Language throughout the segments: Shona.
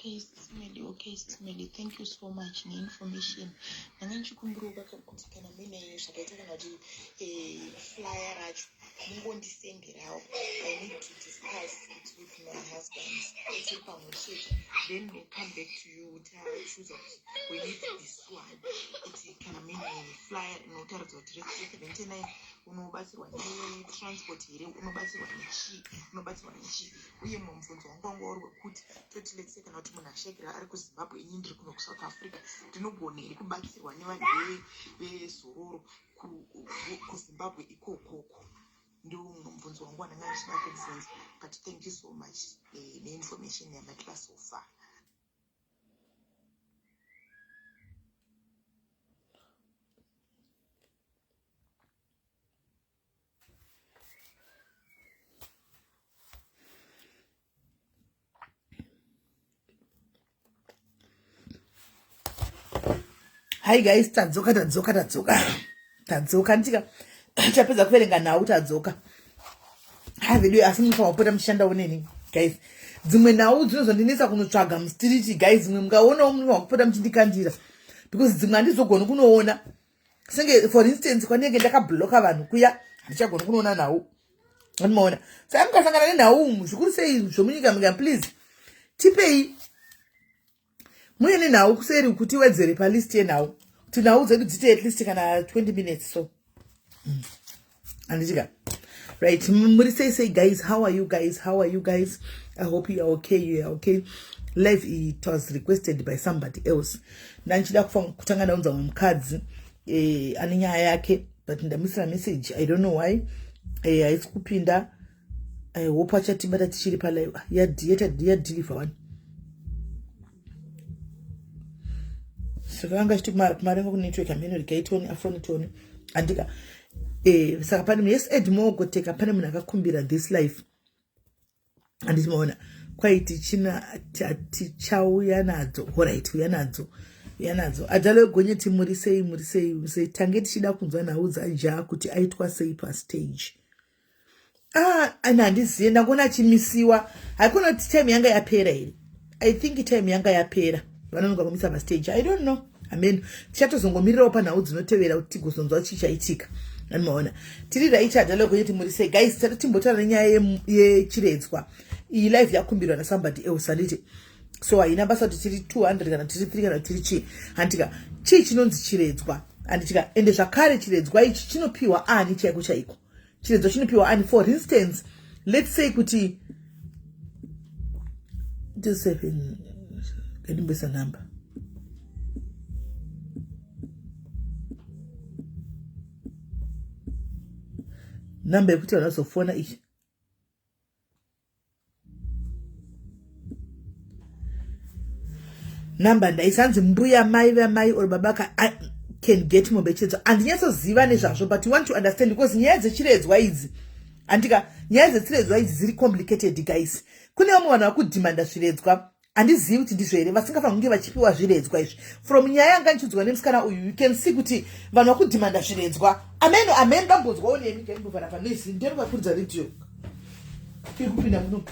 Okay, Simeli, okay, Simeli, thank you so much neinformation. Ndanga ndichikumbirawo kuti kana muine zvakaita kana kuti eh, flyer racho mungondisenderawo. I need to discuss it with my husband tiri pamwe chete then we'll come back to you tachuza kuti we need this one kuti kana muine flyer inotaridza kuti rescue 79 unobatsirwa netransport here unobatsirwa nechii unobatsirwa nechii uye mumwe mubvunzo wangu wanga uri wekuti toti let's say kana kuti munhu ashekera ari kuzimbabwe ini ndiri kuno kusouth africa ndinogona here kubatsirwa nevanhu vezororo kuzimbabwe ikokoko ndiwo mumwe mubvunzo wangu wandanga ndichida kubvunza but thank you so much eh, neinformation yamatipa so far. Hi guys, tadzoka tadzoka tadzoka tadzoka ndika tapedza kuverenga nhau tadzoka. Hi vedu asi munofanira kupota muchishandawo neni guys. Dzimwe nhau dzinozondinetsa kunotsvaga mustreet guys, dzimwe mukaonawo munofanira kupota muchindikandira because dzimwe handizogoni kunoona. Senge for instance kwanenge ndakabloka vanhu kuya handichagoni kunoona nhau. Andimaona. Saka mukasangana nenhau umu zvikuru sei zvomunyika muka please tipei muye nenhau kuseri kuti wedzere palist yenhau kuti nhau dzedu dzite at least kana 20 minutes so handitika. Right, muri sei sei guys, how are you guys, how are you guys? I hope you are okay, you are okay. Live it was requested by somebody else. Ndandichida kutanga ndaunza mumwe mukadzi eh, ane nyaya yake but ndamisira message, I don't know why eh, haisi kupinda. I hope achatibata tichiri palive. Yadeliver one saka anga achiti kumarenga kunetwork hameno regai tione afoni tione andika eh, saka pane yes Edmore Goteka pane munhu akakumbira this life handiti maona kwaiti china tichauya nadzo horit uya nadzo uya nadzo adhalo egonyeti muri sei muri sei sei tange tichida kunzwa nhau dzaja kuti aitwa sei pastage. Ah, ani handizive ndangoona achimisiwa haikona kuti time yanga yapera here. I think time yanga yapera vanonoka kumisa pastage, I don't know. Amen, tichatozongomirirawo panhau dzinotevera kuti tigozonzwa chii chaitika. Anomaona tiri right adhalo egonyeti muri sei guys, tati timbotaura nenyaya yechiredzwa iyi live yakumbirwa nasomebody else handiti. So haina basa kuti tiri 200 kana tiri 3 kana tiri chii handitika. Chii chinonzi chiredzwa handitika, ende zvakare chiredzwa ichi chinopiwa ani chaiko chaiko? Chiredzwa chinopiwa ani? For instance, let's say kuti 27 ngandimboisa number namba yekuti vanhu vazofona ichi namba ndaisanzi mbuya mai vamai or baba can get mombe chiredzwa. Handinyatsoziva nezvazvo but you want to understand because nyaya dzechiredzwa idzi handika nyaya dzechiredzwa idzi dziri complicated guys. Kune vamwe vanhu vakudhimanda zviredzwa, handizivi kuti ndizvo here vasingafanira kunge vachipiwa zviredzwa izvi. From nyaya yanga ndichiudzwa nemusikana uyu you can see kuti vanhu vakudhimanda zviredzwa. Ameno ameno ndambonzwawo nemi ndaimbovhara panoisi ndinovakuridza radio iri kupinda muno.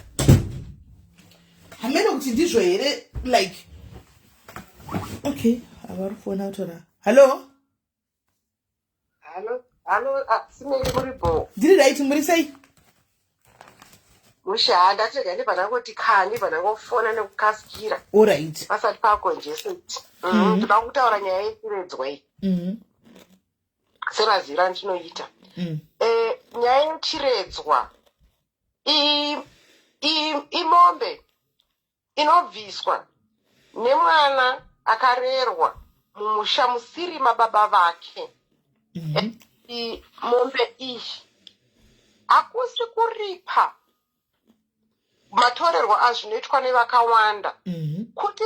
Hameno kuti ndizvo here like okay avari kufona kutora. Hallo. Hallo, hallo, ah, Simeli muri bho. Ndiri right, muri sei? Mushe, ha ndatega ndibva ndangoti kha ndibva ndangofona nekukasikira. Alright. Pasati pakonjeseti. Ndoda kutaura nyaya yechiredzwa iyi. Semaziviro andinoita. Eh, nyaya yechiredzwa imombe inobviswa nemwana akarerwa mumusha musiri mababa vake. Mombe iyi hakusi kuripa matorerwo azvinoitwa nevakawanda kuti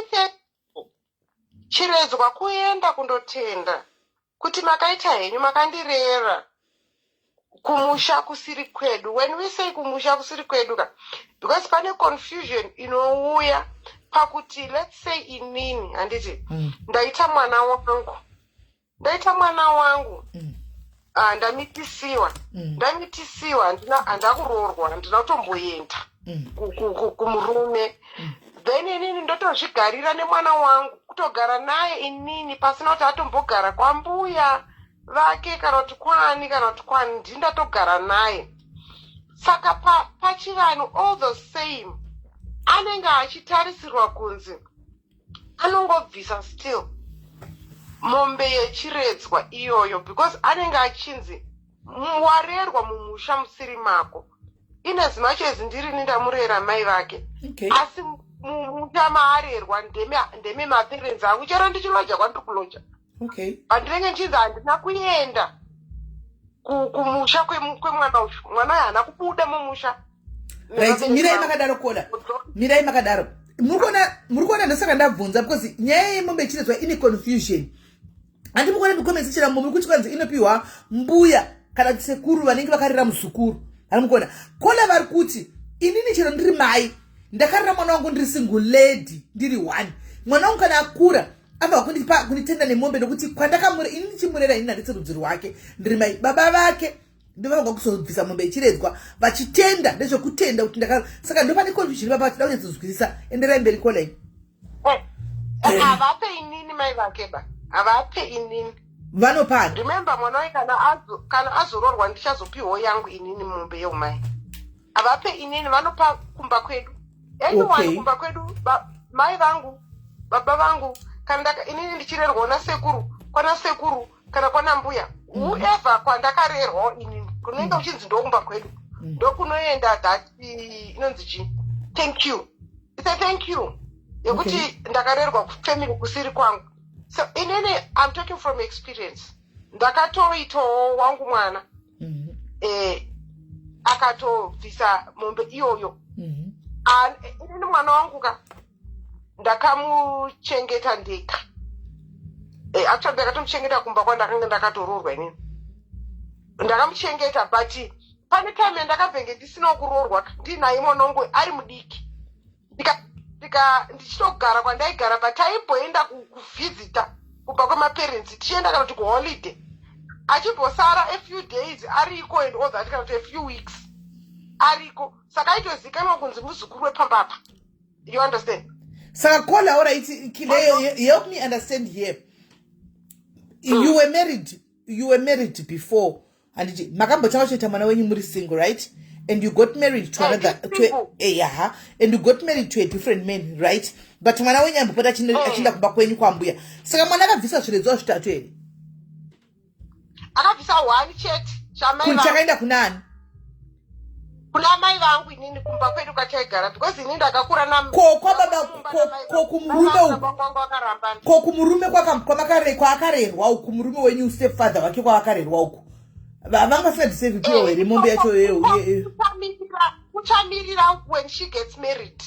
chiredzwa kuenda kundotenda kuti makaita henyu makandirera kumusha kusiri kwedu. When we say kumusha kusiri kwedu ka, because pane confusion inouya pakuti let's say inini handiti ndaita mwana wangu, ndaita mwana wangu ah, ndamitisiwa ndamitisiwa, handina handakuroorwa, handina kutomboenda kumurume. Then inini ndotozvigarira nemwana wangu, kutogara naye inini pasina kuti atombogara kwambuya vake kana kuti kwani kana kuti kwani, ndini ndatogara naye. Saka pachivanhu all the same anenge achitarisirwa kunzi anongobvisa still mombe yechiredzwa iyoyo, because anenge achinzi warerwa mumusha musiri mako, in as much as ndirini ndamurera mai vake. Asi mumusha maarerwa ndeme maparents angu, chero ndichiloja kwandiri kuloja. Pandinenge ndichinzi handina kuenda kumusha kwemwana uyu, mwana uyu haana kubuda mumusha. Right, mirai makadaro, caller, mirai makadaro. Muri kuona, ndosaka ndabvunza, because nyaya yemombe yechiredzwa ine confusion. Handi mukuona mucomment section muri kuti kwanzi inopiwa mbuya kana kuti sekuru vanenge vakarera muzukuru. Hari mukuona caller vari kuti, inini chero ndiri mai ndakarera mwana wangu, ndiri single lady, ndiri one, mwana wangu kana akura abva kundipa kunditenda nemombe, nokuti kwandakamure ini ndichimurera, inini handisi rudzi rwake, ndiri mai. Baba vake ndovanga kuzobvisa mombe yechiredzwa vachitenda, ndezvekutenda kuti ndaka. Saka ndopane confusion baba, vachida kunyatsonzwisisa. Enderai mberi, caller. Havape inini mai vake ba, havape inini. Vanopani? Remember, mwana waye kana azororwa, ndichazopiwawo yangu inini mombe yeumai. Havape inini, vanopa kumba kwedu, anyone. Kumba kwedu, mai vangu, baba vangu, kana inini ndichirerwawo nasekuru, kwana sekuru kana kwana mbuya, whoever kwandakarerwawo inini, kunenge uchinzi ndokumba kwedu, ndokunoenda that inonzi chii, thank you. It's a thank you yekuti ndakarerwa kufamily kusiri kwangu. So inini I'm talking from experience. Ndakatoitawo wangu mwana, akatobvisa mombe iyoyo. Inini mwana wangu ka ndakamuchengeta ndega. Actually ndakatomuchengeta kumba kwandakanga ndakatoroorwa. Inini ndakamuchengeta, but pane time yandakabvenge ndisinawo kuroorwa, ndinaye mwana wangu ari mudiki, ndichitogara kwandaigara, but taimboenda kuvhizita kubva kwemaparents, tichienda kana kuti kuholiday, achimbosara a few days ariko and all that, kana kuti a few weeks ariko. Saka aitozikanwa kunzi muzukuru wepambapa, you understand? Saka caller, alright, help me understand here. You were married before, handiti? Makambotanga kutoita mwana wenyu muri single, right? And you got married to another, to single. Yeah, and you got married to a different man, right? But mwana wenyu ambopota achienda kumba kwenyu kwambuya. Saka mwana akabvisa zviredzwa zvitatu here? Akabvisa one chete, chamai Kuni vangu. Chakaenda kunani? Kuna mai vangu inini, kumba kwedu kwataigara, because inini ndakakura Ko kwababa, ko kumurume uku? Vangu vakarambana. Ko kumurume kwaakarerwa uku, murume wenyu, stepfather wake, kwaakarerwa uku, vanga vasingadeserve piwa here mombe yacho? Kuchamirira when she gets married,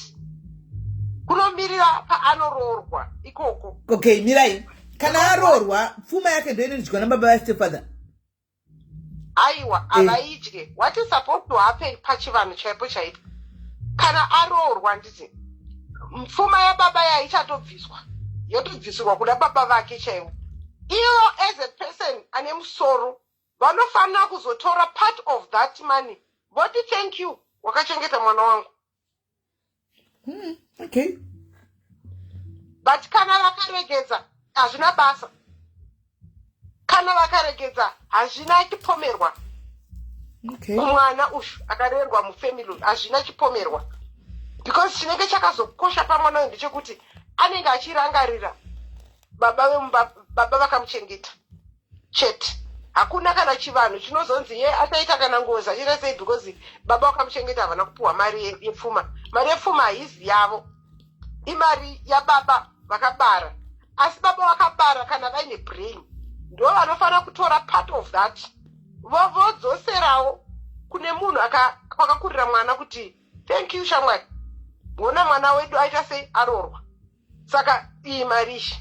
kunomirira paanoroorwa ikoko. Okay, mirai. Kana aroorwa, pfuma yake ndo inodyiwa nababa vastepfather? Aiwa, havaidye. What is supposed to happen pachivanhu chaipo chaipo, kana aroorwa, nditi pfuma yababa yaichatobviswa, yotobvisirwa kuda baba vake chaivo. Ivo as a person ane musoro vanofanira kuzotora part of that money, voti, "Thank you, wakachengeta mwana wangu." But kana vakaregedza, hazvina basa. Kana vakaregedza, hazvina chipomerwa. Kumwana uyu akarerwa mufamily uyu hazvina chipomerwa, because chinenge chakazokosha pamwana uyu ndechekuti anenge achirangarira baba vemumba, baba vakamuchengeta chete. Hakuna kana chivanhu chinozonzi ye achaita kana ngozi, achiita sei, because baba vakamuchengeta havana kupiwa mari yepfuma. Mari yepfuma haizi yavo, imari yababa vakabara. Asi baba vakabara, kana vaine brain, ndo vanofanira kutora part of that, vodzoserawo kune munhu kwakakurira mwana kuti, "Thank you, shamwari, ona mwana wedu aita sei, aroorwa, saka iyi mari ishi."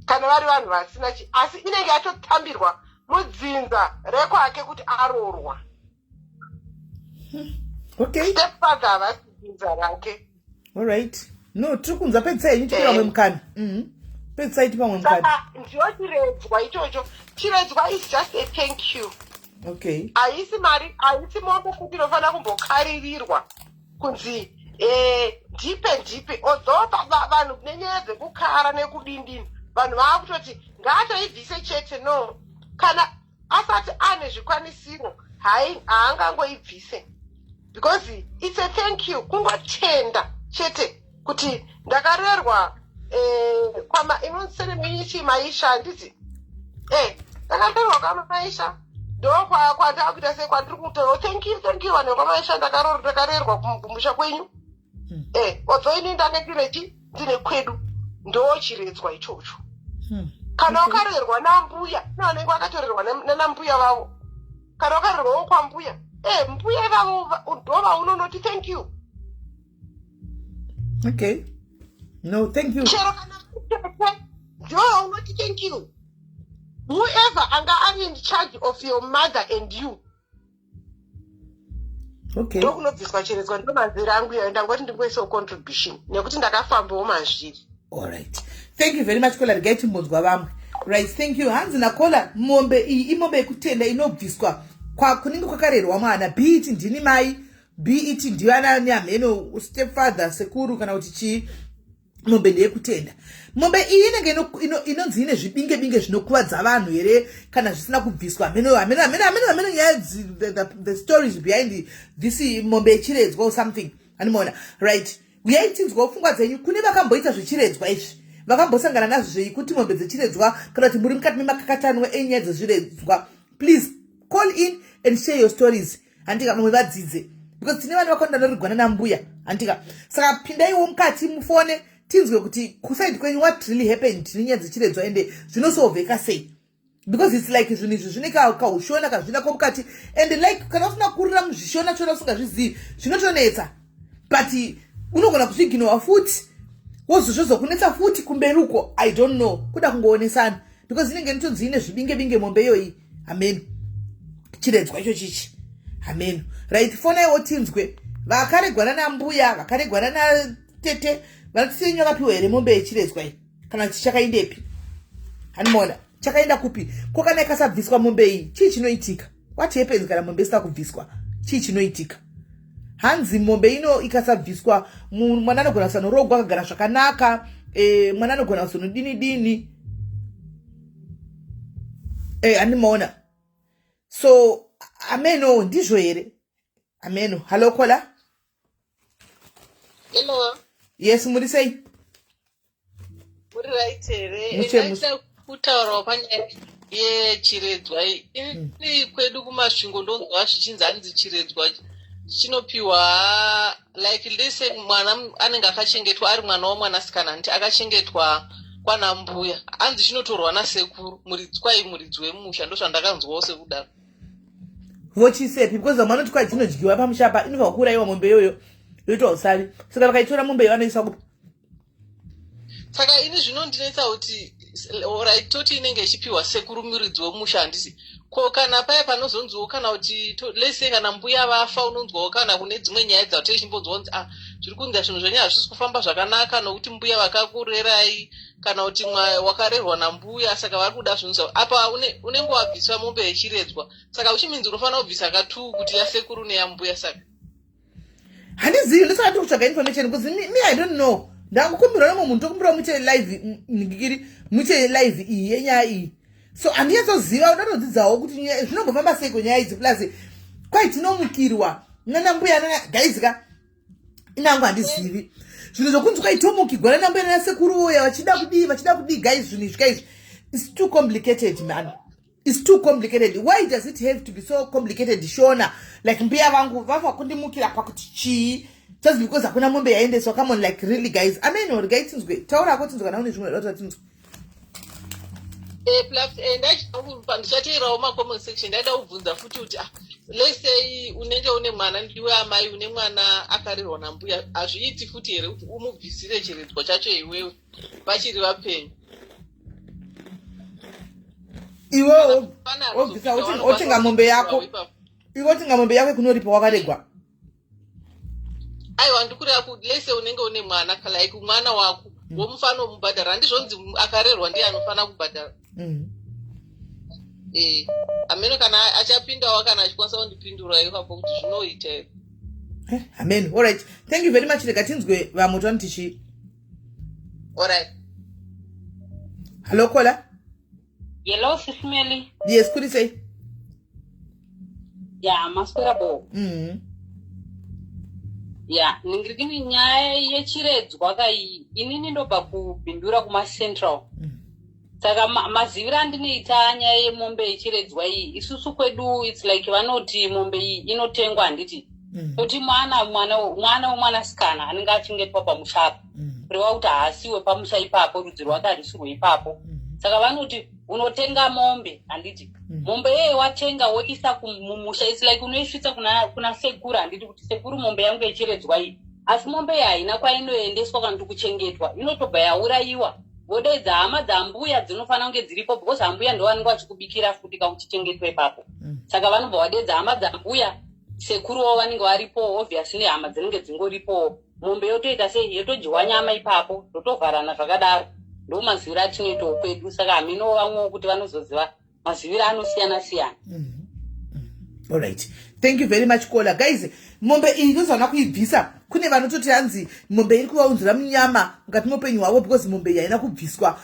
Kana vari vanhu vasina chi, asi inenge yatotambirwa mudzinza rekwake kuti aroorwa. Stepfather havasi dzinza rake. Alright, no, tiri kunzwa. Pedzisai henyu, tipe vamwe mukana. Pedzisai, tipe vamwe mukana. Saka ndiyo chiredzwa ichocho. Chiredzwa is just a thank you. Haisi mari, haisi mombe kuti inofanira kumbokaririrwa kunzi. Ndipe ndipe, although vanhu nenyaya dzekukara nekudindini, vanhu vaakutoti ngaatoibvise chete. No, kana asati ane zvikwanisiro, haangangoibvise, because it's a thank you, kungotenda chete kuti ndakarerwa kwama inonzi ceremony maisha, handiti? Ndakarerwa kwamaisha, ndo kwatakuita sei, kwandiri kutora. Thank you, thank you, vanhu vekwamaisha, ndakarerwa kumusha kwenyu. Although ini ndange ndine chi ndine kwedu, ndo chiredzwa ichocho. Kana wakarerwa nambuya, nevanenge vakatorerwa nanambuya vavo, kana wakarerwawo kwambuya, mbuya ivavo ndo vaunonoti thank you. Okay, no, thank you. Chero kana tete, ndivo vaunoti thank you, whoever anga ari in charge of your mother and you. Ndokunobviswa chiredzwa, ndo manzira angu iyayo. Ndangoti ndingoisawo contribution nekuti ndakafambawo mazviri. Alright, thank you very much, caller. Regai timbonzwa vamwe. Right, thank you. Hanzi nacaller, mombe iyi imombe yekutenda, inobviswa kunenge kwakarerwa mwana, be it ndini mai, be it ndivana nehameno, stepfather, sekuru, kana kuti chii. Mombe ndeyekutenda. Mombe iyi inenge inonzi ine zvibinge binge zvinokuvadza vanhu here kana zvisina kubviswa? Hameno, hameno, hameno, hameno, hameno nyaya, the stories behind this mombe yechiredzwa or something, handimaona. Right, uyai tinzwawo pfungwa dzenyu. Kune vakamboita zvechiredzwa izvi, vakambosangana nazvo zvei, kuti mombe dzechiredzwa, kana kuti muri mukati memakakatanwa enyaya dzezviredzwa, please call in and share your stories, handika? Vamwe vadzidze, because tine vana vakawanda vanorigwana nambuya, handika? Saka pindaiwo mukati, mufone, tinzwe kuti kuside kwenyu what really happened nenyaya dzechiredzwa, ende zvinosolveka sei, because it's like zvinhu izvi zvine kaushona kazvinako mukati, and like kana usina kurira muzvishona chona, usingazvizivi, zvinotonetsa, but unogona kuzviginowa futi, wozozvozokunetsa futi kumberi uko. I don't know, kuda kungoonesana, because inenge nitonzi ine zvibinge binge mombe iyoyi, hameno chiredzwa icho chichi, hameno. Right, fonaiwo tinzwe vakaregwana nambuya, vakaregwana natete, vanoti vakapiwa here mombe yechiredzwa iyi, kana kuti chakaendepi? Hanimona chakaenda kupi? Ko kana ikasabviswa mombe iyi, chii chinoitika? What happens kana mombe isina kubviswa? Chii chinoitika? Hanzi mombe ino ikasabviswa, mwana anogona kusanorogwa akagara zvakanaka. Mwana anogona kuzonodini dini, handimaona. So ameno, ndizvo here? Ameno. Hallo, caller. Hello. Yes, muri sei? Muri right here? Ndaida kutaurawo panyaya yechiredzwa iyi. Ini kwedu kuMasvingo ndonzwa zvichinzi hanzi chiredzwa chinopiwa, like lese mwana anenge akachengetwa ari mwana womwanasikana, handiti, akachengetwa kwana mbuya, hanzi chinotorwa nasekuru muridzi, kwai muridzi wemusha. Ndozvandakanzwawo sekudaro. Vochisepi? Because vamwe vanoti kwai dzinodyiwa pamusha pa, inofanwa kuurayiwa mombe iyoyo, yoitwa usavi. Saka vakaitora mombe iyo, vanoisa kupi? Saka ini zvinondinetsa kuti, alright, toti inenge ichipiwa sekuru muridzi wemusha, handisi? Ko kana paya panozonziwo, kana kuti let's say kana mbuya vafa, unonzwawo kana kune dzimwe nyaya dzatei chimbonzwa kunzi, ah, zviri kunzi zvinhu zvenyu hazvisi kufamba zvakanaka nokuti mbuya vakakurerai, kana kuti wakarerwa nambuya, saka vari kuda zvinhu zvavo. Apa unenge wabviswa mombe yechiredzwa, saka uchiminzi unofanira kubvisa ka2, kuti yasekuru neyambuya, saka Handizivi, ndosaka ndiri kutsvaga information, because me, I don't know. Ndangokumbirwa nemwe munhu, tokumbirwa muite live ngikiri, muite live iyi yenyaya iyi. So handinyatsoziva, ndatodzidzawo kuti zvinombofamba sei kwenyaya idzi. Plus kwai tinomukirwa nana mbuya nana, guys ka, inangu handizivi zvinhu zvokunzi kwai tomukigwa nana mbuya nana sekuru uya, vachida kudii, vachida kudii. Guys, zvinhu izvi, guys, it's too complicated, man. It's too complicated. Why does it have to be so complicated? Shona, like mbuya vangu vafa kundimukira pakuti chii, just because hakuna mombe yaendeswa? Come on, like really, guys. Amen, regai tinzwe. Taurako tinzwe, kana une zvimwe dota tinzwe. Plus ndichateerawo macomment section. Ndaida kubvunza futi kuti, ah, let's say unenge une mwana, ndiwe amai, une mwana akarerwa nambuya, hazviiti futi here kuti umubvisire chiredzwa chacho iwewe vachiri vapenyu? Iwewo wobvisa, otenga mombe yako, iwe otenga mombe yako kunoripa wakaregwa. Aiwa, ndikureva kuti let's say unenge une mwana, like mwana wako womufanira kumubhadhara, handizvonzi akarerwa ndiye anofanira kubhadhara? Amene kana achapindawo, kana achikwanisa kundipindura ipapo kuti zvinoita here. Amen. Alright, thank you very much. Rega tinzwe vamwe tani tichi. Alright. Hello, caller. Hello, Sis Melly. Yes, kuri sei? Ya, maswera bo. Ya, ningirikini nyaya yechiredzwa kai inini ndobva kuBindura kuma Central. Saka maziviro andinoita nyaya yemombe yechiredzwa iyi, isusu kwedu it's like vanoti mombe iyi inotengwa, handiti? Kuti mwana wemwanasikana anenge achengetwa pamusha apa, kureva kuti haasiwe pamusha ipapo, rudzi rwake harisi ipapo. Saka vanoti unotenga mombe, handiti? Mombe iyeye watenga, woisa mumusha. It's like unoisvitsa kuna sekuru, handiti, kuti sekuru, mombe yangu yechiredzwa iyi. Asi mombe iyi haina kwainoendeswa kana kuti kuchengetwa, inotobva yaurayiwa, vodaidza hama dzambuya dzinofanira kunge dziripo, because hambuya ndo vanenge vachikubikira futi kauchichengetwa ipapo. Saka vanobva vadeedza hama dzambuya, sekuru wavo vanenge varipo obviously, nehama dzinenge dzingoripowo. Mombe yotoita sei? Yotodyiwa nyama ipapo, totovharana zvakadaro. Ndo maziviro atinoitawo kwedu. Saka haminowo vamwewo kuti vanozoziva maziviro anosiyana siyana. Alright, thank you very much, caller. Guys, mombe iyi inozowana kuibvisa. Kune vanototi hanzi mombe iri kuvaunzira munyama mukati meupenyu hwavo because mombe iyi haina kubviswa,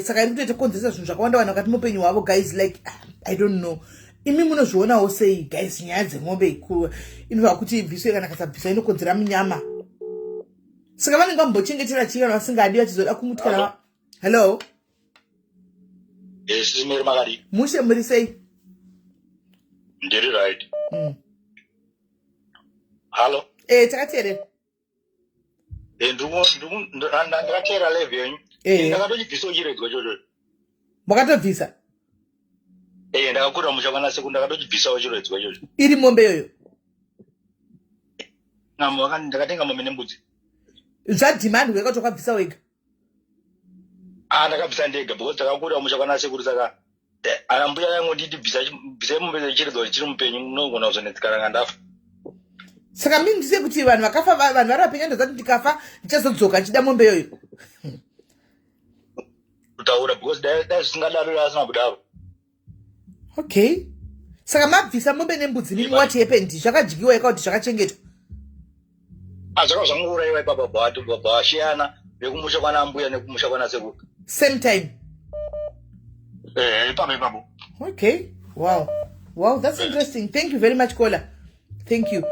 saka iri kutoita kukonzeresa zvinhu zvakawanda wanda mukati meupenyu hwavo. Guys, like, I don't know, imi munozvionawo sei, guys, nyaya dzemombe inofanira kuti ibviswe kana kasabviswa inokonzera munyama? Saka vanenge vambochengetera chii kana vasingadi, vachizoda kumuti kana? Hello. Yes, Mary, makadi? Mushe, muri sei? Ndiri right. Hallo. Takateerera. Ndakateera live yenyu. Ndakatochibvisawo chiredzwa chocho. Makatobvisa? Ndakakura musha kwana sekuru, ndakatochibvisawo chiredzwa ichocho. Iri mombe iyoyo? Ndakatenga mombe nembudzi. Zvadhimandi wega kuti wakabvisa wega? Ah, ndakabvisa ndega because takakura musha kwana sekuru, saka ana mbuya yangu nditi bvisai mombe chiredzwa chiri mupenyu, munogona kuzonetsekana kana ndafa. Saka mindise kuti vanhu vakafa, vanhu vari vapenyu, ndozati ndikafa ndichazodzoka ndichida mombe iyoyo? Kutaura because dai zvisingadaro, dai asina kudaro. Okay, saka mabvisa mombe nembudzi mimi, what happened? Zvakadyiwa yaka kuti zvakachengetwa? Zvaka zvangourayiwa ipapa, baba vashiyana vekumusha kwana mbuya nekumusha kwana sekuru. Same time? Ipapo ipapo. Okay, wow, that's interesting. Thank you very much, caller. Thank you.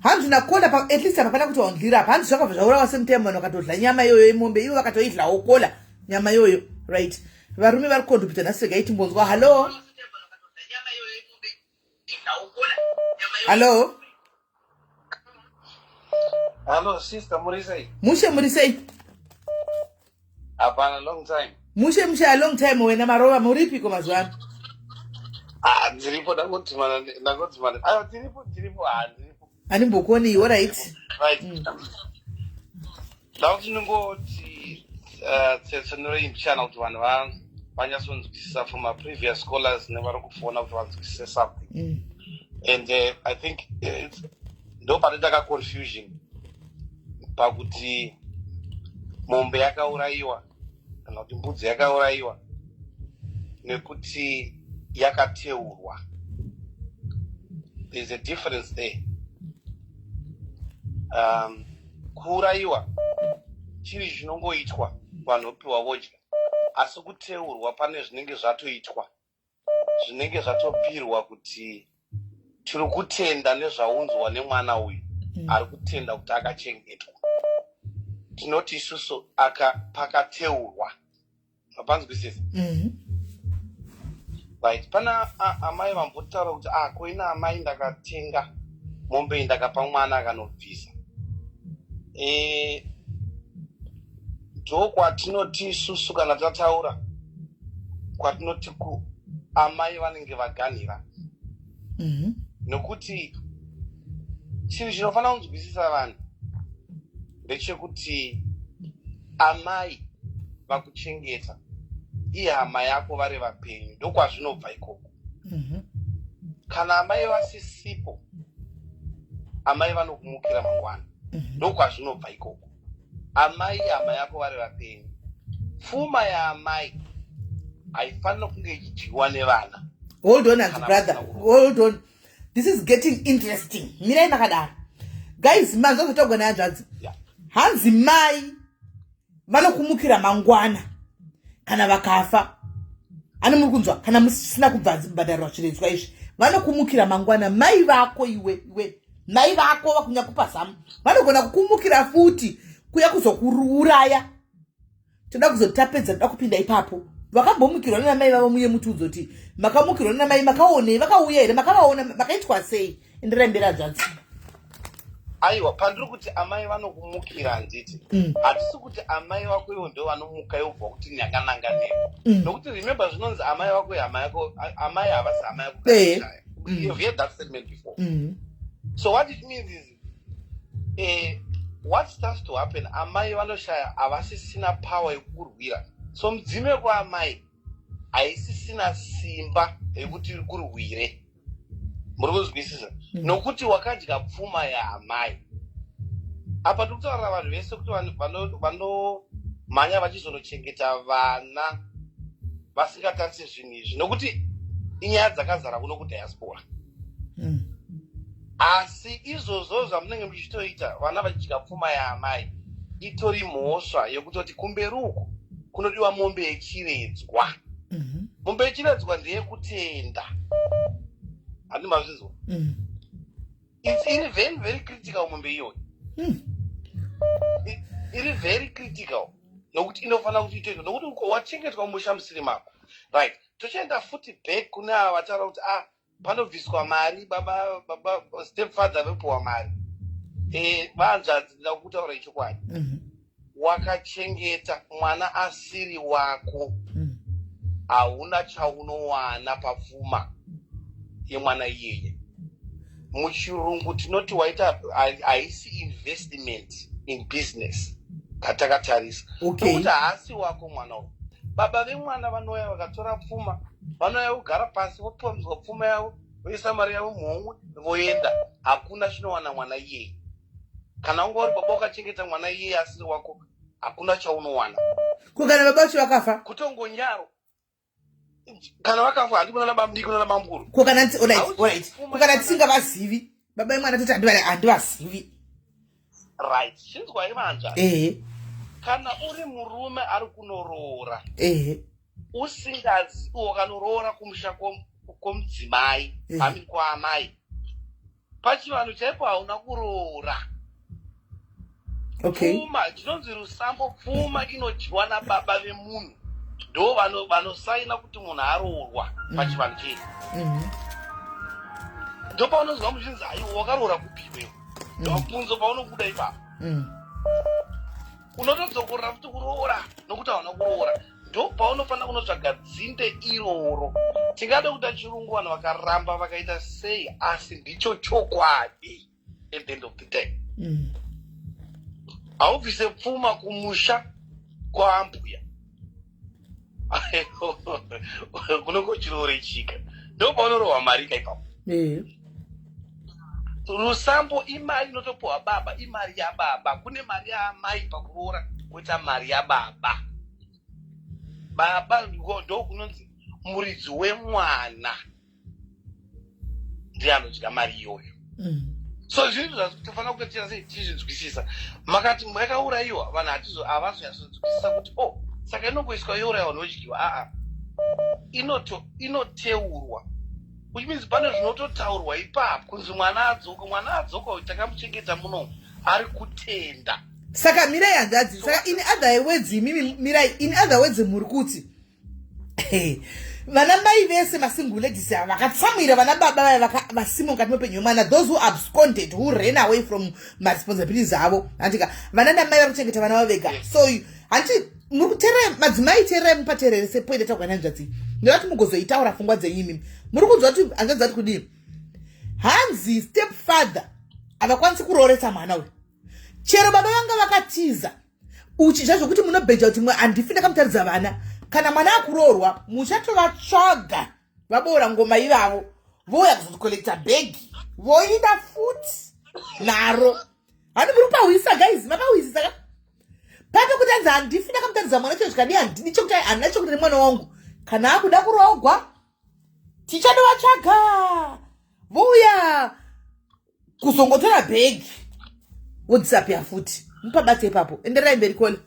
Hanzi nacaller, at least hapana kuti waundlira apa. Hanzi zvakabva zvaurawa same time, vanhu vakatodla nyama iyoyo yemombe, ivo vakatoidlawo caller nyama iyoyo. Right, varume vari kucontributa nhasi. Regai timbonzwa. Hallo, hallo. Hello, sister, muri sei? Mushe, muri sei? Hapana, long time. Mushe mushe, a long time wena. Marova, muripiko mazuva ano? Ah, ndiripo, ndangodzimana, ndangodzimana. Ayo, tiripo, tiripo, ah, ndiripo. Handimbokoni, alright. Right. Ndakuti ndingoti tsetsenurei mbichana kuti vanhu vanyatsonzwisisa from our previous scholars nevari kufona kuti vanzwisise something. And I think ndo panoita ka confusion pakuti mombe yakaurayiwa kana kuti mbudzi yakaurayiwa nekuti yakateurwa. There's a difference there. Kuurayiwa chiri chinongoitwa, vanhu vopiwa vodya, asi kuteurwa pane zvinenge zvatoitwa, zvinenge zvatopirwa kuti tiri kutenda nezvaunzwa nemwana uyu, ari kutenda kuti akachengetwa. Tinoti isusu aka pakateurwa, mapanzwisisa? Right, pana amai vambotaura kuti ah, koina amai, ndakatenga mombe iyi, ndakapa mwana akanobvisa. Ndokwatinoti isusu kana tataura, kwatinoti ku amai vanenge vaganhira, nekuti chinhu chinofanira kunzwisisa vanhu ndechekuti amai vakuchengeta ihama yako vari vapenyu. Ndokwazvinobva ikoko. Kana amai vasisipo, amai vanokumukira mangwana. Ndokwazvinobva ikoko. Amai hama yako vari vapenyu. Pfuma yaamai haifaniri kunge ichidyiwa nevana. Hold on, hanzi brother, hold on, this is getting interesting. Mirai makadaro. Guys, manzwa zvataugwa nehanzvadzi. Hanzi mai vanokumukira mangwana kana vakafa. Ani muri kunzwa? Kana musina kubhadharirwa zviredzwa izvi, vanokumukira mangwana. Mai vako iwe, iwe mai vako vakunyakupa zamu, vanogona kukumukira futi kuya kuzokuuraya. Toda kuzotapedza, toda kupinda ipapo. Vakambomukirwa nana mai vavo, muye mutiudze kuti makamukirwa nana mai, makaonei? Vakauya here? Makavaona? Makaitwa sei? Enderai mberi, hanzvadzi. Aiwa, pandiri kuti amai vanokumukira, handiti? Hatisi kuti amai vako ivo ndo vanomuka yobva kuti nyakananga nepo. Nokuti remember, zvinonzi amai vako ihama yako, amai havasi hama yako. You've heard that statement before. So what it means is, what starts to happen, amai vanoshaya, havasisina power yekukurwira. So mudzimu yekwaamai haisisina simba rekuti rikurwire. Muri kunzwisisa? Nokuti wakadya pfuma yaamai. Apa tiri kutaurira vanhu vese kuti vanhu vanomhanya vachizonochengeta vana vasingatarise zvinhu izvi, nokuti inyaya dzakazara kuno kudiaspora. Asi izvozvo zvamunenge muchitoita, vana vachidya pfuma yaamai, itori mhosva yekutoti kumberi uku kunodiwa mombe yechiredzwa. Mombe yechiredzwa ndeyekutenda, handi mazvizwa? It's iri very very critical mombe iyoyo. Iri very critical nokuti inofanira kuti itoitwa, nokuti uko wachengetwa musha musiri mako, right? Tochienda futi back kune ava vataura kuti, ah, panobviswa mari, baba stepfather vopiwa mari. Vanzvadzi, ndida kutaura ichokwadi. Wakachengeta mwana asiri wako, hauna chaunowana papfuma yemwana iyeye. Muchirungu tinoti waita, haisi investment in business katakatarisa. Nokuti haasi wako mwana uyu. Baba vemwana vanouya vakatora pfuma, vanouya kugara pasi, vopomzwa pfuma yavo, voisa mari yavo muhomwe, voenda. Hakuna chinowana mwana iyeye. Kana unga uri baba wakachengeta mwana iyeye asiri wako, hakuna chaunowana. Ko kana baba vacho vakafa? Kutongonyaro kana vakafa, handi kuna nabamudiki, kuna nabamukuru. Ko kana alright, ko kana tisingavazivi baba vemwana, toti handivazivi? Right, chinzwai vanzva. Kana uri murume ari kunoroora, usingazi, ukanoroora kumusha kwomudzimai, I mean kwaamai, pachivanhu chaipo hauna kuroora. Pfuma chinonzi rusambo, pfuma inodyiwa nababa vemunhu, ndo vanosaina kuti munhu aroorwa pachivanhu chedu. Ndo paunozwa muchinzi, "Aiwa, wakaroora kupi iwewe?" Ndobvunzo paunobuda ipapo. Unotodzokorora futi kuroora nokuti hauna kuroora. Ndo paunofanira kunotsvaga dzinde iroro. Tingade kuita chirungu, vanhu vakaramba vakaita sei, asi ndicho chokwadi. At the end of the day, haubvise pfuma kumusha kwaambuya kunenge uchiroorechika. Ndo paunorohwa mari ka ipapo. Rusambo imari inotopiwa baba, imari yababa. Kune mari yaamai pakuroora, koita mari yababa. Baba ndo kunonzi muridzi wemwana, ndiye anodya mari iyoyo. So zvinhu zvatofanira kuita sei tichizvinzwisisa. Makati makaurayiwa, vanhu hatizo havazonyatsonzwisisa kuti, oh, saka inongoiswa yourayiwa, nodyiwa. Aa, inoteurwa, which means pane zvinototaurwa ipapo kunzi mwana adzoka, mwana adzoka uyu, takamuchengeta muno, ari kutenda. Saka mirai, hanzvadzi. Saka in other words, imimi, mirai, in other words muri kuti vana mai vese, masingle ladies ava vakatsamwira vana baba vaya vasimo mukati meupenyu hwemwana, those who absconded, who ran away from maresponsibilities avo, handika? Vana namai vari kuchengeta vana vavo vega. So hanti muri kuteererai, madzimai? Teererai, mupateerere sepoint yataurwa nehanzvadzi. Ndoda kuti mugozoitaura pfungwa dzenyu imimi. Muri kunzwa kuti hanzvadzi ati kudii? Hanzi step father havakwanisi kurooresa mwana uyu, chero baba vanga vakatiza. Uchizva zvokuti munobheja kuti mwe handifi ndakamutaridza vana. Kana mwana akuroorwa, muchatovatsvaga vaboora ngoma ivavo, vouya kuzokolekta bhegi, voinda futi naro. Hani muri kupahwisa, guys? Makawisisa ka pape kuti anzi handifi ndakamutaridza mwana, chero zvikadii, handidi chekuti, handina chekuti nemwana wangu. Kana akuda kuroogwa, tichanovatsvaga, vouya kuzongotora bhegi. Vodisappear futi. Mupabate ipapo, enderai mberi, caller.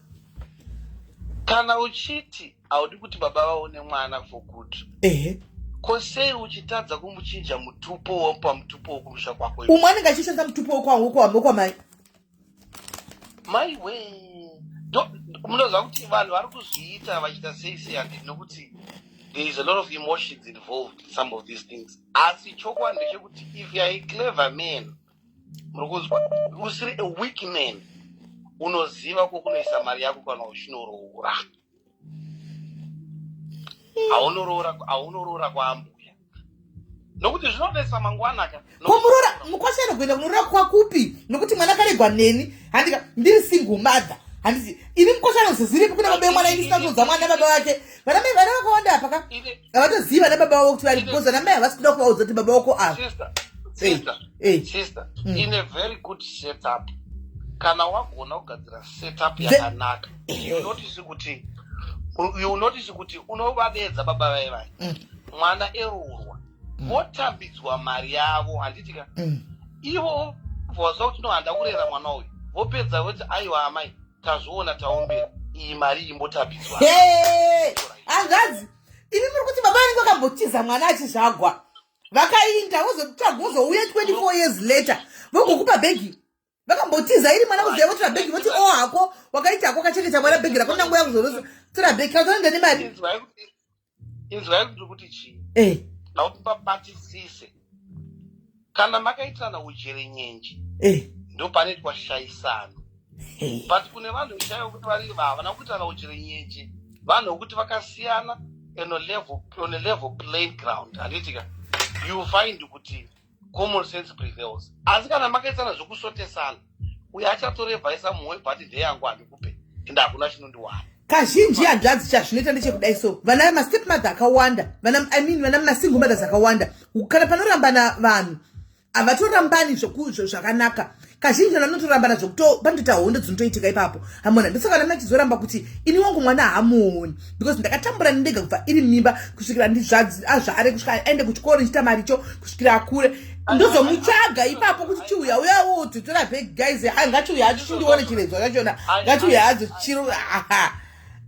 Kana uchiti haudi kuti baba vaone mwana for good, ko sei uchitadza kumuchinja mutupo, womupa mutupo wokumusha kwako iwe? Umwe anenge achishandisa mutupo wokwamai. Mai we, munoziva kuti vanhu vari kuzviita vachiita sei sei, handiti? Nokuti there is a lot of emotions involved in some of these things. Asi chokwadi ndechekuti if you are a clever man, muri kunzwa, usiri a weak man, unoziva kwokunoisa mari yako kana uchinoroora. Haunoroora kwaambuya, nokuti zvinonetsa mangwanaka. Komurora mukwasha anogoenda kunorora kwakupi? Nokuti mwana akaregwa neni, handika? Ndiri single mother, handiti? Ini mukwasha anozoziripi kuna baba vemwana, ini sina kuudza mwana baba vake? Vana mai, vana vakawanda apa ka, havatozivi vana baba vavo kuti vari, because vana mai havasi kuda kuvaudza kuti baba vako ava. Sister, sister, sister, in a very good setup, kana wagona kugadzira setup yakanaka, you notice kuti unovadedza baba vai vai, mwana eroorwa, votambidzwa mari yavo, handiti ka? Ivo vobva kuti, "No, handa kurera mwana uyu." Vopedza voti, "Aiwa amai, tazviona, taombera iyi mari, imbotambidzwa." Hey, hanzvadzi, imi muri kuti baba vanenge vakambotiza mwana achizvagwa, vakainda, vozotsvaga, vozouya 24 years later, vogokupa bhegi. Vakambotiza iri mwana kuziva, votora bhegi, voti, "O, hako wakaita hako, wakachengeta mwana, bhegi rako nanguva yakuzorosa, tora bhegi." Kana toenda nemari. Inzwai kuti kuti chii. Nauti pabatisise kana makaitirana ujerenyenje, ndo panoitwa shayisano. But kune vanhu chaivo kuti vari havana kuitirana ujerenyenje, vanhu vokuti vakasiyana on a level playing ground, handiti ka? You find kuti common sense prevails. Asi kana makaisana zvokusotesana, uyo achatorevhaisa mumwe, but ndeyangu, handikupe, ende hakuna chinondiwana. Kazhinji, hanzvadzi, chazvinoita ndechekudai. So vana mastep mother akawanda, vana, I mean, vana masingle mothers akawanda, kana panorambana vanhu, havatorambani zvakanaka. Kazhinji vanhu vanotorambana zvokuto panotoita hondo dzinotoitika ipapo, hamona? Ndosaka vana machizoramba kuti, "Ini wangu mwana hamuoni, because ndakatambura ndega kubva iri mimba kusvikira azvare, kusvika aende kuchikoro, ndichiita maricho kusvikira akure. Ndozomutsvaga ipapo kuti chiuya, uya wototora bhegi." Guys, ngachiuya hacho chindione chiredzwa chachona, ngachiuya hadzo chiro aha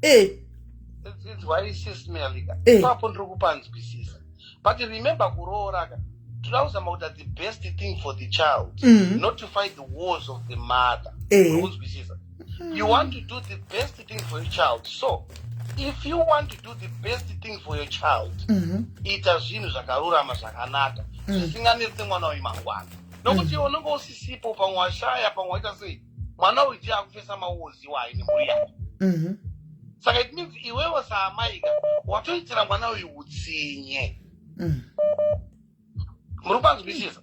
e. Inzwai, Sis Melika, ipapo ndiri kupanzwisisa, but remember, kuroora ka, toda kuzama kuita the best thing for the child, not to fight the wars of the mother. Kunzwisisa, you want to do the best thing for your child. So if you want to do the best thing for your child, ita zvinhu zvakarurama, zvakanaka, zvisinganetse mwana uyu mangwana, nokuti iwe unenge usisipo, pamwe washaya, pamwe waita sei, mwana uyu ndiye akufesa maozi wayo nemhuri yake. Saka it means iwewe saamaika watoitira mwana uyu utsinye. Muri kupanzwisisa?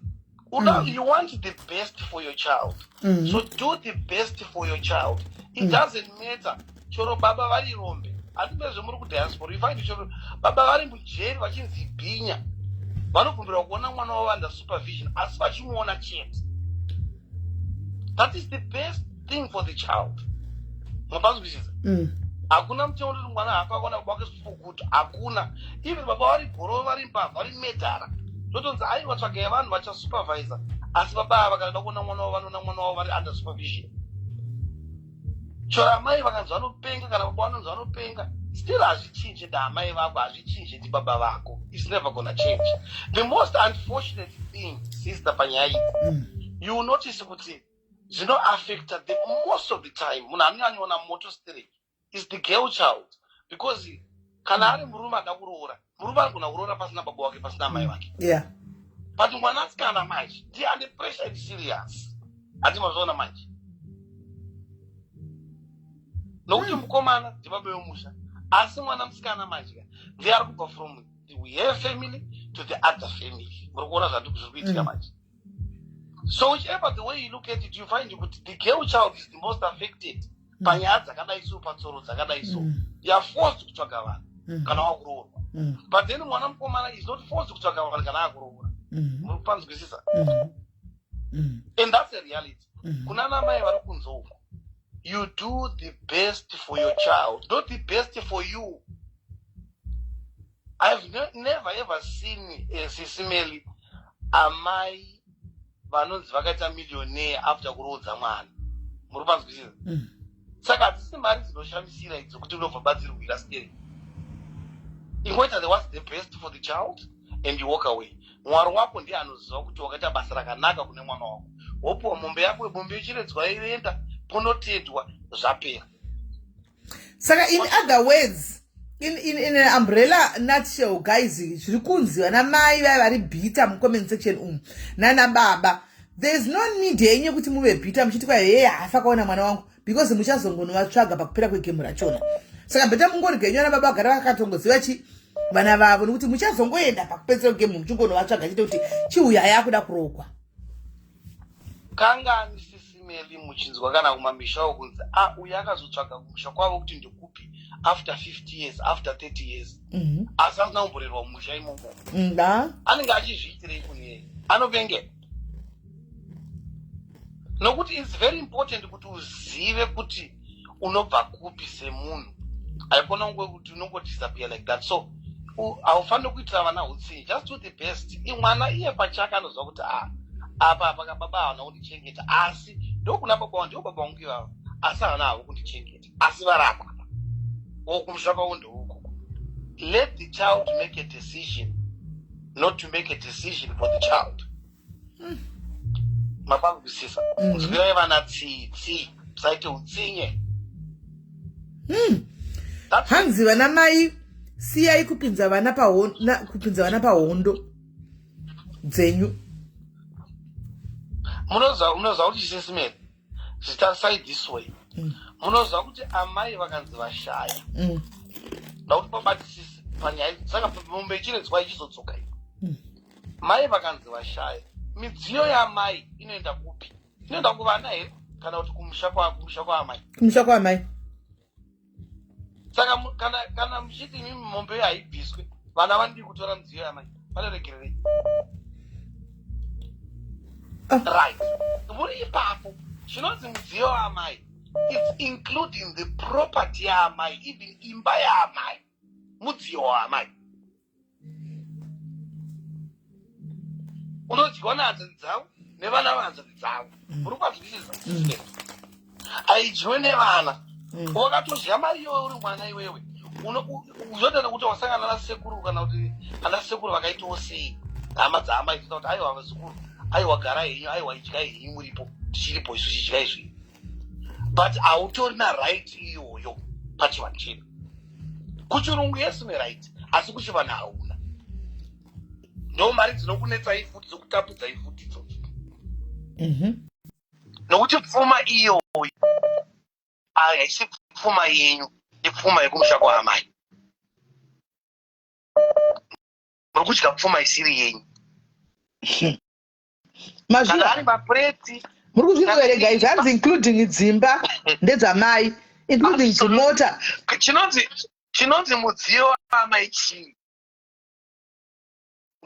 You want the best for your child, so do the best for your child. It doesn't matter chero baba vari rombe. Handimbe muri kudiaspora, you find chero baba vari mujeri vachinzi bhinya, vanobvumirwa kuona mwana wavo under supervision, asi vachimuona chete. That is the best thing for the child. Mapanzwisisa? Hakuna mutemo kuti mwana hako akaona baba wake for good. Hakuna. Even baba vari goro, vari mbavha, vari medhara, totonzi, "Aiwa, tsvagai vanhu vachasupervisa." Asi baba ava vakada kuona mwana wavo, vanoona mwana wavo vari under supervision. Chero amai vakanzi vanopenga, kana baba vanonzi vanopenga, still hazvichinje ndaamai vako, hazvichinje ndibaba vako. It's never gonna change. The most unfortunate thing, sister, panyaya idzi, you will notice kuti zvinoaffecta the most of the time, munhu anonyanyoona moto sterek is the girl child, because kana ari murume ada kuroora, murume anogona kuroora pasina baba wake, pasina amai vake. But mwanasikana manje ndiye ane pressure iri serious. Hati mazviona manje? Nokuti mukomana ndibaba vemusha, asi mwana musikana manje ndiye ari kubva from the her family to the other family. Muri kuona zviri kuitika manje? So whichever the way you look at it, you find kuti the girl child is the most affected panyaya dzakadai so, patsoro dzakadai so. You are forced kutsvaga vanhu kana wakuroorwa, but then mwana mukomana is not forced kutsvaga vanhu kana akuroora. Muri kupanzwisisa? And that's a reality. Kuna namai vari kunze uko, you do the best for your child, not the best for you. I've never ever seen Sis Melly, amai vanonzi vakaita millionaire after kuroodza mwana. Muri panzwisisa? Saka hadzisi mari dzinoshamisira idzo kuti unobva batsirwira steri. Ingoita the what's the best for the child and you walk away. Mwari wako ndiye anoziva kuti wakaita basa rakanaka kune mwana wako. Wopiwa mombe yako, mombe yochiredzwa yoenda, ponotendwa, zvapera. Saka in other words, in an umbrella nutshell, guys, zviri kunzi vana mai vaya vari bitter mucomment section umu nana baba, there is no need yenyu yekuti muve bitter muchiti kwa heye hafa kaona mwana wangu, because muchazongonovatsvaga pakupera kwegemu rachona. Saka better mungorega yenyu vana baba vagara vakatongoziva chi vana vavo, nekuti muchazongoenda pakupedzera kwegemu muchingonovatsvaga chete kuti chiuya yakuda kurogwa. Kangani, Sis Melly, muchinzwa kana kumamisha kunzi a uyu akazotsvaga kumusha kwavo kuti ndikupi after 50 years, after 30 years, asi asina kumborerwa mumusha imomo? Nda. Anenge achizviitirei kuniyei? Anovenge nokuti it's very important kuti uzive kuti unobva kupi semunhu. Haikona kunge kuti unongodisappear like that. So haufaniri kuitira vana utsinye. Just do the best. Mwana iye pachake anoziva kuti a apa apa kababa havana kundichengeta, asi ndokuna baba wangu, ndivo baba vangu ivava, asi havana havo kundichengeta, asi vari apa apa okumusha kwavo ndouku. Let the child make a decision, not to make a decision for the child. Mapanzwisisa? Nzwirai vana tsitsi, musaite utsinye. Hanzi vana mai, siyai kupinza vana kupinza vana pahondo dzenyu. Munoziva kuti, Sis Melly, zvitarisai this way. Munoziva kuti amai vakanzi vashaya, ndakuti pabatisisi panyaya, saka mombe ichiredzwa ichizodzoka iyi. Mai vakanzi vashaya, midziyo yamai inoenda kupi? Inoenda kuvana here kana kuti kumusha kwaamai? Kumusha kwaamai. Saka kana muchiti imimi mombe iyo haibviswe, vana vanodii kutora midziyo yamai? Vanoregererei? Ah. Right, muri ipapo. Chinonzi mudziyo waamai, it's including the property yaamai. Even imba yaamai mudziyo waamai, unodyiwa nehanzvadzi dzavo nevana vehanzvadzi dzavo. Uri kwanzwisisa? Haidyiwe nevana. Wakatodya mari iyoyo uri mwana iwewe. Uzoita nekuti wasangana nasekuru kana kuti ana sekuru vakaitawo sei, hama dzaamai dzinoita kuti aiwa vazukuru, aiwa garai henyu, aiwa idyai henyu, muripo tichiripo isu, chidyai zvenyu, but hautorina right iyoyo pachivanhu chedu. Kuchirungu yes, une right, asi kuchivanhu hauna. Ndo mari dzinokunetsai futi, dzokutapudzai futi idzodzo, nokuti pfuma iyoyo haisi pfuma yenyu, ipfuma yekumusha kwaamai. Muri kudya pfuma isiri yenyu. Kana Mazviva. ari mapureti. Muri kuzvinzwa here, guys? Hanzi including dzimba ndedzamai, including dzimota. Chinonzi mudziyo waamai chii?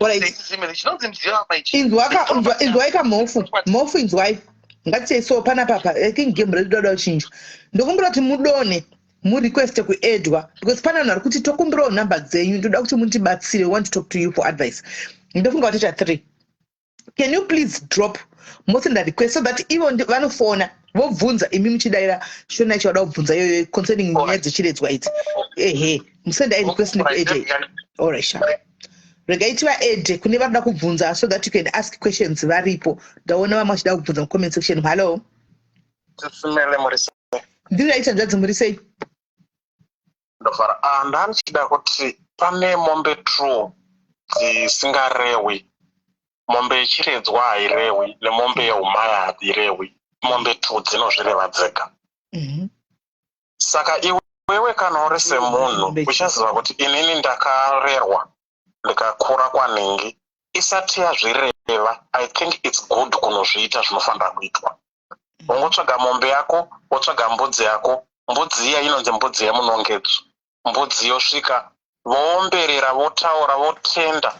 Alright. Chinonzi mudziyo waamai chii? Inzwai kamhofu, mhofu, inzwai. Ngatitei so panapa, I think game redu doda kuchinjwa. Ndokumbira kuti mudone murequeste kuedwa, because pane vanhu vari kuti tokumbirawo nhamba dzenyu, ndoda kuti mundibatsire, we want to talk to you for advice. Ndofunga kuti 3, can you please drop, mosenda request so that ivo vanofona vobvunza, imi muchidayira shona yacho vada kubvunza iyoyo concerning nyaya dzechiredzwa idzi. Ehe, musenda request nekuede. Alright, sha, regai tivaede kune varikuda kubvunza so that you can ask questions varipo. Ndaona vamwe vachida kubvunza mucomment section. Hallo. Sis Melly, muri sei? Ndiri right, hanzvadzi, muri sei? Ndofara. Ah, ndandichida kuti pane mombe two dzisingarehwi. Mombe yechiredzwa hairehwi nemombe yeumai hairehwi. Mombe two dzinozvireva dzega. Saka iwewe kana uri semunhu uchaziva kuti inini ndakarerwa ndikakura kwanhingi, isati yazvireva, I think it's good kunozviita zvinofanira kuitwa. Ungotsvaga mombe yako, wotsvaga mbudzi yako. Mbudzi iya inonzi mbudzi yemunongedzo. Mbudzi yosvika, voomberera, votaura, votenda.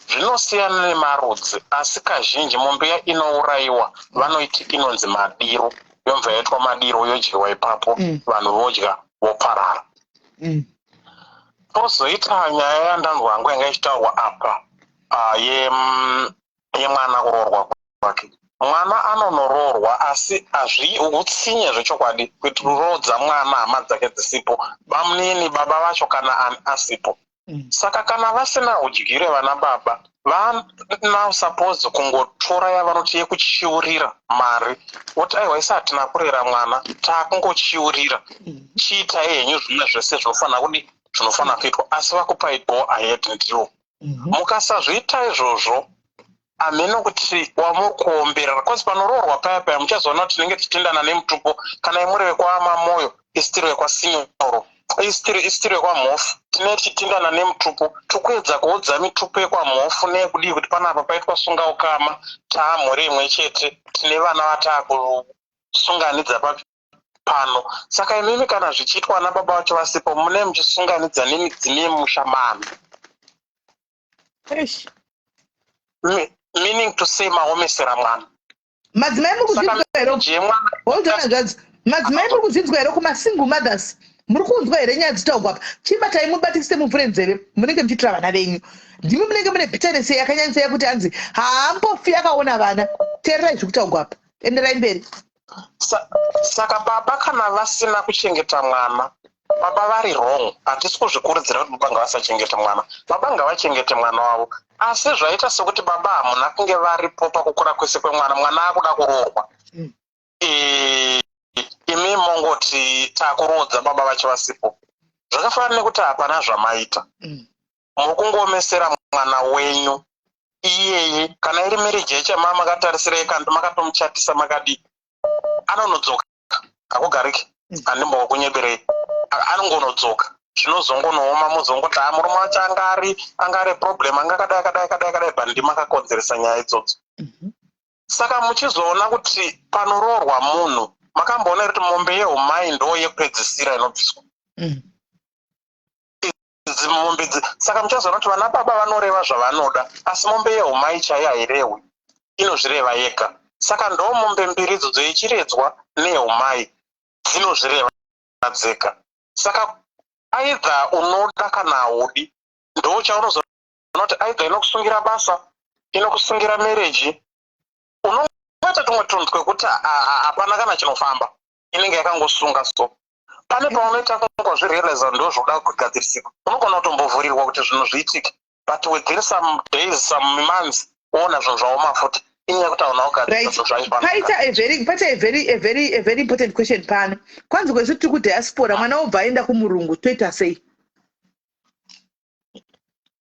Zvinosiyana nemarudzi, asi kazhinji mombe iya inourayiwa, vanoiti inonzi madiro, yobva yaitwa madiro, yodyiwa ipapo. Vanhu vodya, voparara. Pozoita nyaya yandanzwa hangu yanga ichitaurwa apa, yemwana kuroorwa kwake. Mwana anonoroorwa, asi hazvi utsinye zvechokwadi kuti kuroodza mwana hama dzake dzisipo, bamunini, baba vacho kana ani asipo. Saka kana vasina udyire vana baba, vana suppose kungotora yavanoti yekuchiurira mari, voti, "Aiwa, isi hatina kurera mwana, taakungochiurira. Chiitai henyu zvimwe zvese zvinofanira kudi zvinofanira kuitwa," asi vakupai go ahead ndiwo. Mukasazviita izvozvo, hameno kuti wamuri kuomberera, cause panoroorwa paya paya muchazoona kuti tinenge tichitendana nemutupo. Kana imuri vekwaMamoyo, isitiri vekwaSinyoro, isitiri vekwaMhofu, tinenge tichitendana nemutupo. Tikuedza kuudza mitupo yekwaMhofu neyekudii kuti panapa paitwa sunga ukama, taamhuri imwe chete, tine vana vataakusunganidza papi pano. Saka imimi kana zvichiitwa ana baba vacho vasipo, mune muchisunganidza nemidzimu yemusha mano. Eish. Meaning to say maomesera mwana. Madzimai, muri kuzvinzwa here? Jemwana. Hold on, hanzvadzi. Madzimai, muri kuzvinzwa here? Kumasingle mothers, muri kunzwa here nyaya dzitaurwa apa? Chibatai mubatisise, muvhure nzeve. Munenge muchiitira vana venyu, ndimi munenge mune bitterness yakanyanyisa yekuti hanzi haambofi akaona vana. Teererai zviri kutaurwa apa, enderai mberi. Saka baba kana vasina kuchengeta mwana, baba vari wrong. Hatisi kuzvikurudzira kuti baba ngavasachengete mwana. Baba ngavachengete mwana wavo, asi zvaita sekuti baba hamuna kunge varipo pakukura kwese kwemwana. Mwana akuda kuroorwa, imi mongoti takuroodza baba vacho vasipo. Zvakafanana nekuti hapana zvamaita. Muri kungoomesera mwana wenyu iyeye. Kana iri marriage yacho yamava makatarisirei, kana makatomuchatisa makadii, anonodzoka, hakugariki. Handimbokunyeberei, anongonodzoka, zvinozongonooma, muzongoti, "A, murume wacho anga ari problem, anga akadai, akadai, akadai, akadai," but ndimakakonzeresa nyaya idzodzo. Saka muchizoona kuti panoroorwa munhu, makamboona here kuti mombe yeumai ndo yekupedzisira inobviswa? Idzi mombe saka muchazoona kuti vana baba vanoreva zvavanoda, asi mombe yeumai chaiyo hairehwi, inozvireva yega. Saka ndo mombe mbiri idzodzo, yechiredzwa neyeumai, dzinozvireva dzega. Saka either unoda kana haudi, ndo chaunozoona kuti either inokusungira basa, inokusungira marriage, unongoita tumwe tunhu twekuti hapana kana chinofamba, inenge yakangosunga. So pane paunoita kungozvirealiza ndo zvoda kugadzirisika, unogona kutombovhurirwa kuti zvinhu zviitike, but within some days, some months, woona zvinhu zvaoma futi, inyaya yekuti hauna kugadzirisa zvinhu zvacho. Paita a very paita a very important question pano. Kwanzi kwesu tiri kudiaspora, mwana wobva aenda kumurungu, toita sei?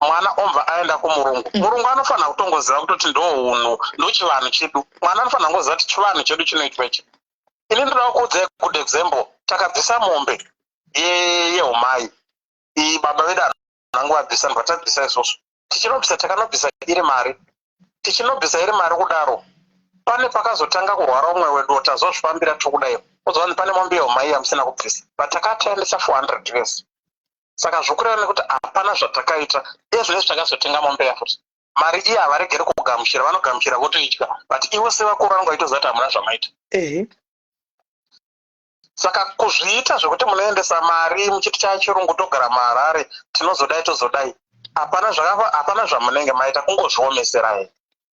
Mwana obva aenda kumurungu, murungu anofanira kutongoziva kutoti ndo unhu, ndo chivanhu chedu. Mwana anofanira kungoziva kuti chivanhu chedu chinoitwa ichi. Ini ndoda kukuudzai good example. Takabvisa mombe yeumai iyi, baba vedu hanangu vabvisa, ndobva tabvisa isusu. Tichinobvisa, takanobvisa iri mari. Tichinobvisa iri mari kudaro, pane pakazotanga kurwara umwe wedu, tazozvifambira tiri kudai, uzvanzi pane mombe yeumai yamusina kubvisa, but takataendesa 400 years. Saka zvokureva nekuti hapana zvatakaita. Iye zvinezvi takazotenga mombe yafuti, mari iye havaregeri kugamuchira, vanogamuchira votoidya, but ivo sevakuru vanonge vaitoziva kuti hamuna zvamaita. Saka kuzviita zvekuti munoendesa mari muchiti chachirungu, togara muHarare, tinozodai, tozodai, hapana zvakafa, hapana zvamunenge maita, kungozviomeserai.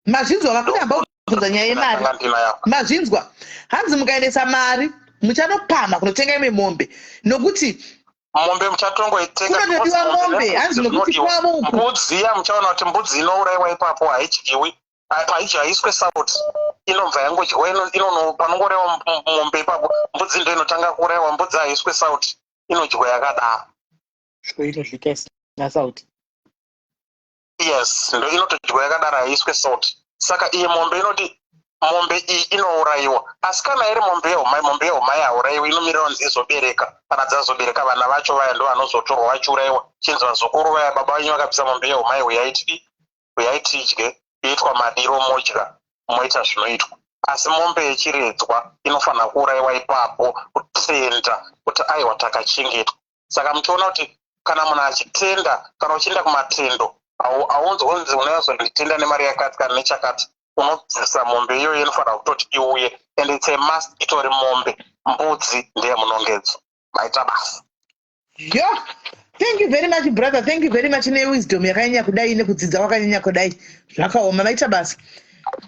Mazvinzwa? Vakune hamba kubvunza nyaya yemari. Ndina yapa. Mazvinzwa? Hanzi mukaendesa mari, muchanopamha kunotenga imwe mombe, nokuti Mombe muchatongoitenga. Kunotodiwa mombe, hanzi nokuti kwavo uku. Mbudzi iya, muchaona kuti mbudzi inourayiwa ipapo, haidyiwi, haiswe sauti, inobva yangodyiwa. Panongorewa mombe ipapo, mbudzi ndo inotanga kuurayiwa. Mbudzi haiswe sauti, inodyiwa yakadaro. So inodyika isina sauti? Yes, ndo inotodyiwa yakadaro, haiswe salt. Saka iyi mombe inoti mombe iyi inourayiwa, asi kana iri mombe yeumai, mombe yeumai haurayiwi, inomirira kunzi izobereka. Kana dzazobereka vana vacho vaya, ndo vanozotorwa vachiurayiwa, chinzi vazukuru vaya, baba venyu vakabvisa mombe yeumai, uyai tidi, uyai tidye, yoitwa madiro, modya, moita zvinoitwa. Asi mombe yechiredzwa inofanira kuurayiwa ipapo, kutenda kuti aiwa, takachengetwa. Saka muchiona kuti kana munhu achitenda, kana uchienda kumatendo, haunzwi kunzi unonyazonditenda nemari yakati kana nechakati. Unobvisa mombe iyoyo, inofanira kutoti iuye, and it's a must, itori mombe. Mbudzi ndeyemunongedzo. Maita basa. Yo, thank you very much, brother. Thank you very much newisdom yakanyanya kudai, nekudzidza kwakanyanya kudai. Zvakaoma, maita basa.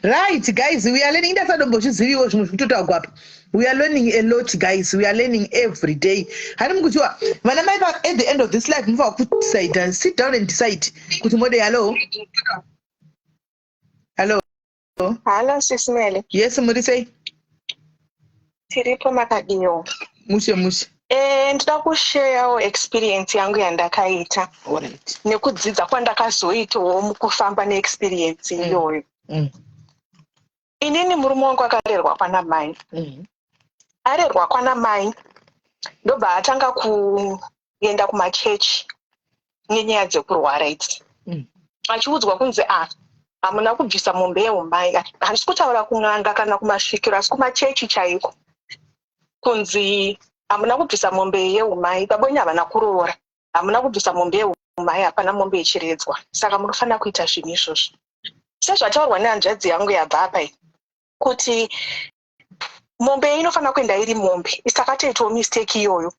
Right, guys, we are learning. Ndasadombozviziviwo zvimwe zvikutotaurwa apa. We are learning a lot, guys. We are learning every day. Hani mukutiwa vana mai, at the end of this life mufanira kudecide, sit down and decide kuti mode. Hello, hello. Hello, Sis Melly. Yes, muri sei? Tiripo, makadiwo? Mushe mushe. Ndoda kusharewo experience yangu yandakaita nekudzidza kwandakazoitawo mukufamba neexperience iyoyo. Inini murume wangu akarerwa kwana mai. Arerwa kwana mai, ndobva atanga kuenda kumachechi nenyaya dzekurwara idzi, achiudzwa kunzi, a hamuna kubvisa mombe yeumai. Handisi kutaura kun'anga kana kumasvikiro, asi kumachechi chaiko, kunzi hamuna kubvisa mombe yeumai, babonye havana kuroora, hamuna kubvisa mombe yeumai, hapana mombe yechiredzwa, saka munofanira kuita zvinhu izvozvo. Sezvataurwa nehanzvadzi yangu yabva apa iyi, kuti mombe inofanira kuenda iri mombe. Isakatoitawo mistake iyoyo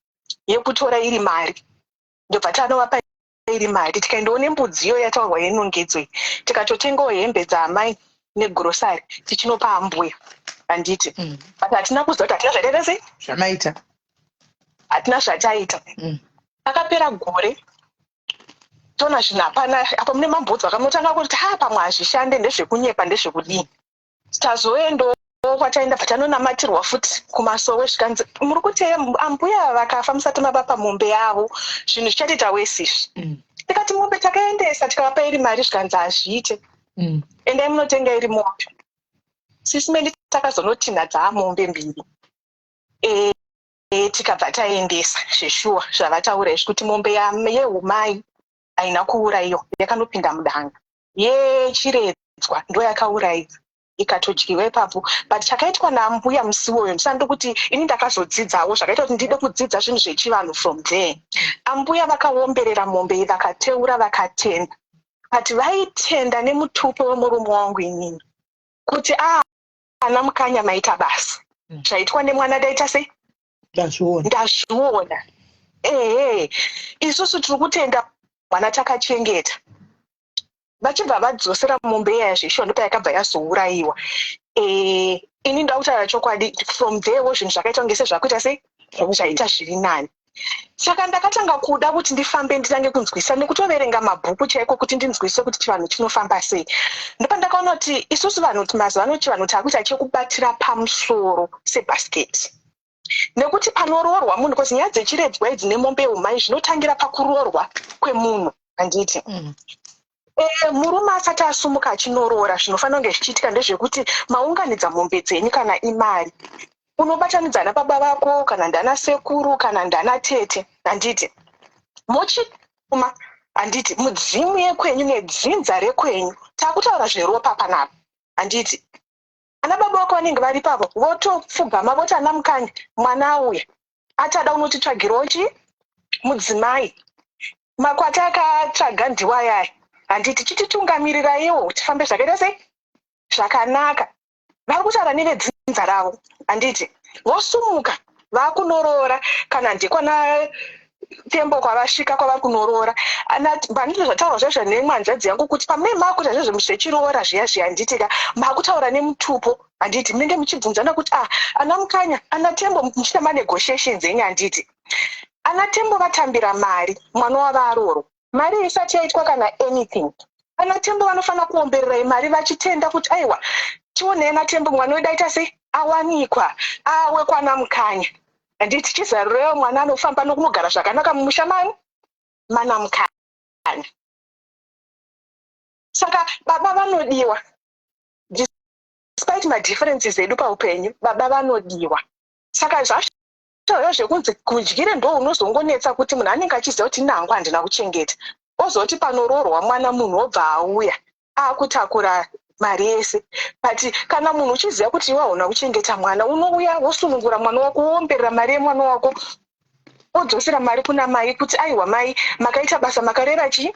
yekutora iri mari, ndobva tanovapa iri mari, tikaendawo nembudzi iyo yataurwa yenongedzo iyi, tikatotengawo hembe dzaamai negrocery, tichinopa ambuya, handiti? But hatina kuziva kuti hatina zvataita sei. Zvamaita. Hatina zvataita. Akapera gore, toona zvinhu hapana. Apa mune mambudzi, vakamutanga kuti ha, pamwe hazvishande, ndezvekunyepa, ndezvekudii. Tazoendawo kwataenda, bva tanonamatirwa futi kumasowe, zvikanzi muri kuti ambuya vakafa musati mavapa mombe yavo, zvinhu zvichatoita worse izvi. Tikati mombe takaendesa, tikavapa iri mari, zvikanzi hazviite, endai munotenga iri mombe. Sis Melly, takazonotinha dzaamombe mbiri, tikabva taendesa zveshuwa zvavataura izvi, kuti mombe yehumai haina kuurayiwa, yakanopinda mudanga. Yechiredzwa ndo yakaurayiwa, ikatodyiwa ipapo. But chakaitwa nambuya musi iwoyo, ndisandi kuti ini ndakazodzidzawo, zvakaita kuti ndide kudzidza zvinhu zvechivanhu from there. Ambuya vakaomberera mombe iyi, vakateura, vakatenda, but vaitenda nemutupo wemurume wangu inini, kuti a ana Mukanya, maita basa, zvaitwa nemwana daita sei. Ndazviona. Ndazviona, ehe. Isusu tiri kutenda mwana takachengeta. Vachibva vadzosera mombe iya zveshuwa, ndopa yakabva yazourayiwa. Ini ndoda kutaura chokwadi, from therewo zvinhu zvakaita kunge sezvakuita sei, zvaita zviri nani. Saka ndakatanga kuda kuti ndifambe, nditange kunzwisa nekutoverenga mabhuku chaiko, kuti ndinzwise kuti chivanhu chinofamba sei. Ndopandakaona kuti isusu vanhu mazuva ano chivanhu taakuita chekubatira pamusoro sebhasiketi, nekuti panoroorwa munhu, because nyaya dzechiredzwa idzi nemombe yeumai zvinotangira pakuroorwa kwemunhu, handiti? Murume asati asumuka achinoroora, zvinofanira kunge zvichiitika ndezvekuti maunganidza mombe dzenyu, kana imari, unobatanidza nababa vako, kana ndana sekuru, kana ndana tete, handiti? Mochituma, handiti, mudzimu yekwenyu nedzinza rekwenyu. Taakutaura zveropa panapa, handiti? Ana baba vako vanenge vari ipapo, votopfugama, voti, "Ana Mukanya, mwana auya, achada unotitsvagirawo chi mudzimai. Makwati akatsvaga ndiwayaya, handiti? Chititungamirirai tifambe zvakaita sei, zvakanaka." Vari kutaura nevedzinza ravo, handiti? Vosumuka vakunoroora, kana ndekwana Tembo kwavasvika, kwavari kunoroora. Pandino zvataurwa zvaizvo nemwanzvadzi yangu, kuti pamunee maakuita zvezvo zvechiroora zviya zviya, handiti ka, maakutaura nemutupo, handiti? Munenge muchibvunzana kuti, ah, ana Mukanya, ana Tembo, muchiita manegotiations enyu, handiti? Ana Tembo vatambira mari, mwana wavo aroorwa. Mari isati yaitwa kana anything, ana Tembo vanofanira kuombererai mari vachitenda kuti, aiwa, tionei ana Tembo, mwana wedu aita sei, awanikwa, awe kwana Mukanya, handiti? Chizarurewo mwana anofamba nokunogara zvakanaka mumusha mani mana Mukanya. Saka baba vanodiwa despite madifferences edu paupenyu, baba vanodiwa. Saka zvataura zvekunzi kudyire ndo unozongonetsa, kuti munhu anenge achiziva kuti nangu handina kuchengeta, ozoti panoroorwa mwana, munhu obva auya akutakura mari yese. But kana munhu uchiziva kuti iwe hauna kuchengeta mwana, unouya wosunungura mwana wako, woomberera mari yemwana wako, wodzosera mari kuna mai, kuti aiwa mai, makaita basa, makarera chii,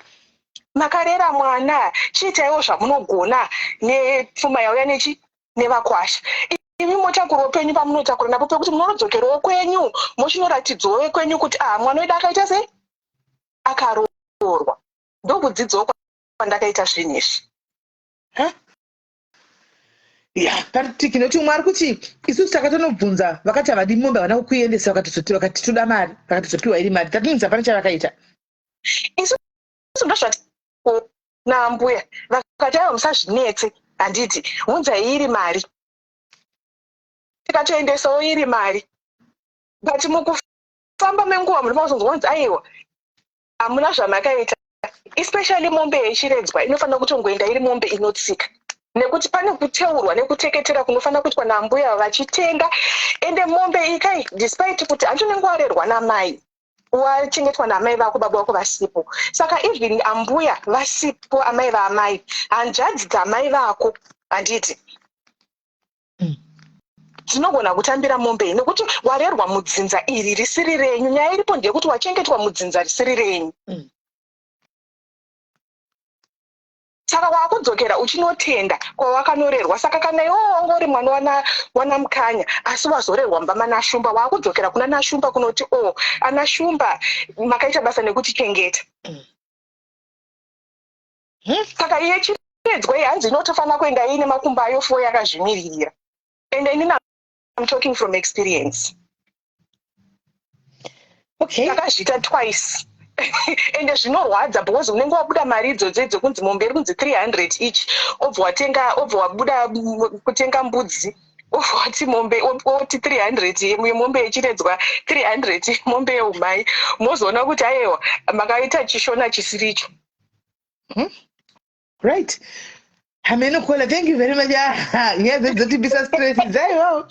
makarera mwana, chiitaiwo zvamunogona nepfuma yauya nechi nevakwasha. Imi motakurawo penyu pamunotakura napo, pekuti munonodzokerawo kwenyu, mochinoratidzawo kwenyu kuti ah, mwana wedu akaita sei, akaroorwa. Ndokudzidzawo kwandakaita zvinhu izvi. Ya, paritiki nekuti umwe ari kuti isusu takatonobvunza, vakati havadi mombe, havana kukuendesa, vakatizoti vakati toda mari, vakatizopiwa iri mari. Tatinzi hapana chavakaita. Isusu ndozvati naambuya, vakati aiwa, musazvinetse, handiti hunzai iri mari. Tikatoendesawo iri mari, but mukufamba menguva munhu mazonzwa kunzi aiwa, hamuna zvamakaita. Especially mombe yechiredzwa inofanira kutongoenda iri mombe inotsika, nekuti pane kuteurwa nekuteketera kunofanira kuitwa nambuya vachitenga. Ende mombe ikai, despite kuti hanti unenge warerwa namai, wachengetwa naamai vako, baba vako vasipo, saka even ambuya vasipo, amai vaamai, hanzvadzi dzamai vako, handiti dzinogona kutambira mombe iyi, nekuti warerwa mudzinza iri risiri renyu. Nyaya iripo ndeyekuti wachengetwa mudzinza risiri renyu. Saka waakudzokera uchinotenda kwawakanorerwa. Saka kana iwewo wanga uri mwana wana Mukanya, asi wazorerwa mumba manaShumba, waakudzokera kuna naShumba kunoti, "O oh, ana Shumba, makaita basa nekutichengeta." Saka iye chiredzwa iyi hanzi inotofanira kuenda iine makumbo ayo four yakazvimiririra. And inini I'm talking from experience. Takazviita twice, ende zvinorwadza because unenge wabuda mari idzodzo dzekunzi mombe iri kunzi 300 each, obva watenga, obva wabuda kutenga mbudzi, obva wati mombe, oti 300 yemombe yechiredzwa, 300 mombe yeumai. Mozoona kuti aiwa, makaita chishona chisiricho. Right, hameno. Kola, thank you very much. Ah, nyaya dzotibisa stress dzaiwawo.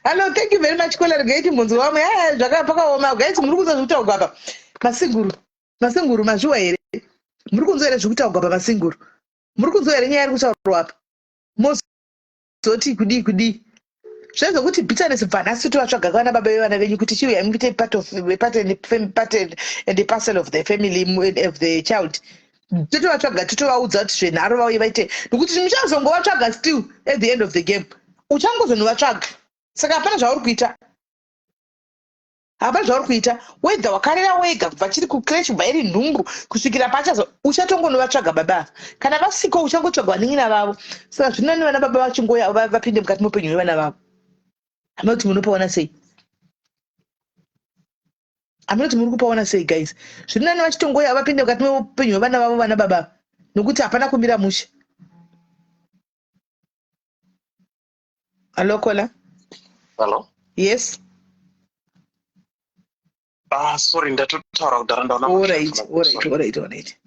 Hallo, thank you very much, Kola. Regai timbonzwa vamwe. Zvakapakaoma, guys. Muri kunzwa zvekutaurwa apa masinguru? Masinguru, mazviwa here? Muri kunzwa here zvekutaurwa pa masinguru? Muri kunzwa here nyaya iri kutaurwa apa? Mozoti kudii kudii? Zvezvokuti bitterness bva nhasi tovatsvaga vana baba vevana venyu kuti chiuyai muite part of part and part and parcel of the family of the child. Totovatsvaga, totovaudza kuti zvenharo vauye vaite, nokuti muchazongovatsvaga still at the end of the game, uchangozonovatsvaga. Saka hapana zvauri kuita, hapana zvauri kuita. Wega wakarera wega kubva chiri kucreche, kubva iri nhumbu kusvikira pachazo, uchatongonovatsvaga baba ava. Kana vasiko, uchangotsvaga vanin'ina vavo. Saka zvinani vana baba vachingoya vapinde mukati meupenyu hwevana vavo. Hamuna kuti munopaona sei? Hamuna kuti muri kupaona sei, guys? Zviri nani vachitongoya vapinde mukati meupenyu hwevana vavo, vana baba, nokuti hapana kumira mushe. Hallo, Kola. Hello. Yes. Ah, sorry, ndatotaura kudhara, ndaona. Alright.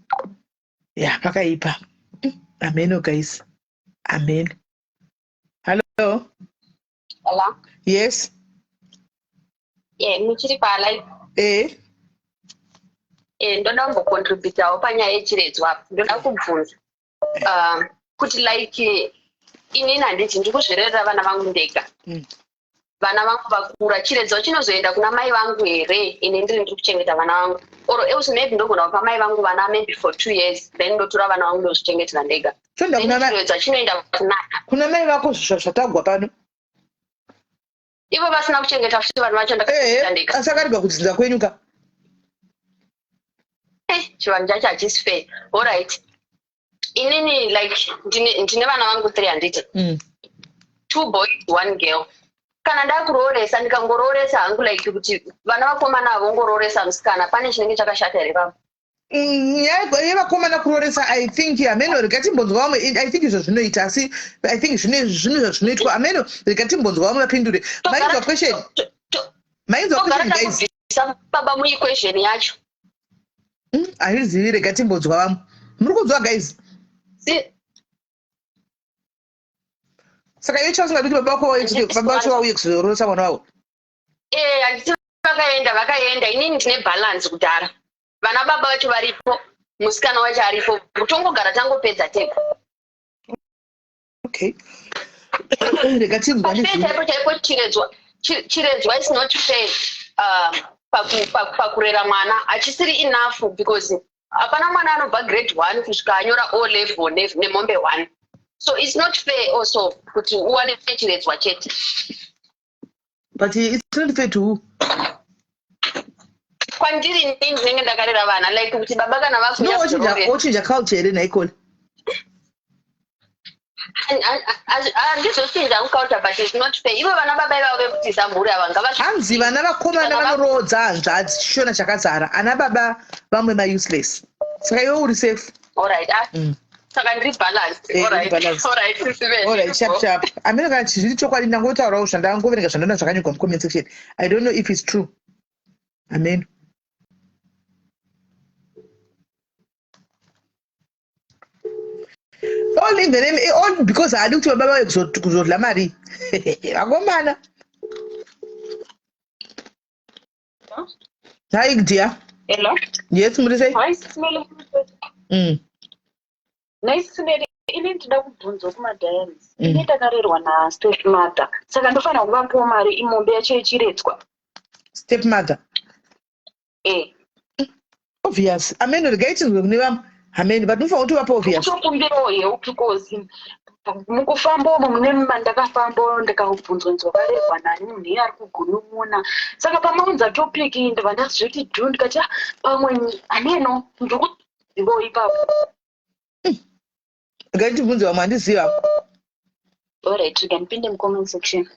Ya, pakaipa. Ameno, guys, ameno. Hello. Hello. Yes. Yeah, muchiri palive? Eh. Eh, ndoda kumbocontributawo panyaya yechiredzwa apa. Ndoda kubvunza kuti like inini, handiti ndiri kuzvirerera vana vangu ndega? Vana vangu vakura, chiredzwa chinozoenda kuna mai vangu here ini ndiri kuchengeta vana vangu? Or else maybe ndogona kupa mai vangu vana maybe for 2 years, then ndotora vana vangu ndozvichengetera ndega. Toenda Then kuna chiredzwa chinoenda kuna kuna mai vako, zvatagwa pano. Ivo vasina kuchengeta futi vanhu vacho, ndakachengeta ndega. Asi akarega kudzinza kwenyu ka. Eh, chivanhu chacho hachisi fair. Alright, inini like ndine vana vangu three, handiti? Two boys, one girl. Kana ndakurooresa, ndikangorooresa hangu, like kuti vana vakomana havongorooresa musikana, pane chinenge chakashata here pamo? Nyaya yevakomana kurooresa, I think, ameno, rega timbonzwa vamwe. I think izvo zvinoita, asi I think zvine zvazvinoitwa. Ameno, rega timbonzwa vamwe vapindure. Mainzwa question? Mainzwa Togara question, guys? takubvisa baba muequation yacho. Handizivi, rega timbonzwa vamwe. Muri kunzwa, guys? Saka iwe chausingadi kuti baba vako vauye, kuti baba vacho vauye kuzorooresa mwana wavo? Eh, handiti vakaenda, vakaenda. Inini ndine balance kudhara, vana baba vacho varipo, musikana wacho aripo, tongogara tangopedza tega. Okay, rega tinzwa. Pafair chaipo chaipo, chiredzwa chiredzwa is not fair pakurera mwana. Hachisiri enough because hapana mwana anobva grade one kusvika anyora O level nemombe one. So it's not fair also kuti uwane chiredzwa chete. But it's not fair to who? Kwandiri inini ndinenge ndakarera vana, like kuti baba kana No, vakuya ochinja culture here naikole? Handizochinja kucounter, but it's not fair. Ivo vana baba ivavo vekutiza mhuri ava ngava Hanzi vana vakomana vanoroodza hanzvadzi, chishona chakazara. Ana baba vamwe mauseless, saka iwe uri safe. Alright, ah. Saka ndiri balanced. Alright, alright. Sharp sharp. Amene kana zviri chokwadi, ndangotaurawo zvandangoverenga, zvandaona zvakanyorwa mucomment section. I don't know if it's true. Amen. All in the name, all because haadi kuti baba vauye kuzodla mari. Vakomana. Hi dear. Hello. Yes, muri sei? Hi, Simele. Nice, Simele. Ini ndinoda kubvunzwa kumadiaries. Ini ndakarerwa nastep mother. Saka ndofanira kuvapiwa mari imombe yacho ichiredzwa. Step mother? Eh. Obvious. Amen, regai tinzwe kune vamwe. Amen, but unofanira kuti vapa obvious. Kutokumbirawo help because mukufamba umo mune mandakafamba ndikabvunzwa nzi wakarerwa nani, munhu iye ari kugunun'una. Saka pamaunza topic iyi ndobva ndazviti dhu, ndikati, "Ah, pamwe hameno ndiri kuzivawo ipapo." Regai tibvunze vamwe, handiziva. Alright, rega ndipinde mucomment section.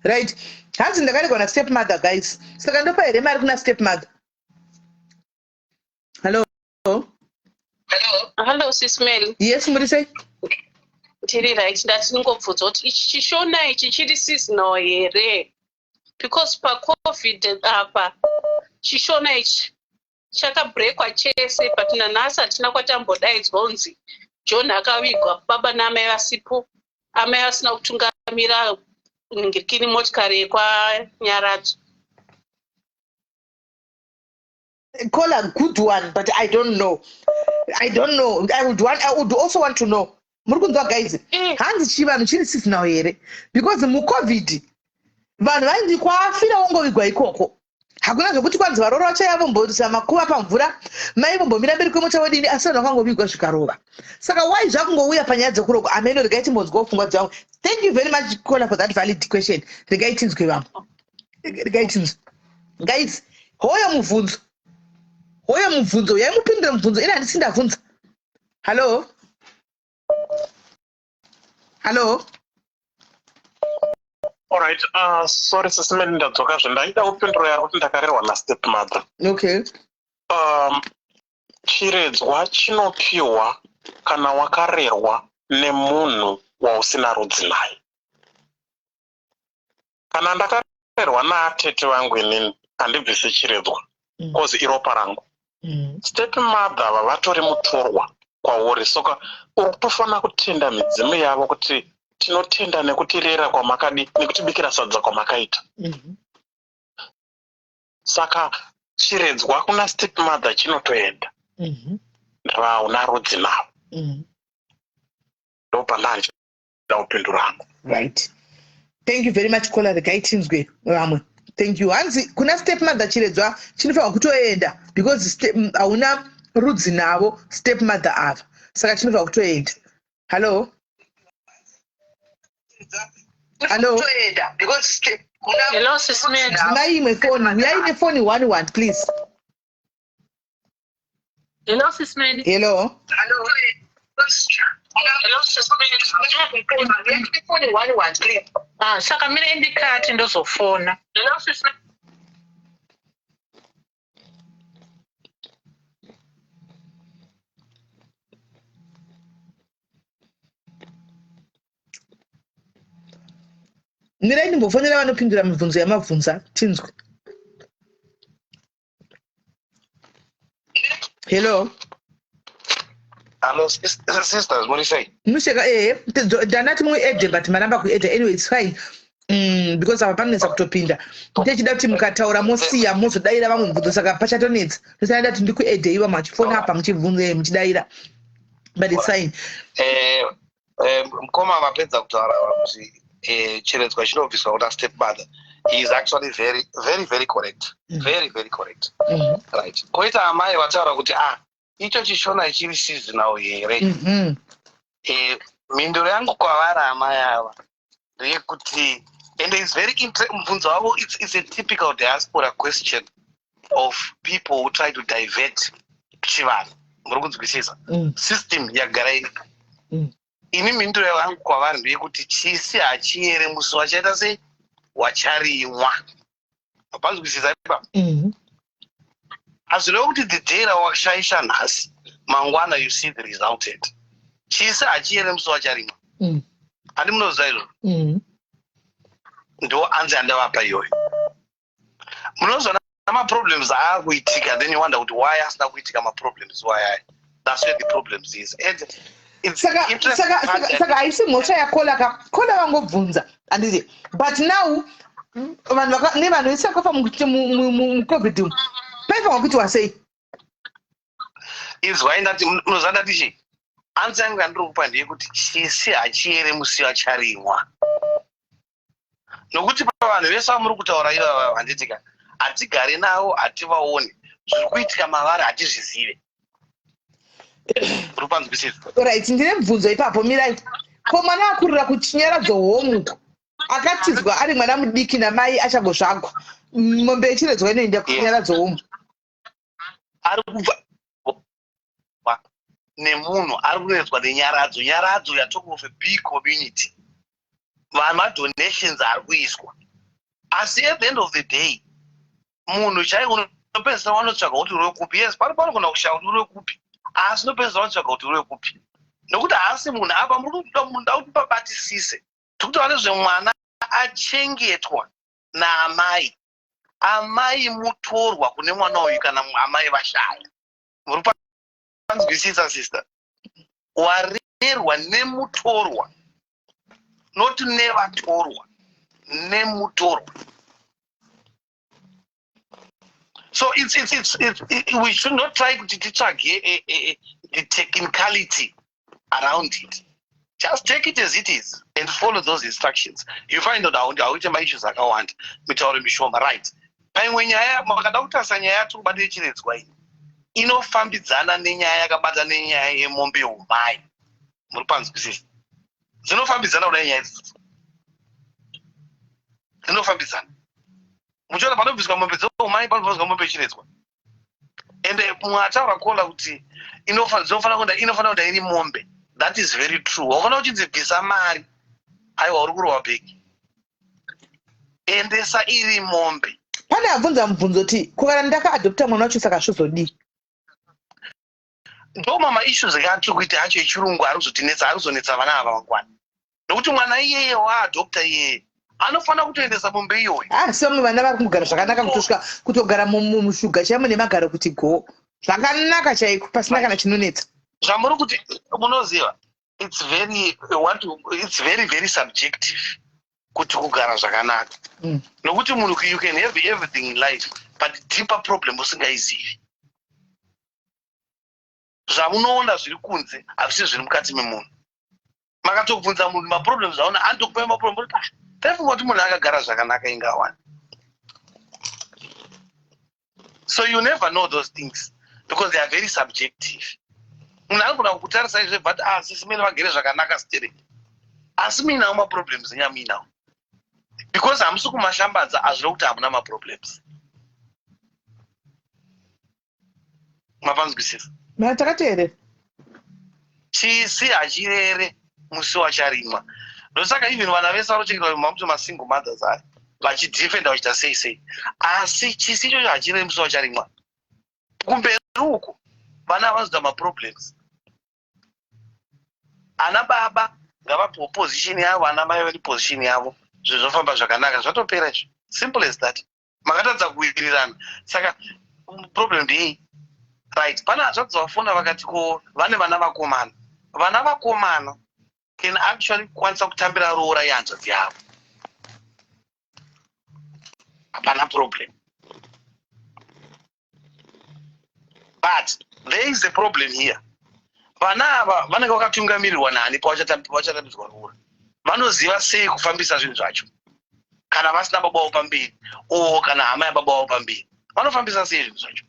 Right. Hanzi ndakarerwa nastep mother, guys. Saka ndopa here mari kuna step mother? Hello. Hello, Sis Mel. Yes, muri sei? Tiri right. Ndati ndingobvunza kuti ichi chishona ichi chiri seasonal here? Because paCovid apa chishona ichi chakabrekwa chese, but nanhasi hatina kwatambodaidzwa kunzi John akavigwa baba naamai vasipo, amai vasina kutungamira ningirikini motikari yekwaNyaradzo. Call a good one, but I don't know. I don't know. I would also want to know. Muri kunzwa, guys? Hanzi chivanhu chiri seasonal here? Because muCovid vanhu vainzi kwafira wongovigwa ikoko. Hakuna zvokuti kwanzi varoro vachaiva vomboisa makuva pamvura, mai vombomira mberi kwemota wedini, asi vanhu vakangovigwa zvikarova. Saka why zvakungouya panyaya dzekurogwa? Ameno, regai timbonzwawo pfungwa dzavamwe. Thank you very much, caller, for that valid question. Regai tinzwe vamwe. Regai tinzwe. Guys, hoyo mubvunzo. Hoyo mubvunzo. Yaimupindura mubvunzo. Ina handisi ndabvunza. Hello? Hello? Alright, sorry Sis Mel, ndadzoka zve. Ndaida kupindura yari kuti ndakarerwa nastep mother. Okay. Chiredzwa chinopiwa kana wakarerwa nemunhu wausina rudzi naye. Kana ndakarerwa naatete vangu inini, handibvisi chiredzwa 'cause iropa rangu. Step mother ava vatori mutorwa kwauri, saka uri kutofanira kutenda midzimu yavo kuti tinotenda nekutirera kwamakadi, nekutibikira sadza kwamakaita. Saka chiredzwa kuna step mother chinotoenda rauna rudzi navo. Ndopandanga kupindura hangu. Right. Thank you very much, caller. Regai tinzwe vamwe. Thank you. Hanzi kuna step mother chiredzwa chinofanirwa kutoenda because hauna rudzi navo step mother ava. Saka chinofanirwa kutoenda. Hello? Hello? Hello, Sis Mel. Dzimai imwe foni. Uyai nefoni one one, please. Hello, Sis Mel. Hello? Hello, Sis Mel. Ah, saka mire ndikati ndozofona. Hello, Sis Mel. Mirai ndimbofonera vanopindura mibvunzo yamabvunza, tinzwe. Hello? Hello, sisters, muri sei? Musheka, ehe, ndanati muedhe but maramba kuedha. Anyway, it's fine. Because apa panonetsa kutopinda, techida kuti mukataura mosiya mozodayira vamwe mubvunzo, saka pachatonetsa. Tosana ndati ndikuedheiwa machifona apa muchibvunze muchidayira, but it's fine. Mukoma vapedza kutaura kuti chiredzwa chinobviswa kuna step mother. He is actually very very very correct. Very very correct. Right. Koita amai vataura kuti, ah, icho chishona chiri seasonal here? Mhinduro yangu kwavari amai ava ndeyekuti, and it's very mubvunzo wavo, it's a typical diaspora question of people who try to divert chivanhu. Muri kunzwisisa? System yagara iri. Ini mhinduro yangu kwavari ndeyekuti chisi hachiyere musi wachaita sei wacharimwa. Mapanzwisisa ipapo? Hazvirevi kuti the day rawashaisha nhasi mangwana you see the resulted. Chisi hachiyere musi wacharimwa. Handi munoziva izvozvo? Ndo answer yandavapa iyoyo. Munozoona maproblems aakuitika, then you wonder kuti why asina kuitika maproblems why aya. That's where the problems is and it's Saka interesting saka part saka saka haisi mhosva yacaller ka. Caller vangobvunza, handiti? But now vanhu nevanhu vese vakafa muCovid umu, paifanwa kuitiwa sei? Izwai, ndati munoziva ndati chii? Answer yangu yandiri kupa ndeyekuti chisi hachiyere musi wacharimwa, nokuti pavanhu vese vamuri kutaura ivava, handitika, hatigari navo, hativaoni. Zviri kuitika mavari hatizvizive. Uri kupanzwisisa? Right, ndine mubvunzo ipapo, mirai. Ko mwana akurira kuchinyaradzo home uko, akatizwa ari mwana mudiki namai achangozvagwa, mombe yechiredzwa inoenda kuchinyaradzo home? Ari kubva nemunhu ari kunoedzwa nenyaradzo. Nyaradzo yatalking of a big community. Vanhu, madonations ari kuiswa, asi at the end of the day munhu chai unopedzisira wanotsvaga kuti uri wekupi. Yes, pano panogona kushaya kuti uri wekupi, asi unopedzisira wanotsvaga kuti uri wekupi, nokuti haasi munhu. Apa muri kuda kuti pabatisise, tikuti nezvemwana achengetwa naamai. Amai mutorwa kune mwana uyu kana amai vashaya. Muri panzwisisa, sister? Warerwa nemutorwa, not nevatorwa, nemutorwa. So we should not try kuti titsvage the technicality around it. Just take it as it is and follow those instructions. You find out hauite maissues akawanda, mitauro mishoma. Right, paimwe nyaya makada kutarisa, nyaya yatiri kubata yechiredzwa iyi inofambidzana nenyaya yakabata nenyaya yemombe yeumai. Muri panzwisisa? Dzinofambidzana kudai nyaya idzodzo, dzinofambidzana. Muchiona panobviswa mombe dzeumai, panobviswa mombe yechiredzwa. Ende mumwe ataura caller kuti dzinofanira kuenda, inofanira kuenda iri mombe. That is very true. Wakaona uchinzi bvisa mari, aiwa, uri kurova bhegi. Endesa iri mombe. Pane abvunza mubvunzo kuti kukana ndakaadopta mwana wacho, saka zvozodii? Ndo mama issues atiri kuita acho echirungu ari kuzotinetsa, ari kuzonetsa vana ava mangwana, nokuti mwana iyeye waadopta iyeye anofanira kutoendesa mombe iyoyo. Ah, vamwe vana vari kugara zvakanaka, kutosvika kutogara mushuga chaimo nemagaro, kuti go zvakanaka chaiko, pasina kana chinonetsa. Zvamuri kuti, munoziva, it's very very subjective kuti kugara zvakanaka, nokuti munhu, you can have everything in life, but deeper problem usingaizivi. Zvamunoona zviri kunze hazvisi zviri mukati memunhu. Makatobvunza munhu maproblems aona, anotokupai maproblem kuti, "Ah, taifunga kuti munhu akagara zvakanaka, ingawani." So you never know those things because they are very subjective. Munhu anogona kukutarisai zvebva kuti, "Ah, sisi mene vagere zvakanaka stereki," asi muinawo maproblems enyamuinawo, because hamusi kumashambadza. Hazvino kuti hamuna maproblems. Mapanzwisisa? Ma takateerera. Chisi hachirere musi wacharimwa. Ndosaka even vana vese vanochengetwa mamuti masingle mothers aya vachidefenda, vachiita sei sei, asi chisi ichocho hachirere musi wacharimwa. Kumberi uku vana vanozoita maproblems. Ana baba ngavapiwe position yavo, ana mai vane position yavo, zvinhu zvofamba zvakanaka, zvatopera izvo. Simple as that. Makatadza kuwirirana, saka problem ndeyei? Right, pane hanzvadzi vafona vakati ko vane vana vakomana. Vana vakomana can actually kwanisa kutambira roora yehanzvadzi yavo, hapana problem. But there is a problem here. Vana ava vanenge vakatungamirirwa nani pavachatambidzwa roora? Vanoziva sei kufambisa zvinhu zvacho kana vasina baba vavo pamberi o kana hama yababa vavo pamberi? Vanofambisa sei zvinhu zvacho?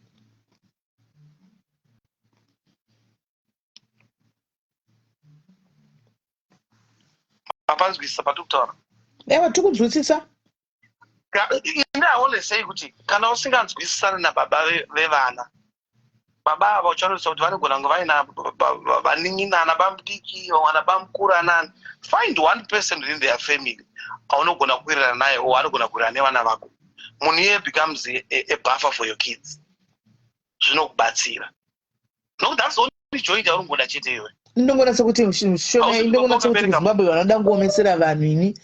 Mapanzwisisa patiri kutaura? Ewa, tiri kunzwisisa. Ini I always say kuti kana usinganzwisisani nababa vevana. Baba ava uchanoisa kuti vanogona kunge vaina vanin'ina, ana bamudiki, vamwe ana bamukuru, anani. Find one person within their family aunogona kuwirirana naye or anogona kuwirirana nevana vako. Munhu iye becomes a buffer for your kids. Zvinokubatsira. No, that's the only joint yauri kungoda chete iwe. Ndinongoona sekuti shona, ndinongoona sekuti kuZimbabwe vanoda kuomesera vanhu ini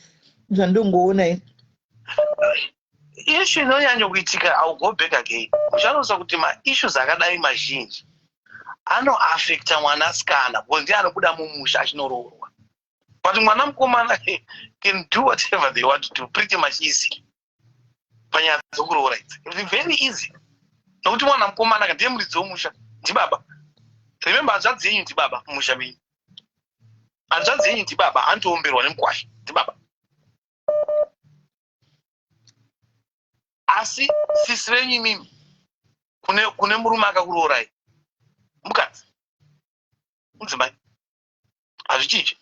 zvandongoona ini. Issue inonyanya kuitika, I will go back again, muchanosa kuti maissues akadai mazhinji anoafecta mwanasikana because ndiye anobuda mumusha achinoroorwa, but mwana mukomana can do whatever they want to do pretty much easily panyaya dzokuroora idzi. It's very easy nokuti mwana mukomana ka ndiye muridzi wemusha, ndibaba. Remember, hanzvadzi yenyu ndibaba mumusha menyu, hanzvadzi yenyu ndibaba, anotoomberwa nemukwasha, ndibaba. Asi sisi venyu imimi kune murume akakuroorai mukadzi, mudzimai, hazvichinji.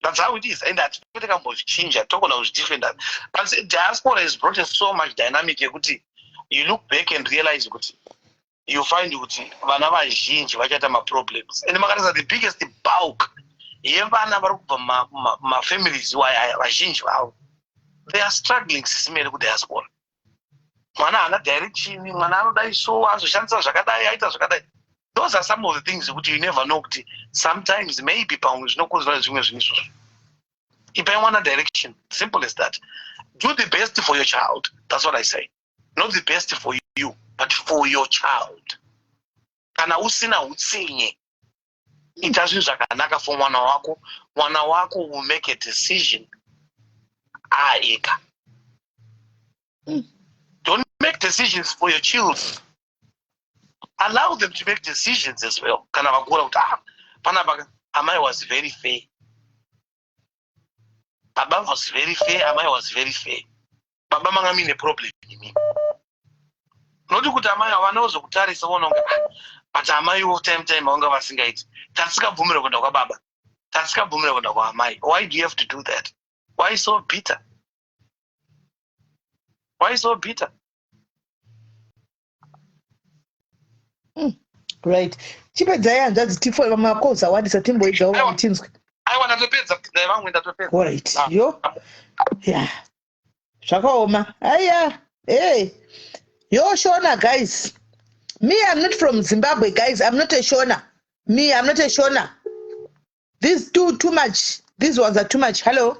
That's how it is, and hatipete kambozvichinja, togona kuzvidefenda. But diaspora has brought us so much dynamic yekuti you look back and realize kuti you find kuti vana vazhinji vachaita maproblems. And makarisa, the biggest bulk yevana vari kubva mumafamilies iwaya, vazhinji vavo, they are struggling, Sis Melly, kudiaspora. Mwana haana direction, mwana anodai so, azoshandisa zvakadai, aita zvakadai. Those are some of the things yekuti you never know kuti sometimes maybe pamwe zvinokonzerwa nezvimwe zvinhu izvozvo. Ipai mwana direction, simple as that. Do the best for your child, that's what I say. Not the best for you, but for your child. Kana usina utsinye, ita zvinhu zvakanaka for mwana wako. Mwana wako will make a decision aega. Don't make decisions for your children, allow them to make decisions as well kana vakura kuti, ah, panapa amai was very fair, baba was very fair, amai was very fair. Baba manga muine problem imini, noti kuti amai havana kuzokutarisa voona kunge, ah, but amaiwo time vanga vasingaiti, tatisingabvumira kuenda kwababa, tatisingabvumira kuenda kwaamai. Why do you have to do that? Why so bitter? Why so bitter? Right, chipedzai hanzvadzi, tifo vamwe awandisa, timboidzawo vamwe tinzwe. Aiwa, ndatopedza vamwe, ndatopedza. Right, yo ya, zvakaoma. Aiya, hey, yo, Shona guys, me, I'm not from Zimbabwe, guys. I'm not a Shona. Me, I'm not a Shona. These two too much, these ones are too much. Hello?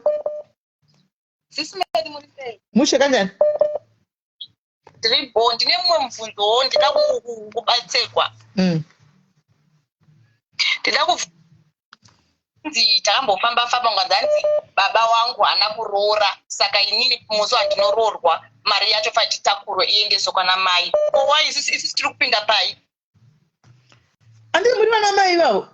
Sis Melly, muri sei? Mushe, kanjani? Ndiri bo. Ndine mumwe mubvunzowo, ndida kubatsirwa. Ndida kubvunzi, takambofamba famba, nganzanzi baba wangu haana kuroora, saka inini musi wandinoroorwa mari yacho fatitakurwe iendeswe kwana mai. Owai, isusu tiri kupinda pai? Andii muri vana mai ivavo.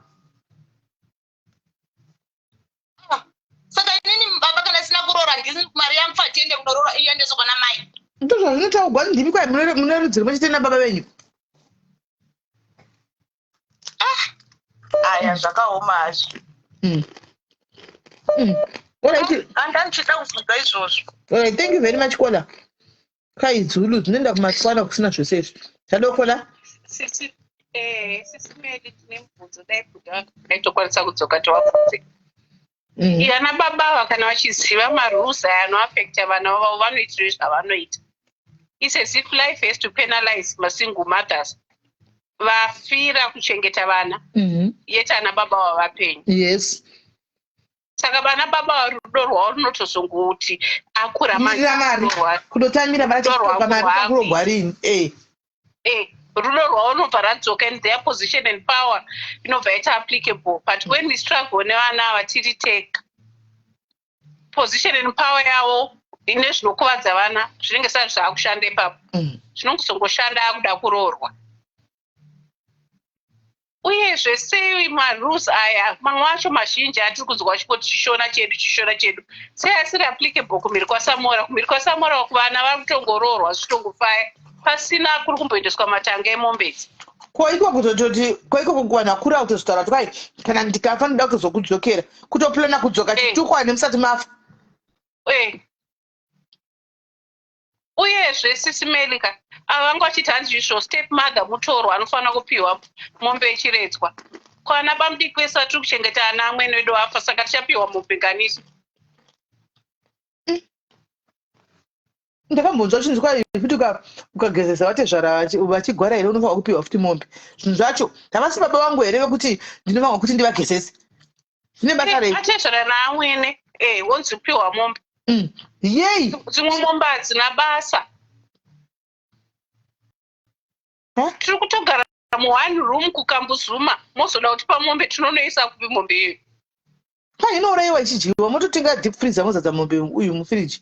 Saka inini baba kana isina kuroora, ndisi mari yangu fatiende kunoroora iendeswe kwana mai? Ndozvazvinotaurwa, ndimi kwai mune rudzi rumwe chete nababa venyu. Aya, zvakaoma hazvo. Alright. Anda ndichida kubvunza izvozvo. Alright, thank you very much, caller. Kaizulu dzinoenda kumatswana kusina zvose izvi. Hello, caller. Sisi, Sis Melly, tine mubvunzo, dai bhuda aitokwanisa kudzoka tivabvunze. Ana baba ava kana vachiziva marules aya anoafecta vana vavo, vanoitire zvavanoita? It's as if life has to penalize masingle mothers vafira kuchengeta vana, yet ana baba vava vapenyu. Saka vana baba va, rudo rwavo runotozongoti akura. Mirira mari kunotamira Rudo rwavo mari rwakwe. kurogwa rini eh. Rudo rwavo runobva radzoka and their position and power inobva yaita applicable. But when we struggle nevana ava tiri tega, position and power yavo ine zvinokuvadza vana zvinenge sati zvaakushanda ipapo. Zvinongozongoshanda akuda kuroorwa. Uyezve sei marules aya, mamwe acho mazhinji atiri kunzwa vachingoti chiShona chedu, chiShona chedu, sei asiri applicable kumhiri kwaSamora? Kumhiri kwaSamora vana vari kutongoroorwa zvichitongofaya pasina kuri kumboendeswa matanga emombe idzi. Ko iko kutototi, ko iko kuwana kura kutozotaura kuti kwai kana ndikafa ndoda kuzokudzokera, kutoplana kudzoka chitukwa nemusati mafa. Uyezve sisi Melika ava vanga vachiti hanzi izvo step mother mutorwa anofanira kupiwa mombe yechiredzwa. Ko ana bamudiki vese vatiri kuchengeta ana amwene vedu vafa saka tichapiwa mombe nganiso. Ndakambonzwa chinhu kwai kuti ukagezesa vatezvara vachigwara here unofanirwa kupiwa futi mombe. Zvinhu zvacho havasi baba vangu here vekuti ndinofanirwa kuti ndivagezese? Zvine basa rei? Atezvara naamwene eh wonzi upiwa mombe. Yei. Dzimwe mombe hadzina basa. Tiri kutogara muone room kuKambuzuma mozoda kutipa mombe tinonoisa kupi mombe iyoyo? Pa inourayiwa ichidyiwa mototenga deep freezer mozadza mombe uyu mufiriji.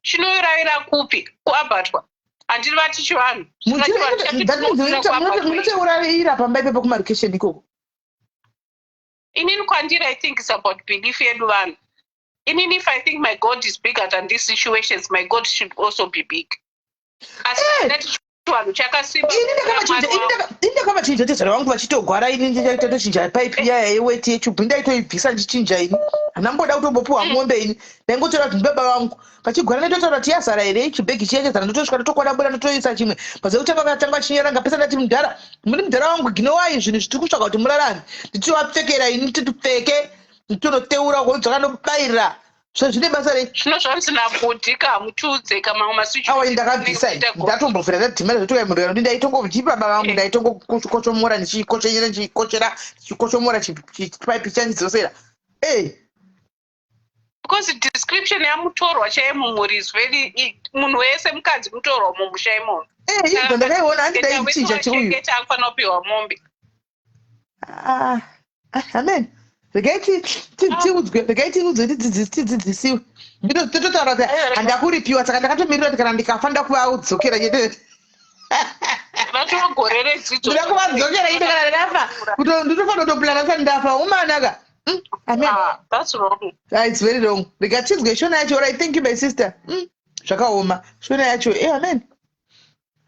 Chinourayira kupi? Kuabatwa. Handiri vati chivanhu. Munotourayira pamba ipapo kumarikesheni ikoko. Inini kwandiri I think it's about belief yedu vanhu. Inini if I think my God is bigger than these situations, my God should also be big. Asi ndati chivanhu chakasimba. Ini ndakavachinja, ini ndakavachinja tezvara vangu vachitogwara ini ndakatochinja pipe iya yeweti yechubhu ndaitoibvisa ndichinja ini. Handamboda kutombopiwa mombe ini. Ndaingotora kuti ndibaba vangu. Vachigwara ndaitotaura kuti yazara here chibhegi chiya chazara ndotosvika ndotokwadabura ndotoisa chimwe. Pazuva kutanga vakatanga vachinyora ngapesa ndati mudhara muri mudhara wangu ginowai zvinhu zvitiri kutsvaga kuti murarame. Ndichivapfekera ini titipfeke nditonoteura uko zvakanobaira. Zvo zvine basa rei? Zvino zvanzi nabudhi ka hamutiudze ka mamwe masituations. Awa ndakabvisa ini. Ndatombobvira ndadhimana zvekuti munhu kana ndaitongojipa baba vangu ndaitongokochomora ndichikochenyera ndichikochera ndichikochomora chipaipi chandidzosera. Eh. Because description yamutorwa chaiye mumhuri is very munhu wese mukadzi mutorwa mumusha imomo. Eh, ibva ndakaiona handi ndaichinja chiuyu. Chengeta anofanira kupiwa mombe. Ah, ah, amen. Regai tiudzwe, regai tiudzwe tidzidzisiwe. Ndinototaura kuti handakuripiwa saka ndakatomirira kuti kana ndikafa ndakuvadzokera chete. Vatova gore redzidzo. Ndoda kuvadzokera chete kana ndikafa. Kuti ndinofanira kutoplana ndisati ndafa. Umanaka. Amen. Ah, that's wrong. Ah, it's very wrong. Rega tinzwe shona yacho. All right, thank you my sister. Zvakaoma. Shona yacho. Eh, amen.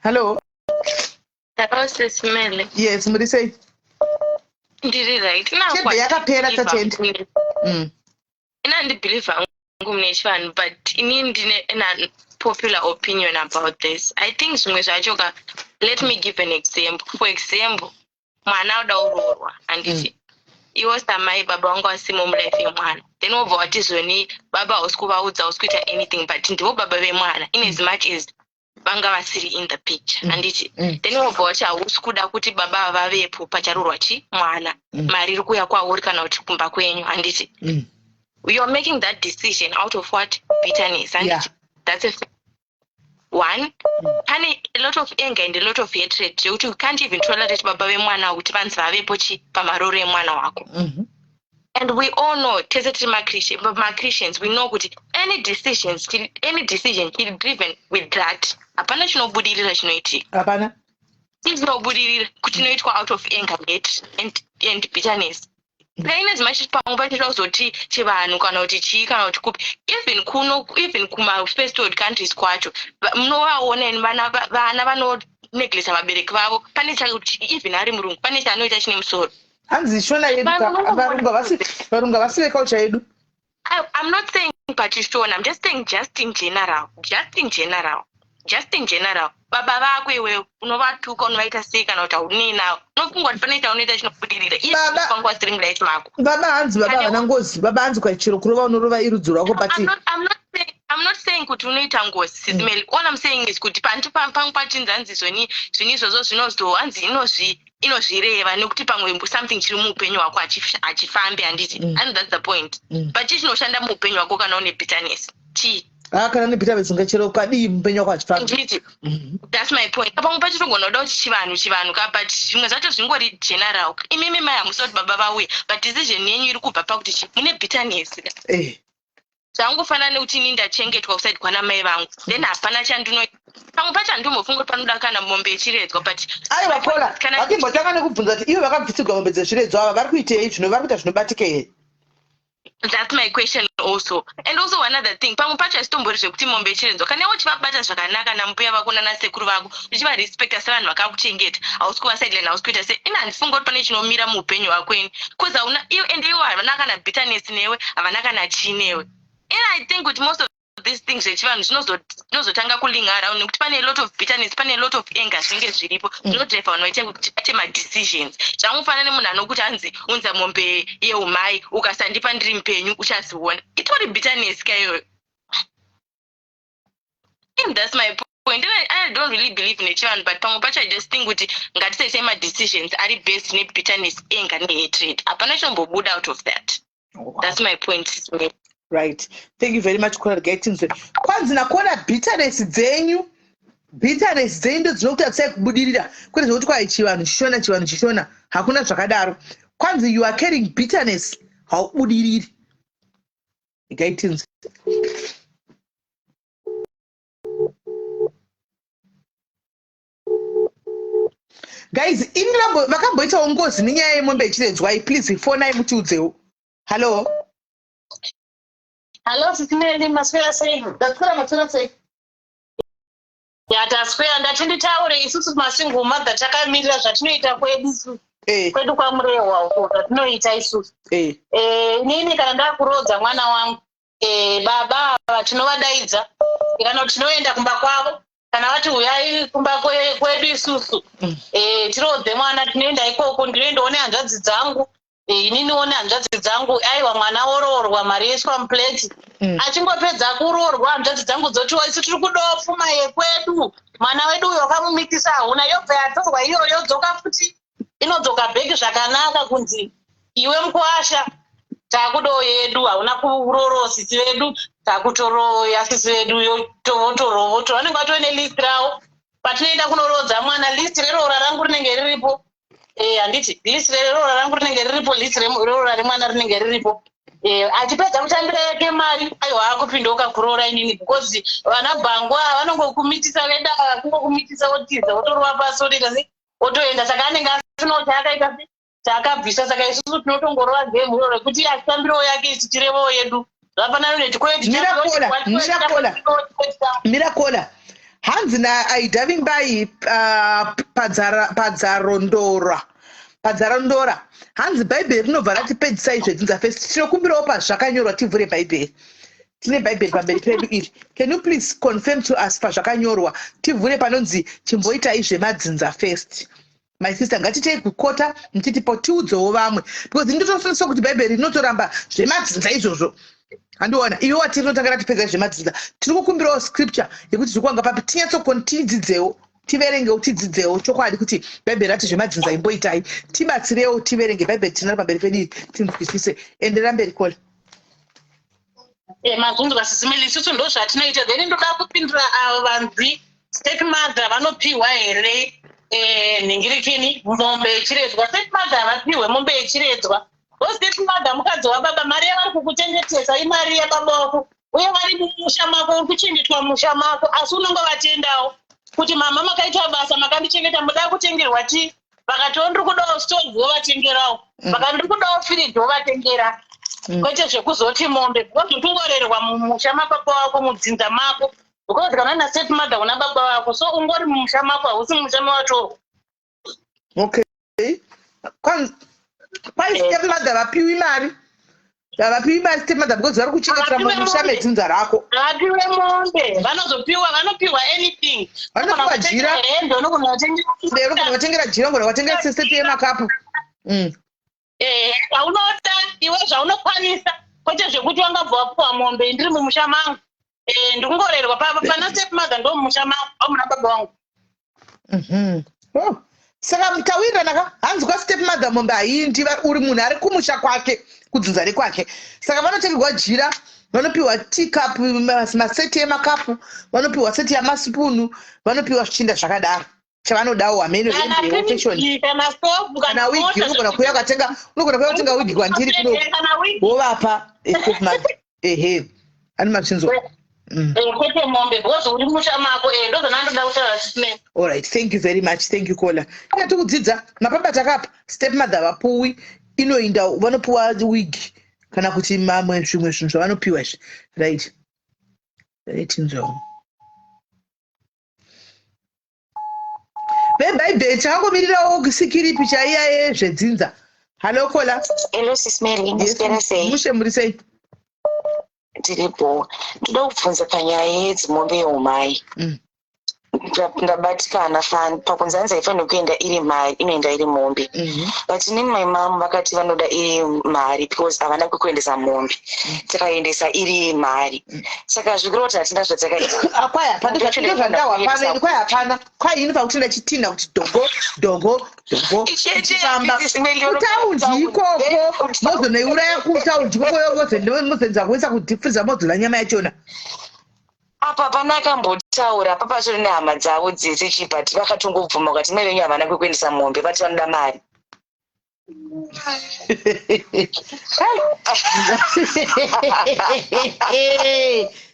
Hello. Hello, Sis Melly. Yes, muri sei? Ndiri right. Chebhe yakapera tatenda. Ina ndibelieve hangu mune chivanhu but ini ndine an popular opinion about this. I think zvimwe zvacho ka let me give an example. For example, mwana oda kuroorwa handiti iwe samai baba vangu vasimo mulife yemwana then wobva wati zvoni baba hausi kuvaudza hausi kuita anything but ndivo baba vemwana in as much as vanga vasiri in the picture handiti then wobva wati hausi kuda kuti baba vavepo pacharoorwa chi mwana mari iri kuuya kwauri kana kuti kumba kwenyu handiti you are making that decision out of what bitterness handiti That's a fact. One, pane a lot of anger and a lot of hatred zvekuti you can't even tolerate baba vemwana kuti vanzi vavepo chi pamaroro emwana wako. And we all know, tese tiri maChristians, we know kuti any decisions, any decision chiri driven with that, hapana chinobudirira chinoitika. Hapana. Chinobudirira kuti chinoitwa out of anger, hate and bitterness. Paine dzimwe chiti pamwe pacho toda kuzoti chivanhu kana kuti chii kana kuti kupi, even kuno, even kuma first world countries kwacho, munovaona ini vana vanoneglesa vabereki vavo. Pane cha, even ari murungu, pane chaanoita chine musoro. Hanzi shona yedu ka, varungu havasi, varungu havasi veculture yedu. I'm not saying pachishona, I'm just saying just in general, just in general, just in general. Baba vako iwewe unovatuka, unovaita sei kana kuti haunei navo, unofunga kuti pane chaunoita chinobudirira, iye unofanira kuva siri mulife mako. Baba hanzi baba havana ngozi, baba hanzi kwa chero kurova unorova irudzi rwako, but I'm not saying kuti unoita ngozi, Sis Melly. All I'm saying is kuti panti pangu pachinzi hanzi zvoni zvinhu izvozvo zvinozo hanzi inozvireva nekuti pamwe something chiri muupenyu hwako hachifambi, handiti? And that's the point. But chii chinoshanda muupenyu hwako kana une bitterness? Chii? Ah, kana une bitterness ungachero ukadii muupenyu hwako hachifambi. Handiti? That's my point. Pamwe pacho togona kuda kuti chivanhu, chivanhu ka, but zvimwe zvacho zvingori general. Imimi mai hamusi kuti baba vauye, but decision yenyu iri kubva pakuti chi mune bitterness. Zvangofanana nekuti ini ndachengetwa kuside kwana mai vangu, then hapana chandino, pamwe pacho handombofunga kuti panoda kana mombe yechiredzwa, but Aiwa, kola kana vatimbotanga nekubvunza kuti ivo vakabvisirwa mombe dzezviredzwa ava vari kuitei zvino, vari kuita zvinobatika here? That's my question also. And also one other thing, pamwe pacho hazvitombori zvekuti mombe yechiredzwa. Kana iwe uchivabata zvakanaka nambuya vako nanasekuru vako, uchivarespecta sevanhu vakakuchengeta, hausi kuva sideline, hausi kuita sei. Ini handifungi kuti pane chinomira muupenyu hwako ini. Because hauna, iwe, and iwe havana kana bitterness newe, havana kana chii newe. And I think kuti most of these things zvechivanhu zvinozotanga kulinga around nekuti pane lot of bitterness, pane lot of anger zvinenge zviripo zvinodrive vanhu vaite kuti vaite madecisions. Zvangofanana nemunhu anokuti hanzi unza mombe yeumai, ukasandipa ndiri mupenyu uchaziona. Itori bitterness ka iyoyo. And that's my point. And I don't really believe nechivanhu, but pamwe pacho I just think kuti ngatisaitei madecisions ari based nebitterness, anger nehatred. Hapana chinombobuda out of that. That's my point. Right, thank you very much, Kona. Regai tinzwe kwanzi nakona. Bitterness dzenyu, bitterness dzenyu ndo dzinokutarisai kubudirira, kwete zvekuti kwai chivanhu chishona, chivanhu chishona. Hakuna zvakadaro. Kwanzi you are carrying bitterness, haubudiriri. Regai tinzwe. Guys, ini vakamboitawo ngozi nenyaya yemombe ichiredzwai, please fonai mutiudzewo. Hallo. Hallo, Sisi Melly, maswera sei? Ndaswera, maswera sei? Ya, taswera. Ndati nditaure, isusu masingle mother takamirira zvatinoita kwedu isusu. Kwedu kwaMurehwa uko zvatinoita isusu. Inini kana ndakuroodza mwana wangu, baba ava tinovadaidza kana kuti tinoenda kumba kwavo. Kana vati uyai kumba kwedu isusu, tiroodze mwana, tinoenda ikoko. Ndinoendawo nehanzvadzi dzangu, ininiwo nehanzvadzi dzangu. Aiwa, mwana oroorwa, mari yoiswa muplate. Achingopedza kuroorwa, hanzvadzi dzangu dzotiwo isu tiri kudawo pfuma yekwedu, mwana wedu uyo wakamumitisa hauna. Yobva yatorwa iyoyo, yodzoka futi, inodzoka back zvakanaka, kunzi iwe mukwasha, takudawo yedu, hauna kurooroo sisi vedu, takutoroya sisi vedu. Votovotora, vanenge vatove nelist ravo. Patinoenda kunoroodza mwana, list reroora rangu rinenge riripo. Handiti list reroora rangu rinenge riripo, list reroora remwana rinenge riripo. Achipedza kutambira yake mari, aiwa, akupindoka kuroora inini, because vana bhangwa vanongokumitisa veda, kungokumitisa, wotiza, wotorova pasi, wotoita sei, wotoenda. Saka anenge asinawo chaakaita sei, chaakabvisa. Saka isusu tinotongorova game iro rekuti achitambirawo yake, isu tirevowo yedu. Zvafanana nechikwereti. Mirakola, Mirakola, Mirakola. Hanzi naaidavimbai padzarondora, padzarondora, hanzi Bhaibheri rinobva rati pedzisai zvedzinza first. Tinokumbirawo pazvakanyorwa, tivhure Bhaibheri. Tine Bhaibheri pamberi pedu iri. Can you please confirm to us pazvakanyorwa? Tivhure panonzi chimboitai zvemadzinza first. My sister, ngatitei kukota muchitipo, tiudzewo vamwe, because nditofunisa kuti Bhaibheri rinotoramba zvemadzinza izvozvo. Handiona iwe wati rinotanga ratipedza zvemadzinza. Tiri kukumbirawo scripture yekuti zviri kuwanga papi, tinyatsokon tidzidzewo, tiverengewo, tidzidzewo chokwadi kuti Bhaibheri rati zvemadzinza imboitai. Tibatsirewo tiverenge Bhaibheri tinaro pamberi pedu iri, tinzwisise. Enderera mberi, kola. Mazvinzwa, Sisi Melly, isusu ndo zvatinoita. Then ndoda kupindura avo vanzi step mother vanopiwa here nhingirikini, mombe yechiredzwa. Step mother havapiwe mombe yechiredzwa. Vo step mother mukadzi wababa, mari yavari kukuchengetesa imari yababa wako, uye vari mumusha mako, uri kuchengetwa mumusha mako, asi unongovatendawo kuti mama makaita basa, makandichengeta, muda kutengerwa chii? Vakatiwo ndiri kudawo stove, wovatengerawo. Vakati ndiri kudawo firiji, wovatengera. Kwete zvekuzoti mombe, because uri kungorerwa mumusha mapapa wako, mudzinza mako, because kana una step mother una baba vako, so ungori mumusha mako, hausi mumusha mevatorwa. Okay, kwai step mother vapiwi mari, havapiwi mari step mother, because vari kuchengetera Havapiwe mumusha mombe. medzinza rako. Havapiwe mombe, vanozopiwa, vanopiwa anything. Vanopiwa jira. Hembe, unogona kutengera. Unogona kutengera jira, unogona kutengera seti yemakapu. Zvaunoda iwe, zvaunokwanisa, kwete zvekuti wangabva wapiwa mombe. Ndiri mumusha mangu, ndikungorerwa pana step mother, ndo mumusha mangu, amuna baba vangu. Oh. Saka tawirirana ka? Hanzi kwastep mother mombe haindi, uri munhu ari kumusha kwake, kudzinza rekwake. Saka vanotengerwa jira, vanopiwa teacup, maseti emakapu, vanopiwa seti yamasipunu, vanopiwa zvichinda zvakadaro. Chavanodawo hameno, Kana hembe yefashion. firiji, kana sofu, kana wigi, mota. Unogona kuuya ukatenga, unogona kuuya kutenga wigi kwandiri kuno. Kana wigi. Wovapa step mother, ehe, ani mazvinzwa. Kwete mombe, because uri musha mako. Ndozvanandoda kutaura, Sisi Melly. Alright, thank you very much, thank you, caller. Ina tikudzidza mapabata kapa step mother vapuwi inoinda, vanopiwa wig kana kuti mamwe zvimwe zvinhu zvavanopiwa izvi. Right, inzwawo vebhaibheri, takangomirirawo sikiripi chaiya yezvedzinza. Hallo, caller. Hello, Sis Melly, maswera sei? Mushe, muri sei? Ndiripo. Ndoda kubvunza panyaya yedzimombe yeumai. Ndabatikana fani pakunzi hanzi haifaniri kuenda iri mari, inoenda iri mombe. But inini my mom vakati vanoda iri mari because havana kwekuendesa mombe. Takaendesa iri mari. Saka zvikureva kuti hatina zvatakaita. Akwai hapana zvandawa pano ini, kwai hapana, kwai ini pakuti ndachitinha kuti dhogo dhogo dhogo ichifamba kutaundi ikoko, mozonoiuraya kutaundi ikoko, mozoenza kuisa kudeep freezer, mozola nyama yachona. Apa pana akambotaura papatori nehama dzavo dzese chi, but vakatongobvuma kuti mai venyu havana kwekuendesa mombe, vati vanoda mari.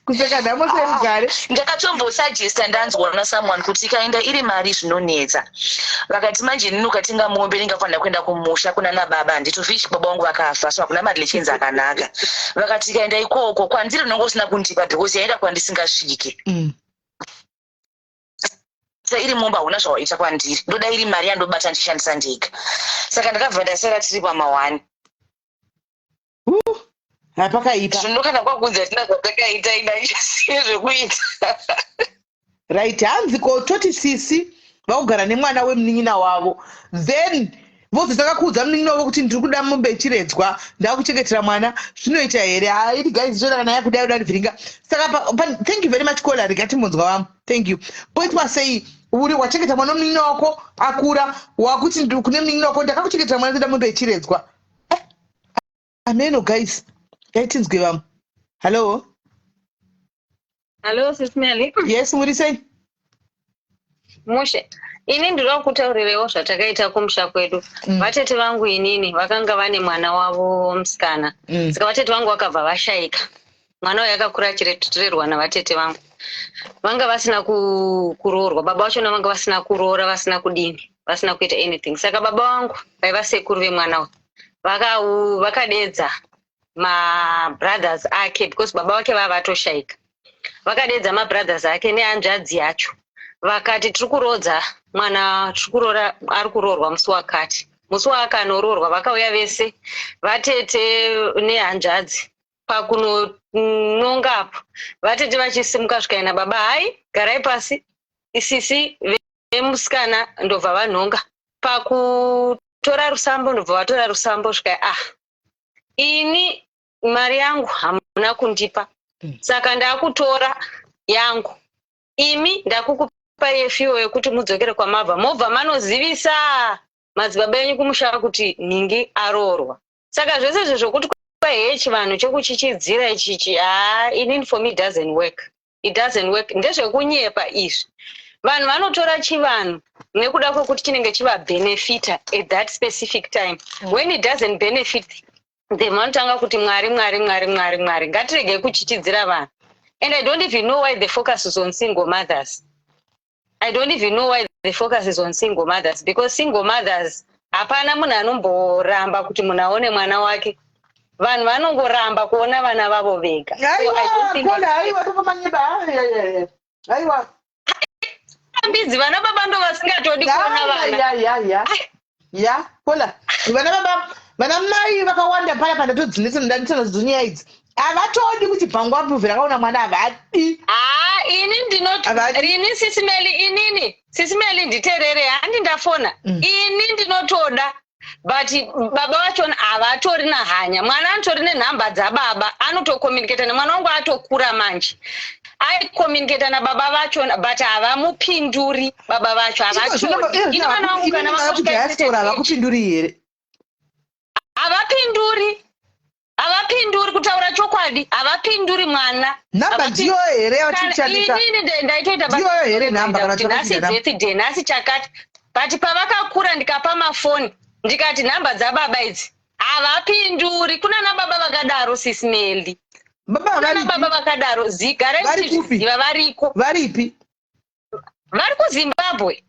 Kuseka nhamo serugare. Ndakatombosugesta, ndanzwa nasomeone kuti ikaenda iri mari zvinonetsa. Vakati manje inini ukatenga mombe ndingafanira kuenda kumusha kuna nababa, handitofishi baba vangu vakafa, so hakuna marelations akanaka. Vakati ikaenda ikoko kwandiri unonge usina kundipa because yaenda kwandisingasviki. Saka iri mombe hauna zvawaita kwandiri, ndoda iri mari yandobata ndichishandisa ndega. Saka ndakabva ndasara tiri pamahwani. Hapakaipa. Zvino kana kwakunzi hatina zvatakaita, ina ichasiye zvekuita. Right, hanzi ko toti sisi vakugara nemwana wemunin'ina wavo, then vozotanga kuudza munin'ina wavo kuti ndiri kuda mombe ichiredzwa, ndakuchengetera mwana, zvinoita here? Haidi guys, zvona kana yakuda kuda ndivhiringa. Saka thank you very much caller, rega timbonzwa vamwe. Thank you. Poitwa sei? Uri wachengeta mwana wemunin'ina wako akura, wakuti kune munin'ina wako ndakakuchengetera mwana, ndoda mombe ichiredzwa. Ameno guys, ngaitinzwe vamwe. Hello. Hello, Sis Melly. Yes, muri sei? Mushe. Ini ndinoda kutaurirewo zvatakaita kumusha kwedu. Vatete vangu inini vakanga vane mwana wavo musikana. Saka vatete vangu vakabva vashaika. Mwana uyu akakura achirerwa navatete vangu. Vanga vasina kuroorwa. Baba vachona vanga vasina kuroora, vasina kudini, vasina kuita anything. Saka baba vangu vaiva sekuru vemwana uyu. Vakadedza mabrothers ake because baba vake vava vatoshaika. Vakadedza mabrothers ake nehanzvadzi yacho. Vakati tiri kurodza mwana, tiri kuroora, ari kuroorwa musi wakati. Musi waakanoroorwa vakauya vese vatete nehanzvadzi pakunononga apo. Vatete vachisimuka zvikaenda, baba hai garai pasi, isisi vemusikana ndobva vanhonga. Pakutora rusambo ndobva vatora rusambo zvikai, ini mari yangu hamuna kundipa. Saka ndakutora yangu. Imi ndakukupai yefiwo yekuti mudzokere kwamabva, mobva manozivisa madzibaba enyu kumusha kuti nhingi aroorwa. Saka zvese izvo zvokuti kwai chivanhu chekuchichidzira ichichi, inini for me doesn't work. It doesn't work. Ndezvekunyepa izvi. Vanhu vanotora chivanhu nekuda kwekuti chinenge chivabenefita at that specific time. When it doesn't benefit them, vanotanga kuti Mwari, Mwari, Mwari, Mwari, Mwari. Ngatiregei kuchichidzira vanhu. And I don't even know why the focus is on single mothers. I don't even know why the focus is on single mothers, because single mothers hapana munhu anomboramba kuti munhu aone mwana wake. Vanhu vanongoramba kuona vana vavo vega. So I don't think Aiwa, aiwa, topamanyeba. Aiwa. Mbidzi vana baba ndo vasingatodi kuona vana. Ya, ya, ya. Ya, kola. Vana baba, vana mai vakawanda paya pandatodzinetsa ndanetsana dzonyaya idzi. Havatodi kuti bhangu apuvhe rakaona mwana, havadi. Ini ndinoti rini Sis Melly, inini Sis Melly nditerere, handi ndafona. Ini ndinotoda, but baba vachona havatori nahanya. Mwana anotori nenhamba dzababa, anotokommunicata nemwana wangu atokura manje. Aicommunicata nababa vachona, but havamupinduri baba vacho, havatodi. Ini mwana wangu kana vasvika Diaspora havakupinduri here? Havapinduri. Havapinduri, kutaura chokwadi, havapinduri mwana. Nhamba ndiyo here yatichandisa? Inini ndaitoita basa Ndiyoyo here nhamba kana kuti nhasi takachinja nhamba? Birthday nhasi chakati, but pavakakura ndikapa mafoni ndikati nhamba dzababa idzi, havapinduri. Kuna nababa vakadaro, Sis Melly. Baba Kuna baba vakadaro, zigarai Vari kupi? muchizviziva variko. Varipi? Vari kuZimbabwe.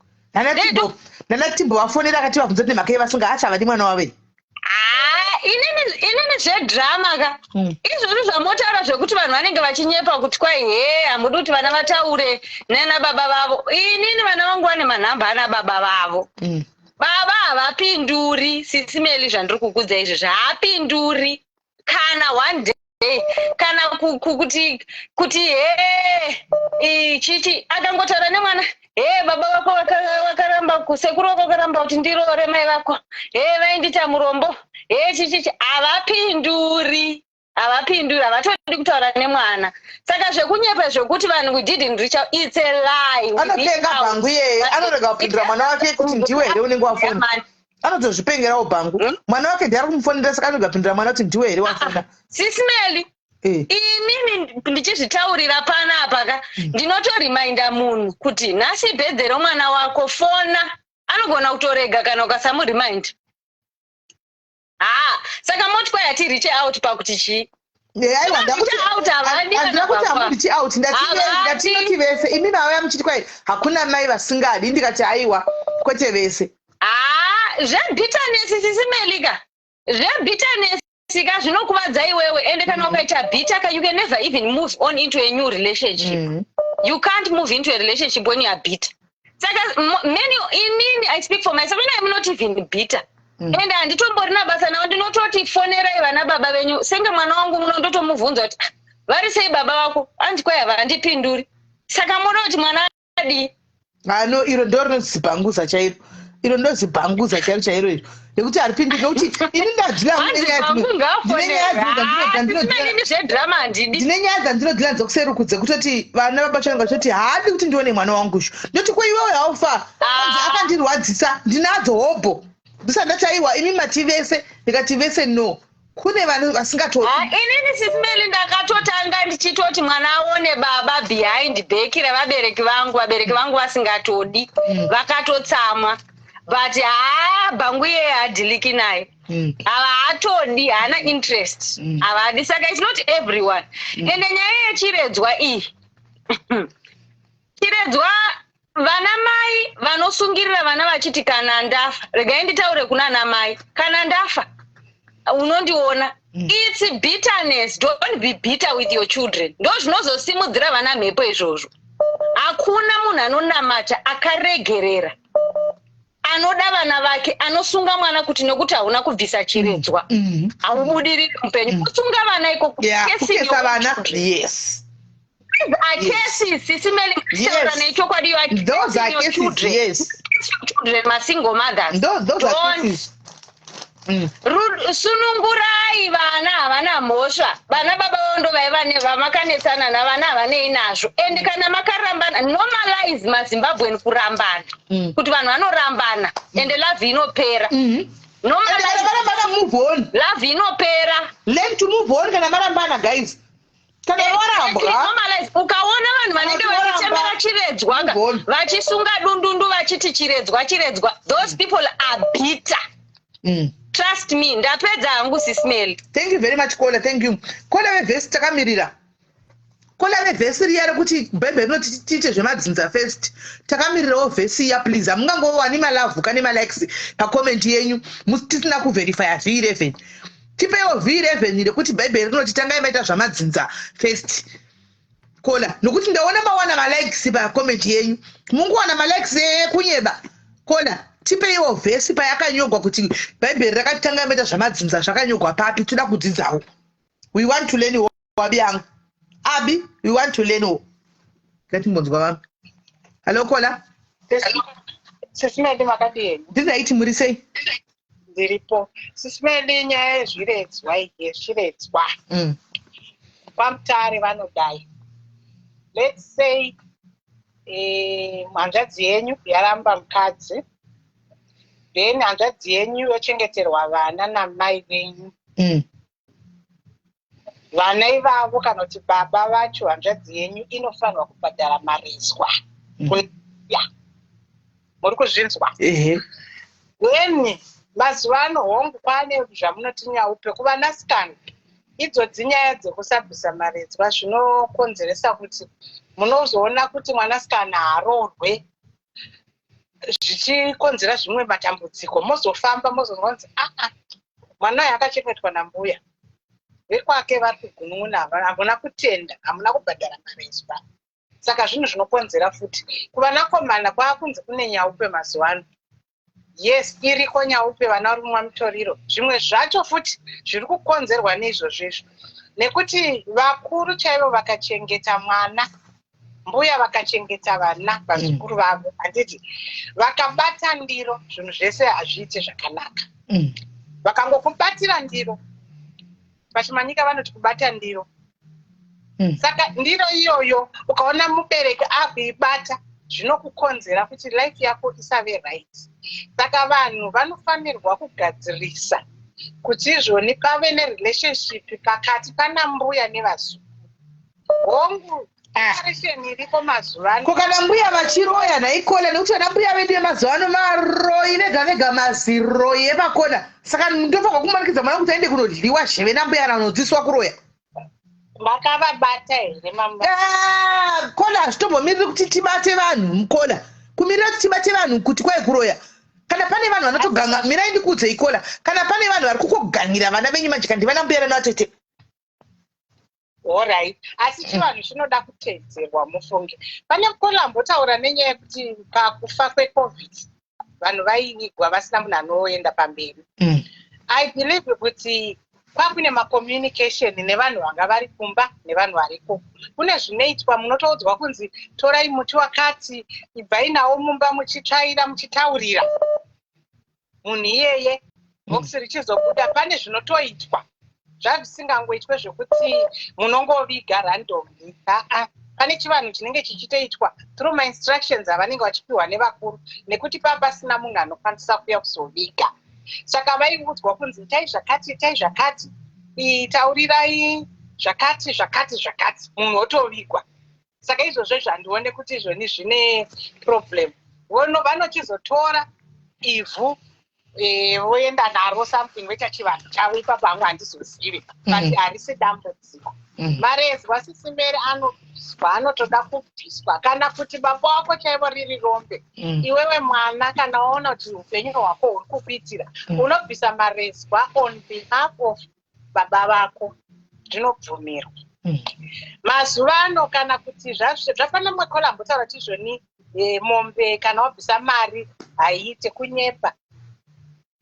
Nana Timbo vafonera akati vabvunza kuti nemhaka yevasunga asi havadi mwana wavo here? Inini zvedrama ka izvozvo zvamotaura zvekuti vanhu vanenge vachinyepa kuti kwai he hamudi kuti vana vataure nana baba vavo. Inini vana vangu vane manhamba ana baba vavo. Baba havapinduri, Sis Melly, zvandiri kukudza izvozvo, haapinduri kana one day. day kana kuti he chichi akangotaura nemwana, he baba vako vakaramba, sekuru vako vakaramba kuti ndiroore mai vako, he vaindita murombo, he chichichi, havapinduri, havapinduri, havatodi kutaura nemwana. Saka zvekunyepa zvekuti vanhu we didn't reach out, it's a lie. Anopenga bhangu iyeye, anorega kupindura mwana wake kuti ndiwe here unenge wafona. Anotozvipengerawo bhangu. Mwana wake ndiari kumufonera, saka anorega kupindura mwana kuti ndiwe here wafona. Sis Melly, inini ndichizvitaurira panapa ka, ndinotorimainda munhu kuti nhasi birthday romwana wako, fona. Anogona kutorega kana ukasamurimainda. Ha, saka moti kwayati reach out pakuti chii? Aiwa, handina kuti hamureach out. Ndatinoti vese. Imi mauya muchiti kwai hakuna mai vasingadi, ndikati aiwa, kwete vese. Ha, zvebitterness, Sis Melly ka, zvebitterness ka zvinokuvadza iwewe. Ende kana ukaita bitter ka, you can never even move on into a new relationship. You can't move into a relationship when you are bitter. Saka many, inini I speak for myself, I'm not even bitter. Ende handitomborina basa navo. Ndinototi fonerai vana baba venyu. Senge mwana wangu muno, ndotomubvunza kuti, "Ah, vari sei baba vako?" Anzi kwai havandipinduri. Saka muda kuti mwana adii? Ano iro ndo rinozibhanguza chairo, iro ndozibhanguza chairo chairo iro nekuti haripinduri, nekuti ini ndadhila. Zvedrama handidi. Ndine nyaya dzandinodhila dzokuseruku dzekutoti vana baba changu vachoti haadi kuti ndione mwana wangu shu. Ndoti ko iwewe haufa anzi akandirwadzisa. Ndinadzo hobho, ndisati ndati aiwa, imi mati vese, ndikati vese no, kune vanhu vasingatori. Inini, Sis Melly, ndakatotanga ndichitoti mwana aone baba behind back revabereki vangu, vabereki vangu vasingatodi, vakatotsamwa. But haa, bhangu iyeye hadhiliki naye. Havaatodi, haana interest, havadi. Saka it's not everyone. Ende nyaya yechiredzwa iyi, chiredzwa, vana mai vanosungirira vana vachiti kana ndafa, regai nditaure kuna ana mai, kana ndafa unondiona. It's bitterness. Don't be bitter with your children. Ndo zvinozosimudzira vana mhepo izvozvo. Hakuna munhu anonamata akaregerera, anoda vana vake, anosunga mwana kuti nekuti hauna kubvisa chiredzwa haubudiriri mupenyu. Kusunga vana iko. Kukesa vana, yes. Cases, Sis Melly, nechokwadi. You are Those are your cases, children. Children, masingle mothers. Those are Don't. cases. Sunungurai vana, havana mhosva. Vana baba vavo ndo vaiva vamakanetsana navana, havanei nazvo. And kana makarambana, normalize maZimbabwean kurambana, kuti vanhu vanorambana ende love inopera. Kana marambana, move on. Love inopera. Learn to move on kana marambana, guys. Kana warambwa. Normalize. Ukaona vanhu vanenge Kana waramba, vachichemera chiredzwa ka, vachisunga dundundu vachiti chiredzwa, chiredzwa, those people are bitter. Trust me. Ndapedza hangu, Sis Melly. Thank you very much, caller. Thank you, caller vevhesi. Takamirira caller vevhesi riya rekuti Bhaibheri rinoti tiite zvemadzinza first. Takamirirawo vhesi iya, please. Hamungangowani malove ka nemalikes pacomment yenyu tisina kuverifya v11. Tipeiwo v11 rekuti Bhaibheri rinoti tangai maita zvamadzinza first, caller, nokuti ndaona mawana malikes pacomment yenyu. Munguwana malikes ekunyeba. Caller, tipeiwo vhesi payakanyogwa kuti Bhaibheri rakati tangai maita zvamadzinza. Zvakanyogwa papi? Toda kudzidzawo. We want to learn. Wabi yangu abi, we want to learn. Ngatimbonzwa vamwe. Hello, caller. Sis Melly, makadini? Ndinaiti, muri sei? Ndiripo, Sis Melly. Nyaya yezviredzwa iyi, yezviredzwa, kwaMutare vanodai. Let's say hanzvadzi yenyu yaramba mukadzi, then hanzvadzi yenyu yochengeterwa vana namai venyu. Vana ivavo kana kuti baba vacho, hanzvadzi yenyu inofanirwa kubhadhara mareswa. Ya, muri kuzvinzwa? Ehe. Then mazuva ano, hongu, kwaane zvamunoti nyaupe kuvanasikana. Idzodzi nyaya dzekusabvisa maredzwa zvinokonzeresa kuti munozoona kuti mwanasikana haroorwe, zvichikonzera zvimwe matambudziko. Mozofamba mozonzwa kunzi aa, mwana uyu akachengetwa nambuya vekwake, vari kugunun'una, hamuna kutenda, hamuna kubhadhara maredzwa. Saka zvinhu zvinokonzera futi kuvanakomana kwaakunzi kune nyaupe mazuva ano. Yes, iriko nyaupe, vana vari kumwa mutoriro. Zvimwe zvacho futi zviri kukonzerwa neizvozvo izvo. Nekuti vakuru chaivo vakachengeta mwana, mbuya vakachengeta vana, vazukuru vavo, handiti? Vakabata ndiro, zvinhu zvese hazviiti zvakanaka. Vakangokubatira ndiro, pachiManyika vanoti kubata ndiro. Saka ndiro iyoyo ukaona mubereki akuibata, zvinokukonzera kuti life yako isave right. Saka vanhu vanofanirwa kugadzirisa kuti izvoni pave nerelationship pakati pana mbuya nevazukuru. Hongu, separation iriko mazuva ano. Ko kana mbuya vachiroya nhaikona? Nekuti vana mbuya vedu vemazuva ano maroi vega vega, maziroi epakona. Saka ndofanirwa kumanikidza mwana kuti aende kunodyiwa zheve nambuya kana kunodzidziswa kuroya? Makavabata here, mama? Ah, kona hazvitombomiriri kuti tibate vanhu mukona. Kumirira kuti tibate vanhu kuti kwai kuroya. Kana pane vanhu vanotoganga, mirai ndikuudzei kola, kana pane vanhu vari kukogangira vana venyu manje, kandivana mbuya nana vatete. Alright, asi chivanhu chinoda kuteedzerwa mufunge. Pane kola ambotaura nenyaya yekuti pakufa kweCovid vanhu vaivigwa vasina munhu anoenda pamberi. I believe kuti kwakune macommunication nevanhu vanga vari kumba nevanhu variko. Kune zvinoitwa, munotoudzwa kunzi torai muti wakati, ibvai nawo mumba, muchitsvaira, muchitaurira munhu iyeye, bhokisi richizobuda. Pane zvinotoitwa zvazvisingangoitwe zvekuti munongoviga randomly. Aa, pane chivanhu chinenge chichitoitwa through mainstructions avanenge vachipiwa nevakuru, nekuti paa pasina munhu anokwanisa kuuya kuzoviga. Saka vaiudzwa kunzi itai zvakati, itai zvakati, taurirai zvakati, zvakati, zvakati, munhu otovigwa. Saka izvozvo zvandione kuti izvoni zvine problem. Vanochizotora ivhu, voenda naro something, voita chivanhu chavo ipapo. Hangu handizozivi, but harisi dambudziko. Marezwa, sisimere, anobviswa, anotoda kubviswa. Kana kuti baba wako chaivo riri rombe, iwewe mwana, kana waona kuti upenyu hwako huri kukuitira, unobvisa marezwa on behalf of baba vako, zvinobvumirwa mazuva ano. Kana kuti zvafana mumwe kola ambotaura kuti izvoni mombe kana wabvisa mari haiite. Kunyepa.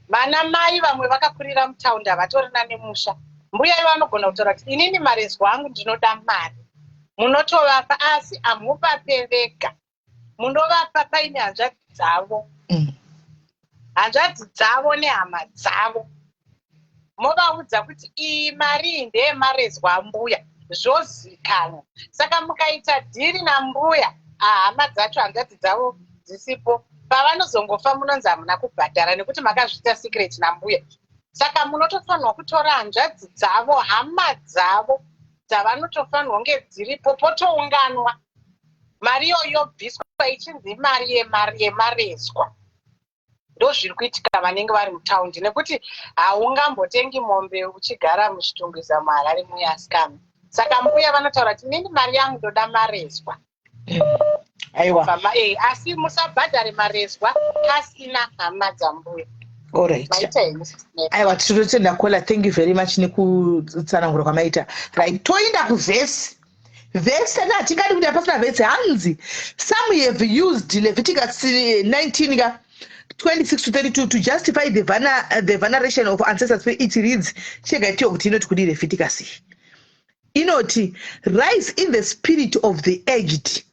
Vana mai vamwe vakakurira mutaundi, havatorina nemusha. Mbuya ivo vanogona kutaura kuti inini marezwa angu ndinoda mari, munotovapa, asi hamuvape vega, munovapa paine hanzvadzi dzavo, hanzvadzi dzavo nehama dzavo. Movaudza kuti iyi mari iyi ndeyemarezwa ambuya, zvozikanwa. Saka mukaita deal nambuya, hama dzacho, hanzvadzi dzavo dzisipo, pavanozongofa munonzi hamuna kubhadhara nekuti makazviita secret nambuya. Saka munotofanirwa kutora hanzvadzi dzavo, hama dzavo dzavanotofanirwa kunge dziripo, potounganwa, mari iyoyo yobviswa ichinzi imari yemarezwa. Ndo zviri kuitika vanenge vari mutaundi, nekuti haungambotengi mombe uchigara muChitungwiza, muHarare muyasikana. Saka mbuya vanotaura kuti nini mari yangu ndoda marezwa. Aiwa. Asi musabhadhare marezwa pasina hama dzambuya. Alright. Maita henyu. Aiwa, tinotenda kola, thank you very much nekutsanangura kwamaita. Right, toenda kuvhesi. Vhesi tati hatingadi kuti pasina vhesi. Hanzi some have used Leviticus 19 ka 26 to 32 to justify the veneration of ancestors. It reads, chega tiyo kuti inoti kudii Leviticus iyi. Inoti, "Rise in the spirit of the aged."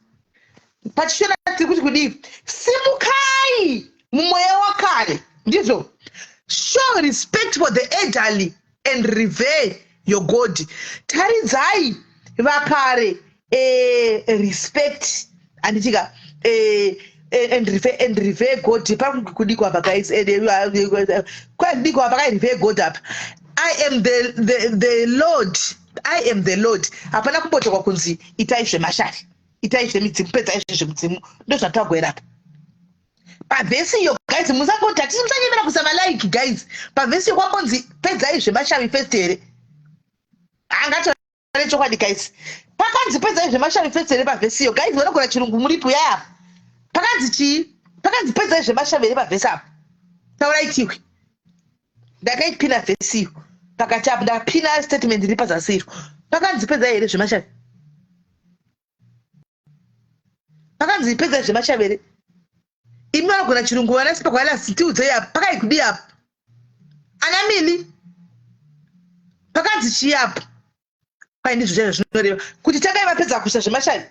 PachiShona tiri kuti kudii? Simukai mumweya wakare. Ndizvo, "Show respect for the elderly and revere your God." Taridzai vakare respect, handitika? And revere God. Pari kudikwa apa, guys, kwadikwa apa kai revere God apa. I am the Lord, I am the Lord. Hapana kumbotekwa kunzi itai zvemashavi, itai zvemidzimu, pedzai zvezvemudzimu. Ndo zvatagwera apa pavhesi iyo, guys. Musangoti hatisi, musanyemera kuisa malike, guys. Pavhesi iyo kwambonzi pedzai zvemashavi first here? Angatore chokwadi, guys. Pakanzi pedzai zvemashavi first here pavhesi iyo, guys? Vanogona chirungu muripo yaya. Pakanzi chii? Pakanzi pedzai zvemashavi here pavhesi apo? Taurai tiwe. Ndakaipina vhesi iyo pakati apo, ndapina statement iri pazasi iro. Pakanzi pedzai here zvemashavi? Pakanzi pedzai zvemashavi here? Imi vanogona chirungu, vana sipakwalas, tiudzei apa pakai kudii apa. Ana mili, pakanzi chii apo? Kwai ndizvo chaizvo zvinoreva kuti tangai mapedza kuisa zvemashavi.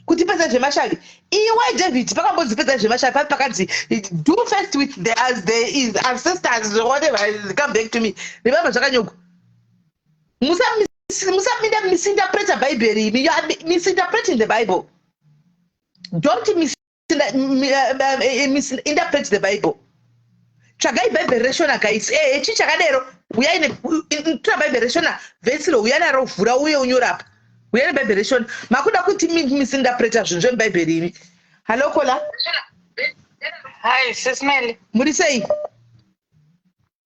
Kuti pedzai zvemashavi. Iwe David pakambonzi pedzai zvemashavi papi pakanzi do first with the as the is ancestors whatever come back to me. Remember zvakanyogwa. Musa musaminda misinterpreta Bhaibheri imi. You are misinterpreting the Bible. Don't mis misinterpret the Bible. Tsvagai Bhaibheri reshona guys. Eh, chii chakadero? Uyai ne tora Bhaibheri reshona vhesi ro uya naro vhura uye unyora apa. Uya neBhaibheri reshona. Makuda kuti misinterpreta zvinhu zvemuBhaibheri imi. Hello Kola. Hi, Sis Melly. Muri sei?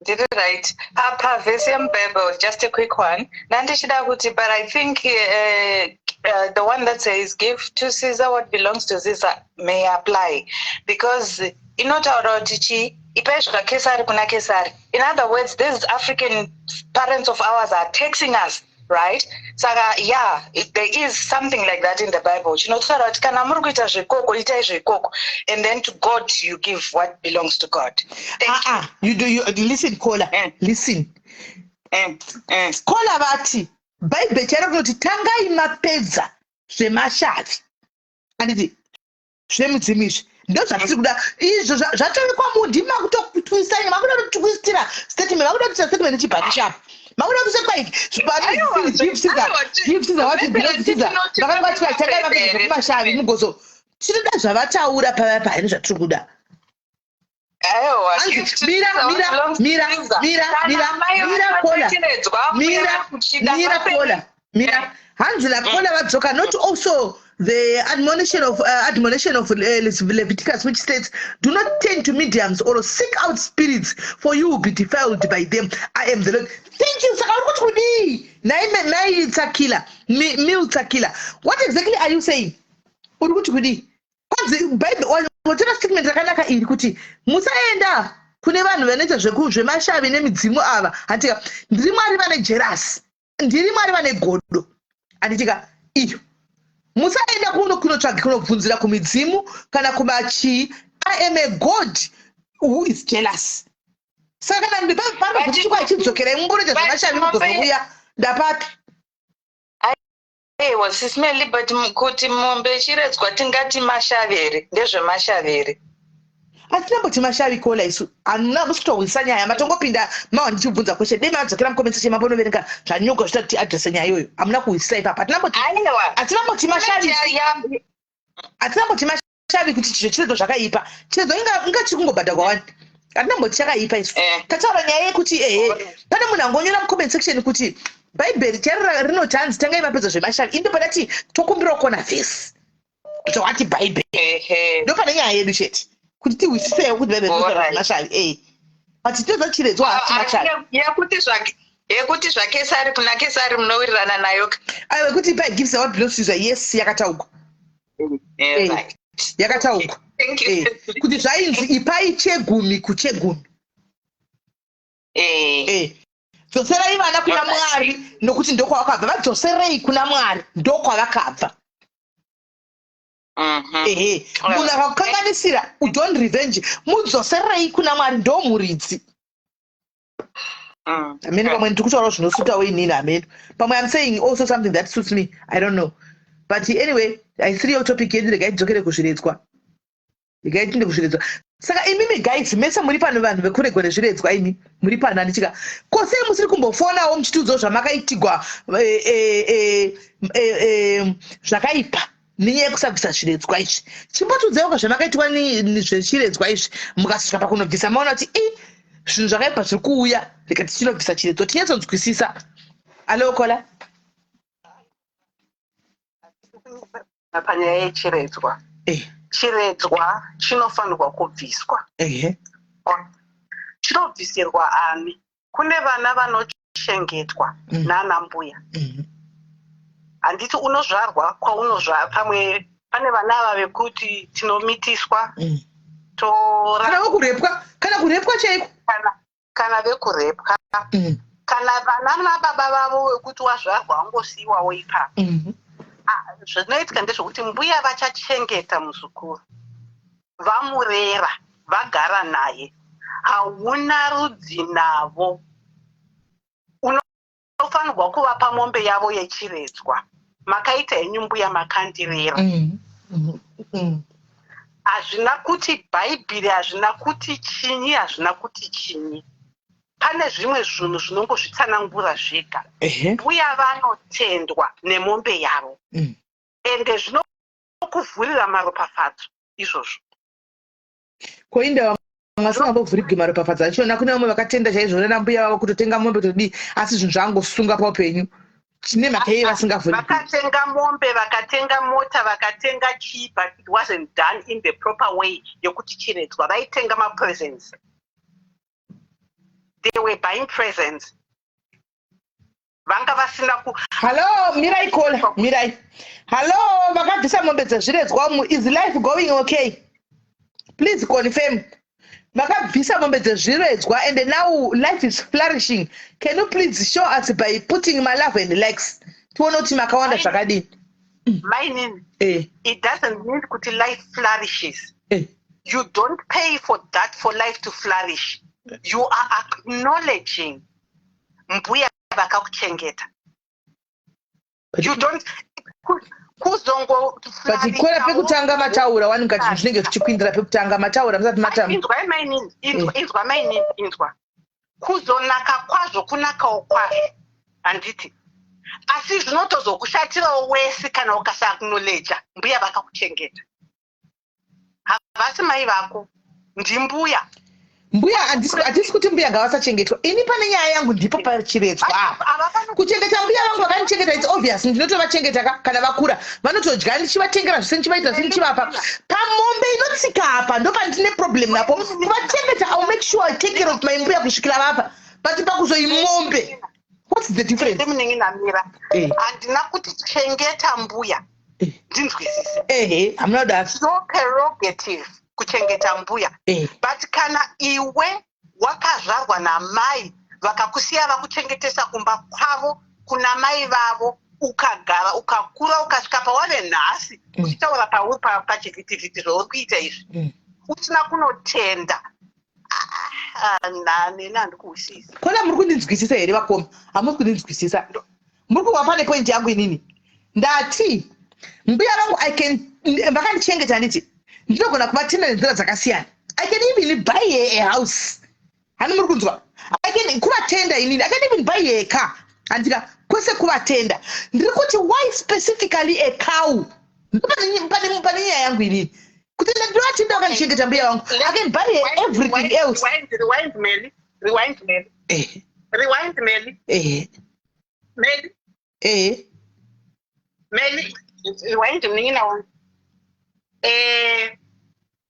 Ndiri right. Apa verse yemuBible, just a quick one. Ndandichida kuti, but I think the one that says give to Caesar what belongs to Caesar may apply because inotaura kuti chii ipai zvaKesari kuna Kesari. In other words, these African parents of ours are taxing us right saka yeah there is something like that in the bible chinotaura kuti kana muri kuita zvekoko itai zvekoko and then to god you give what belongs to god Thank uh -uh. You. you do you listen caller eh. listen eh. Eh. caller vati bhaibheri chairo rinoti tangai mapedza zvemashavi anditi Zvemudzimu izvi ndozvatiri kuda izvo zvatove kwamudhi makutotwista nyaya makuda kutwistira statement makuda kuita statement chibhati chapo makuda kuisa kwai zvibatigive mugozo tinoda zvavataura pava paine zvatiri kuda Aiwa, Hanzi, gift mira Caesar mira belongs to mira Caesar. mira Kana mira mai mira kola vakacheredzwa mbuya mira vakuchida mira vape kola mira hanzi nakola vadzoka not also the admonition of admonition of Leviticus which states do not turn to mediums or seek out spirits for you will be defiled by them I am the Lord thank you saka uri kuti kudii nai nai tsakila mil tsakila what exactly are you saying uri kuti kudii Kwanzi bhaibheri watora statement rakanaka iri kuti musaenda kune vanhu vanoita zvemashavi nemidzimu ava handitika ndiri mwari vane jerasi ndiri mwari vane godo handitika iyo musaenda kuno kunotsvaga kunobvunzira kumidzimu kana kumachii i am a god who is jealous saka kana panokuti achidzokerai mumbonoita zvemashavi mugozouya ndapapi Ewa sis Melly but kuti mombe ichiredzwa tingati mashavi here? Ndezvemashavi here? Hatinamboti mashavi kola isu hamuna musi kutohwisa nyaya matongopinda mawa ndichibvunza question dei madzokera mucomment section mambonoverenga zvanyogwa zvita kuti address nyaya iyoyo hamuna kuhwisisa ipapo hatinamboti hatinamboti mashavi hatinamboti mashavi kuti chizvo chiredzo zvakaipa chiredzo inga inga chiri kungobhadhagwa wani hatinamboti chakaipa isu eh. tataura nyaya yekuti ehe pane munhu angonyora mucomment section kuti bhaibheri chairo rinoti hanzi tangai mapedza zvemashavi ini ndopadati tokumbirawo kona vhesi kuti wati bhaibheri ndopane nyaya yedu chete kuti tihwisisewo kuti bhaibheri rinotaura zvemashavi ee but tinoza chiredzwa hati ah, ah, mashavi yekuti zvake yekuti zvakesari kuna kesari munowirirana nayo aiwa yekuti ipai gives what belongs to yes yakataugwa Eh, eh, yakataugwa eh, kuti zvainzi ipai chegumi kuchegumi dzoserai vana kuna mwari nokuti ndokwavakabva vadzoserei kuna mwari ndokwavakabva mhm. ehe munhu akakukanganisira don't revenge mudzoserei kuna mwari ndomuridzi Hameno pamwe ndiri kutaurawo zvinosutawo inini hameno pamwe im saying also something that suits me i don't know but anyway haisiriyo topic yedu regai tidzokere kuzviredzwa regai tinde kuzviredzwa saka imimi guys mese muri pano vanhu vekuregwa nezviredzwa imi muri pano handichika ko sei musiri kumbofonawo muchitiudzawo zvamakaitigwa eh, eh, eh, zvakaipa nenyaya yekusabvisa zviredzwa izvi chimbotiudzaiwo ka zvamakaitwa zvezviredzwa izvi mukasvika pakunobvisa maona kuti i zvinhu zvakaipa zviri kuuya rega tichinobvisa chiredzwa tinyatsonzwisisa alokola panyaya yechiredzwa eh. chiredzwa chinofanirwa kubviswa chinobvisirwa ani kune vana vanochengetwa mm. nana mbuya mm-hmm. handiti mm. unozvarwa kwaunozva pamwe pane vana ava vekuti tinomitiswa mm. tora kana vekurepwa kana kurepwa chaiko kana, kana vekurepwa mm. kana vana nababa vavo vekuti wazvarwa wangosiyiwawo ipapo mm -hmm. ah, zvinoitika ndezvekuti mbuya vachachengeta muzukuru vamurera vagara naye hauna rudzi navo. Tinofanirwa kuvapa mombe yavo yechiredzwa. Makaita henyu mbuya makandirera. Hazvina kuti Bhaibheri, hazvina kuti chinyi, hazvina kuti chinyi. Pane zvimwe zvinhu zvinongozvitsanangura zvega. Mbuya vanotendwa nemombe yavo. Ende zvinokuvhurira maropafadzo izvozvo. Ko indawa vasingambovhurigwi maropafadzo achona? Kune vamwe vakatenda chaizvo nana mbuya vavo, kutotenga mombe, kutodii, asi zvinhu zvangosunga paupenyu. Chine mhaka yei vasingavhurigwi? Vakatenga mombe, vakatenga mota, vakatenga chii, but it wasn't done in the proper way yekuti chiredzwa. Vaitenga mapresents, they were buying presents, vanga vasina ku Hallo, mirai kola, mirai. Hallo, vakabvisa mombe dzezviredzwa umu, is life going okay? Please confirm. Vakabvisa mombe dzezviredzwa and now life is flourishing. Can you please show us by putting my love and likes, tione kuti makawanda zvakadini? Mainini, it doesn't mean kuti life flourishes. You don't pay for that, for life to flourish. You are acknowledging mbuya vakakuchengeta. You don't kuzongo But kola, pekutanga mataura wani mukati zvinhu zvinenge zvichikwindira. Pekutanga mataura musati matamba. Inzwa mainini, inzwa, inzwa mainini, inzwa. Kuzonaka kwazvo, kunakawo kwazvo, handiti? Asi zvinotozokushatirawo wese kana ukasaacknowledja mbuya vakakuchengeta. Havasi mai vako, ndimbuya. Mbuya, hatisi kuti mbuya ngavasachengetwa. Ini pane nyaya yangu ndipo pachiredzwa apa. Kuchengeta mbuya vangu vakandichengeta, it's obvious ndinotovachengeta ka. Kana vakura vanotodya, ndichivatengera zvise, ndichivaitira zvise, ndichivapa. Pamombe inotsika apa ndo pandine problem napo. Kuvachengeta, I'll make sure I take care of my mbuya kusvikira vafa, but pakuzoimombe, what's the difference? Munin'ina, handina kuti chengeta mbuya, ndinzwisise. Ehe, hamuna kudaro. No prerogative kuchengeta mbuya, but kana iwe wakazvarwa namai vakakusiya vakuchengetesa kumba kwavo kuna mai vavo, ukagara, ukakura, ukasvika pawave nhasi, uchitaura pauri pachivhitivhiti zvauri kuita izvi, usina kunotenda, neni handikuwisisi. Kona, muri kundinzwisisa here vakoma? Hamusi kundinzwisisa. Muri kuva pane point yangu. Inini ndati mbuya vangu I can, vakandichengeta, handiti? Ndinogona kuvatenda nenzira dzakasiyana. I can even buy her a house. Hani muri kunzwa? I can kuvatenda inini, I can even buy her a car, handika? Kwese kuvatenda. Ndiri kuti why specifically a cow? Pane nyaya yangu inini kuti ndinovatenda vakandichengeta mbuya vangu. I can buy her everything else. Rewind, Meli. Rewind, Meli. Rewind, Meli. Meli. Meli, rewind, munin'ina wangu.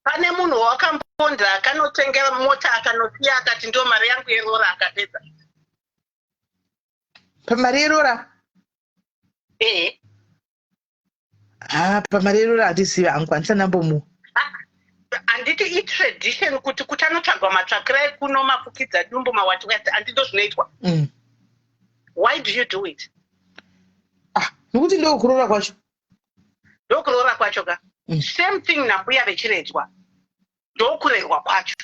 Pane munhu wakambonda akanotengera mota, akanosiya, akati ndo mari yangu yerora, akapedza? Pamari yerora? Eh. Ha, pamari yerora handizivi hangu, handichanambomuwa. Handiti itradition kuti kuchanotsvagwa matsvakirai kuno mafukidza dumbu mawati wati, handito zvinoitwa? Why do you do it? Ah, nokuti ndokuroora kwacho. Ndokuroora kwacho ka. Same thing nambuya vechiredzwa, ndokurerwa kwacho.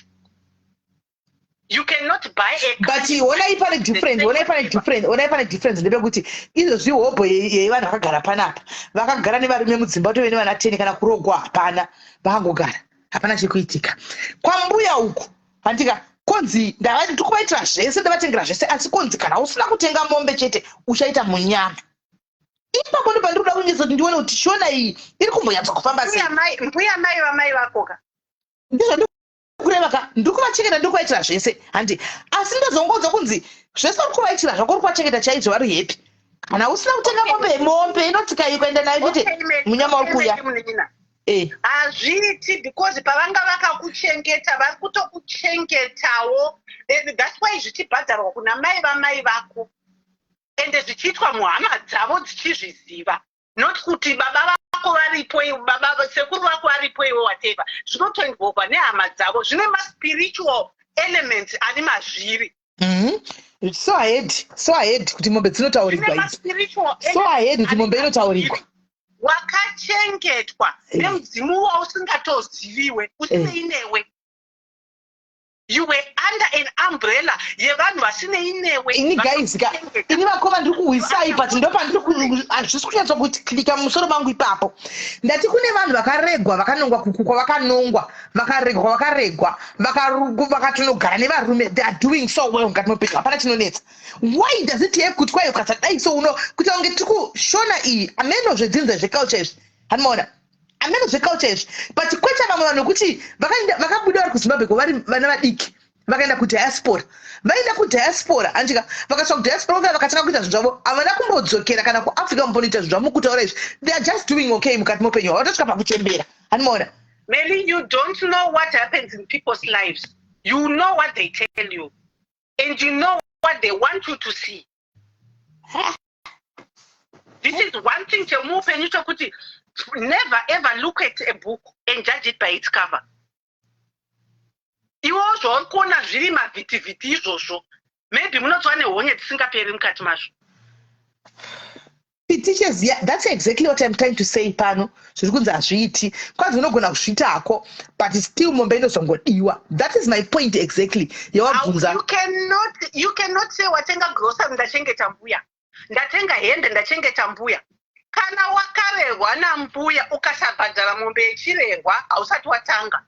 You cannot buy a But honai pane difference, honai pane difference, honai pane difference. Ndepekuti izvozvi hobho yevanhu vakagara panapa, vakagara nevarume mudzimba, tove nevana 10, kana kurogwa hapana, vakangogara, hapana chekuitika. Kwambuya uku, handika, konzi ndikuvaitira zvese, ndavatengera zvese, asi konzi kana usina kutenga mombe chete uchaita munyama. Ipapo ndo pandiri kuda kunyatsa kuti ndione kuti shona iyi iri kumbonyatsa kufamba sei. Mbuya mai vamai vako ka. Ndizvo kureva ka, ndiri kuvachengeta, ndiri kuvaitira zvese, handi? Asi ndozongonzwa kunzi zvese uri kuvaitira zvako, uri kuvachengeta chaizvo, vari happy, kana usina kutenga mombe, mombe inotsika iyi kuenda nayo chete, munyama uri kuuya. Hazviiti, because pavanga vakakuchengeta, vari kutokuchengetawo, and that's why zvichibhadharwa kuna mai vamai vako, ende zvichiitwa muhama dzavo dzichizviziva, not kuti baba vako varipo, baba sekuru vako varipo, iwe whatever. Zvinotoinvolva nehama dzavo, zvine maspiritual elements ari mazviri. So ahead, so ahead kuti mombe dzinotaurigwa idzi. So ahead kuti mombe inotaurigwa. Wakachengetwa nemudzimu wausingatoziviwe, usinei newe. You were under an umbrella yevanhu vasinei newe. Ini guys ka ini vakoma ndiri kuhwisai but ndopandiri hazvisi kunyatsa kuti klika mumusoro mangu ipapo. Ndati kune vanhu vakaregwa vakanongwa kuku kwavakanongwa vakaregwa kwavakaregwa vakatonogara nevarume they are doing so well mukati meupenyu hapana chinonetsa. Why does it have kuti kwayo ukasadai so uno kuita kunge tiri kushona iyi ameno zvedzinza zveculture izvi hanimaona ameno zveculture izvi but kwete vamwe vanhu vekuti vakabuda vari kuzimbabwe ko vari vana vadiki vakaenda kudiaspora vaenda kudiaspora andika vakasvika kudiaspora vaya vakatanga kuita zvinhu zvavo havana kumbodzokera kana kuafrica mumbonoita zvinhu zvavo mukutaura izvi they are just doing okay mukati meupenyu hwavo vatosvika pakuchembera handimaona Meli, you don't know what happens in people's lives. You know what they tell you. And you know what they want you to see. This is one thing chemuupenyu chekuti never ever look at a book and judge it by its cover. Iwewo zvauri kuona zviri mavhitivhiti izvozvo maybe munotova nehonye dzisingaperi mukati mazvo. Teachers, yeah, that's exactly what I'm trying to say pano. Zviri kunzi hazviiti. Kwanzi unogona kuzviita hako, but still mombe inozongodiwa. That is my point exactly. Yawabvunza. You cannot, you cannot say watenga grocery ndachengeta mbuya. Ndatenga hembe ndachengeta mbuya. Kana wakarerwa nambuya ukasabhadhara mombe yechirerwa hausati watanga.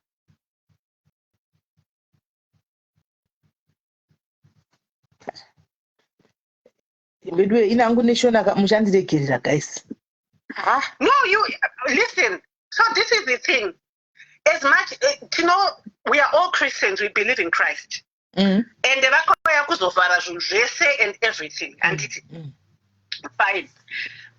Veduwe inangu neshona muchandiregerera guys. Ah, no, you listen. So this is the thing. As much you know, we are all Christians, we believe in Christ. And vakauya kuzovhara zvinhu zvese and everything handiti fine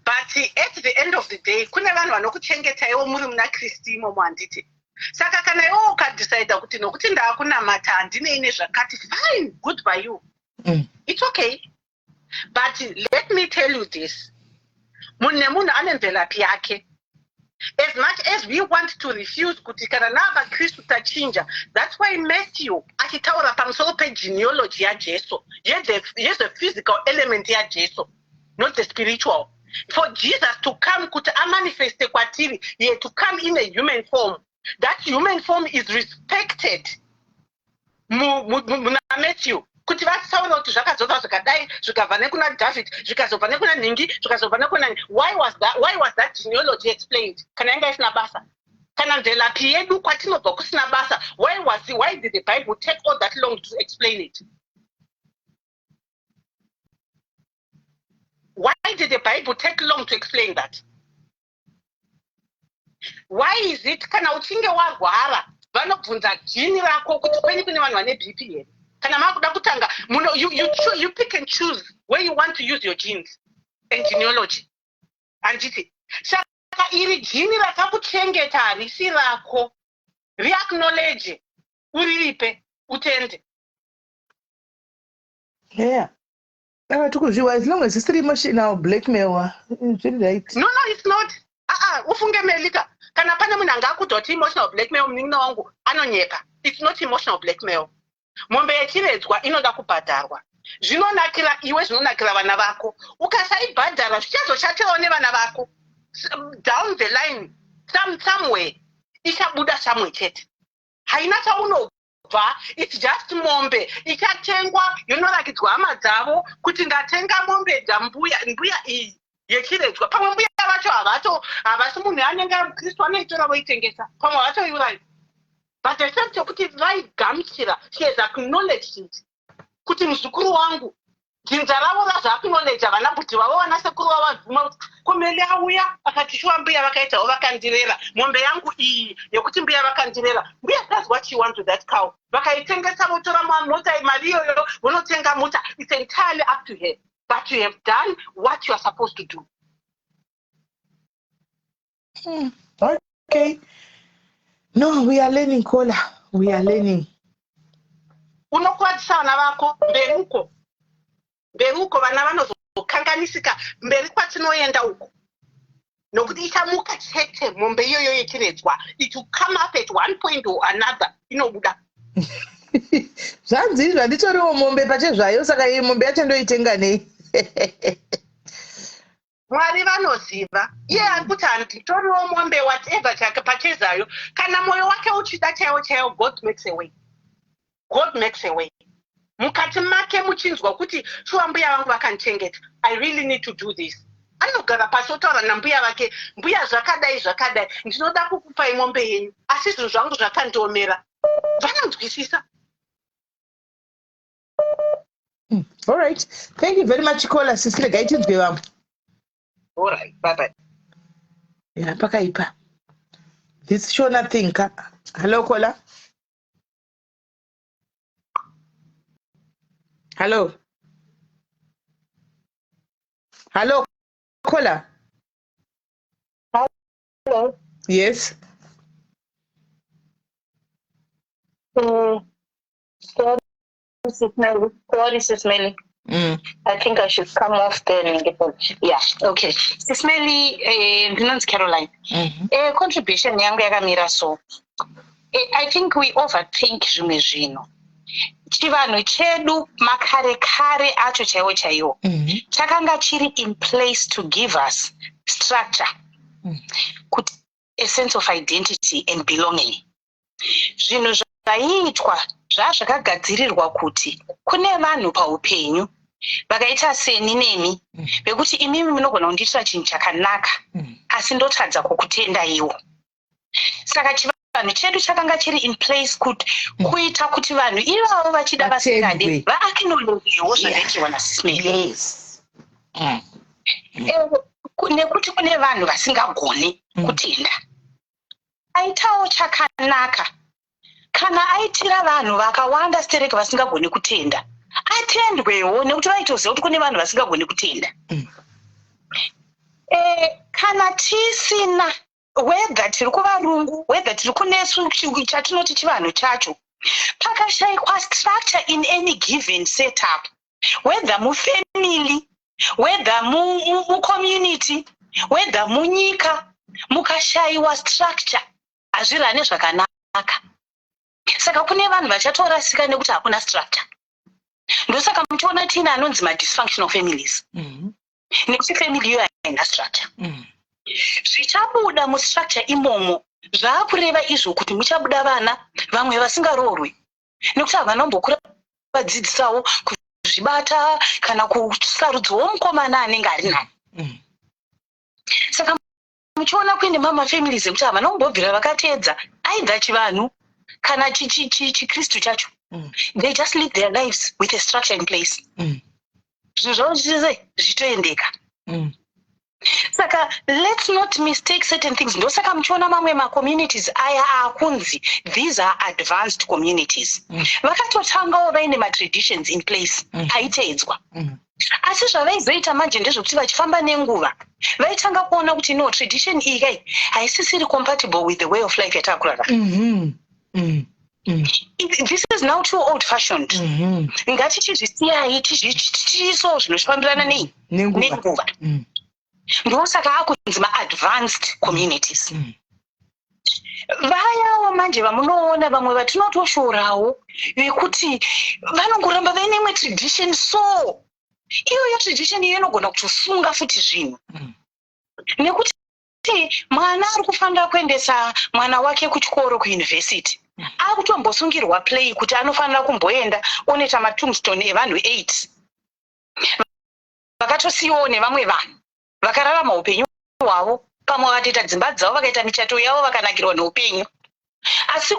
but at the end of the day kune vanhu vanokuchengeta iwo muri muna kristu imomo handiti saka kana iwo ukadecida kuti nokuti ndaakunamata handinei nezvakati fine good by you it's okay but let me tell you this munhu nemunhu ane mvelaphi yake as much as we want to refuse kuti kana naavakristu tachinja that's why matthew achitaura pamusoro pegenealogy yajesu yethe physical element yajesu not the spiritual for jesus to come kuti amanifeste kwatiri ye to come in a human form that human form is respected muna Matthew kuti vataura kuti zvakazobva zvakadai zvikabva nekuna David zvikazobva nekuna nhingi zvikazobva nekuna why was that, why was that genealogy explained kana yanga isina basa kana mvelapi yedu kwatinobva kusina basa why was why did the bible take all that long to explain it why did the bible take long to explain that Why is it kana uchinge warwara vanobvunza gene rako kuti kwenyu kune vanhu vane BP here? Kana makuda kutanga muno you, you, you pick and choose where you want to use your genes and genealogy. Handiti? Saka iri gene rakakuchengeta harisi rako. Riacknowledge uriripe utende. Yeah. Ava tikuzviwa as long as isiri emotional blackmail zviri right. No no it's not. Ah ah ufunge Melika kana pane munhu anga akuda kuti emotional blackmail munin'ina wangu anonyepa. It's not emotional blackmail. Mombe yechiredzwa inoda kubhadharwa. Zvinonakira iwe zvinonakira vana vako. Ukasaibhadhara zvichazoshatirawo nevana vako. Down the line some somewhere ichabuda somewhere chete. Haina chauno bva its just mombe ichatengwa yonorakidzwa hama dzavo kuti ndatenga mombe dzambuya mbuya iyi yechiredzwa pamwe mbuya vacho havato havasi munhu anenge ari mukristu anoitora voitengesa pamwe havatoiurayi but the fact yekuti vaigamuchira she has acknowledged it kuti muzukuru wangu dzinza ravo razvakunoleja vana bhuti vavo vana sekuru vavo vabvuma kuti komele auya akati shuwa mbuya vakaitawo vakandirera mombe yangu iyi yekuti mbuya vakandirera mbuya does what she wants with that cow vakaitengesa votora mota mari iyoyo vonotenga mota it's entirely up to her but you have done what you are supposed to do Okay. No, we are learning, Kola. We are learning. Unokwadzisa vana vako mberi uko. Mberi uko vana vanozokanganisika mberi kwatinoenda uko. Nokuti ichamuka chete mombe iyoyo yechiredzwa. It will come up at one point or another. Inobuda. Zvanzi izvi handitoriwo mombe pachezvayo saka iyi mombe yacho ndoitenga nei? Mwari vanoziva. Iye ari kuti handitoriwo mombe whatever chake pachezayo. Kana moyo wake uchida chaiwo chaiwo God makes a way. God makes a way. Mukati make muchinzwa kuti shuwa mbuya vangu vakandichengeta, I really need to do this. Anogara pasi otaura nambuya vake, mbuya zvakadai zvakadai, ndinoda kukupai mombe yenyu, asi zvinhu zvangu zvakandiomera. Vanonzwisisa. All right. Thank you very much, caller. Sisi regai tinzwe vamwe. All right. Bye bye. Yeah, pakaipa. This Shona thing. Ka. Hello, caller. Hello. Hello, caller. Hello. Yes. Sorry, Sis Melly. Sorry, Sis Melly. I think I should come off then. Yeah, okay. Sis Melly, ndinonzi Caroline. Contribution yangu yakamira so. I think we overthink zvimwe zvinhu. Chivanhu chedu makare kare acho chaiwo chaiwo chakanga chiri in place to give us structure, kuti a sense of identity and belonging. Zvinhu zvaiitwa zvazvakagadzirirwa kuti kune vanhu paupenyu vakaita seni nemi, vekuti imimi munogona kundiitira chinhu chakanaka, asi ndotadza kukutendaiwo. Saka chivanhu chedu chakanga chiri in place kuti kuita kuti vanhu ivavo vachida vasingade Vatendwe. vaacknowledgewo zvakaitiwa naSis Melly. Nekuti kune vanhu vasingagoni kutenda. Aitawo chakanaka kana aitira vanhu vakawanda stereki vasingagoni kutenda, atendwewo nekuti vaitoziva kuti kune vanhu vasingagoni kutenda. Kana tisina, whether tiri kuvarungu, whether tiri kunesu chatinoti chivanhu chacho, pakashayikwa structure in any given setup, whether mufamily, whether mucommunity, whether munyika, mukashayiwa structure hazvirane zvakanaka. Saka kune vanhu vachatorasika nekuti hakuna structure. Ndosaka muchiona tiine anonzi madysfunctional families, nekuti family iyo haina structure. Zvichabuda mustructure imomo zvaakureva izvo kuti muchabuda vana vamwe vasingaroorwi, nekuti havana kumbokura vadzidzisawo kuzvibata kana kusarudzawo mukomana anenge ari nani. Saka muchiona kuine mamafamilies ekuti havana kumbobvira vakateedza either chivanhu kana chikristu chacho. They just live their lives with a structure in place. Zvinhu zvavo zvise zvichitoendeka. Saka let's not mistake certain things. Ndosaka muchiona mamwe macommunities aya akunzi these are advanced communities. Vakatotangawo vaine matraditions in place aiteedzwa. Asi zvavaizoita manje ndezvekuti vachifamba nenguva vaitanga kuona kuti no, tradition iyi kai haisisiri compatible with the way of life yataakurarama. This is now too old fashioned. Ngatichizvisiyai, tiisewo zvinofambirana nei nenguva. Ndosaka akunzi maadvanced communities. Vayawo manje vamunoona vamwe vatinotoshorawo vekuti vanongoramba vaine imwe tradition, so iyoyo tradition iyo inogona kutosunga futi zvinhu, nekuti mwana ari kufanira kuendesa mwana wake kuchikoro, kuyunivhesiti, akutombosungirwa play kuti anofanira kumboenda onoita matombstone evanhu 8 vakatosiyiwawo nevamwe vanhu vakararama upenyu hwavo, pamwe vakatoita dzimba dzavo, vakaita michato yavo, vakanakirwa neupenyu. Asi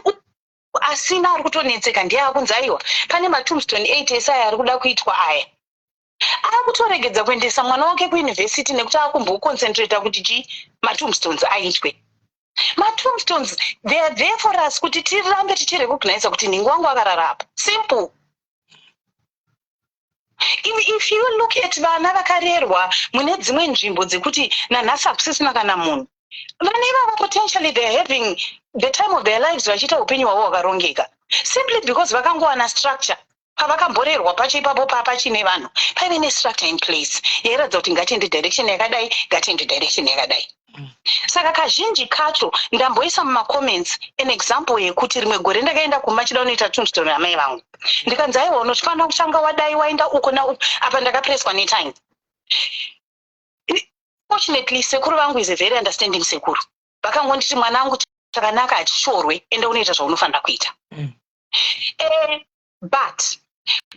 asina ari kutonetseka ndiye akunzi aiwa, pane matombstone 8 ese aya ari kuda kuitwa aya. Akutoregedza kuendesa mwana wake kuyunivhesiti nekuti akumboconcentrata kuti chi matombstones aitwe. Matombstones, they are there for us kuti tirambe tichirecognize kuti nhingi wangu akarara apa. Simple. If you look at vana vakarerwa mune dzimwe nzvimbo dzekuti nanhasi hakusisina kana munhu, vana ivavo potentially they are having the time of their lives, vachiita upenyu hwavo hwakarongeka, simply because vakangowana structure pavakamborerwa pacho ipapo. Pachine vanhu, paive nestructure in place yairatidza kuti ngatiende direction yakadai, ngatiende direction yakadai. Saka kazhinji kacho ndamboisa mumacomments an example yekuti rimwe gore ndakaenda kumba chida unoita tombstone ramai vangu, ndikanzi aiwa, unofanira kutanga wadai, waenda uko nauko. Apa ndakapreswa netime. Fortunately, sekuru vangu is a very understanding sekuru. Vakangonditi, "Mwana wangu, chakanaka hachishorwe, ende unoita zvaunofanira kuita." But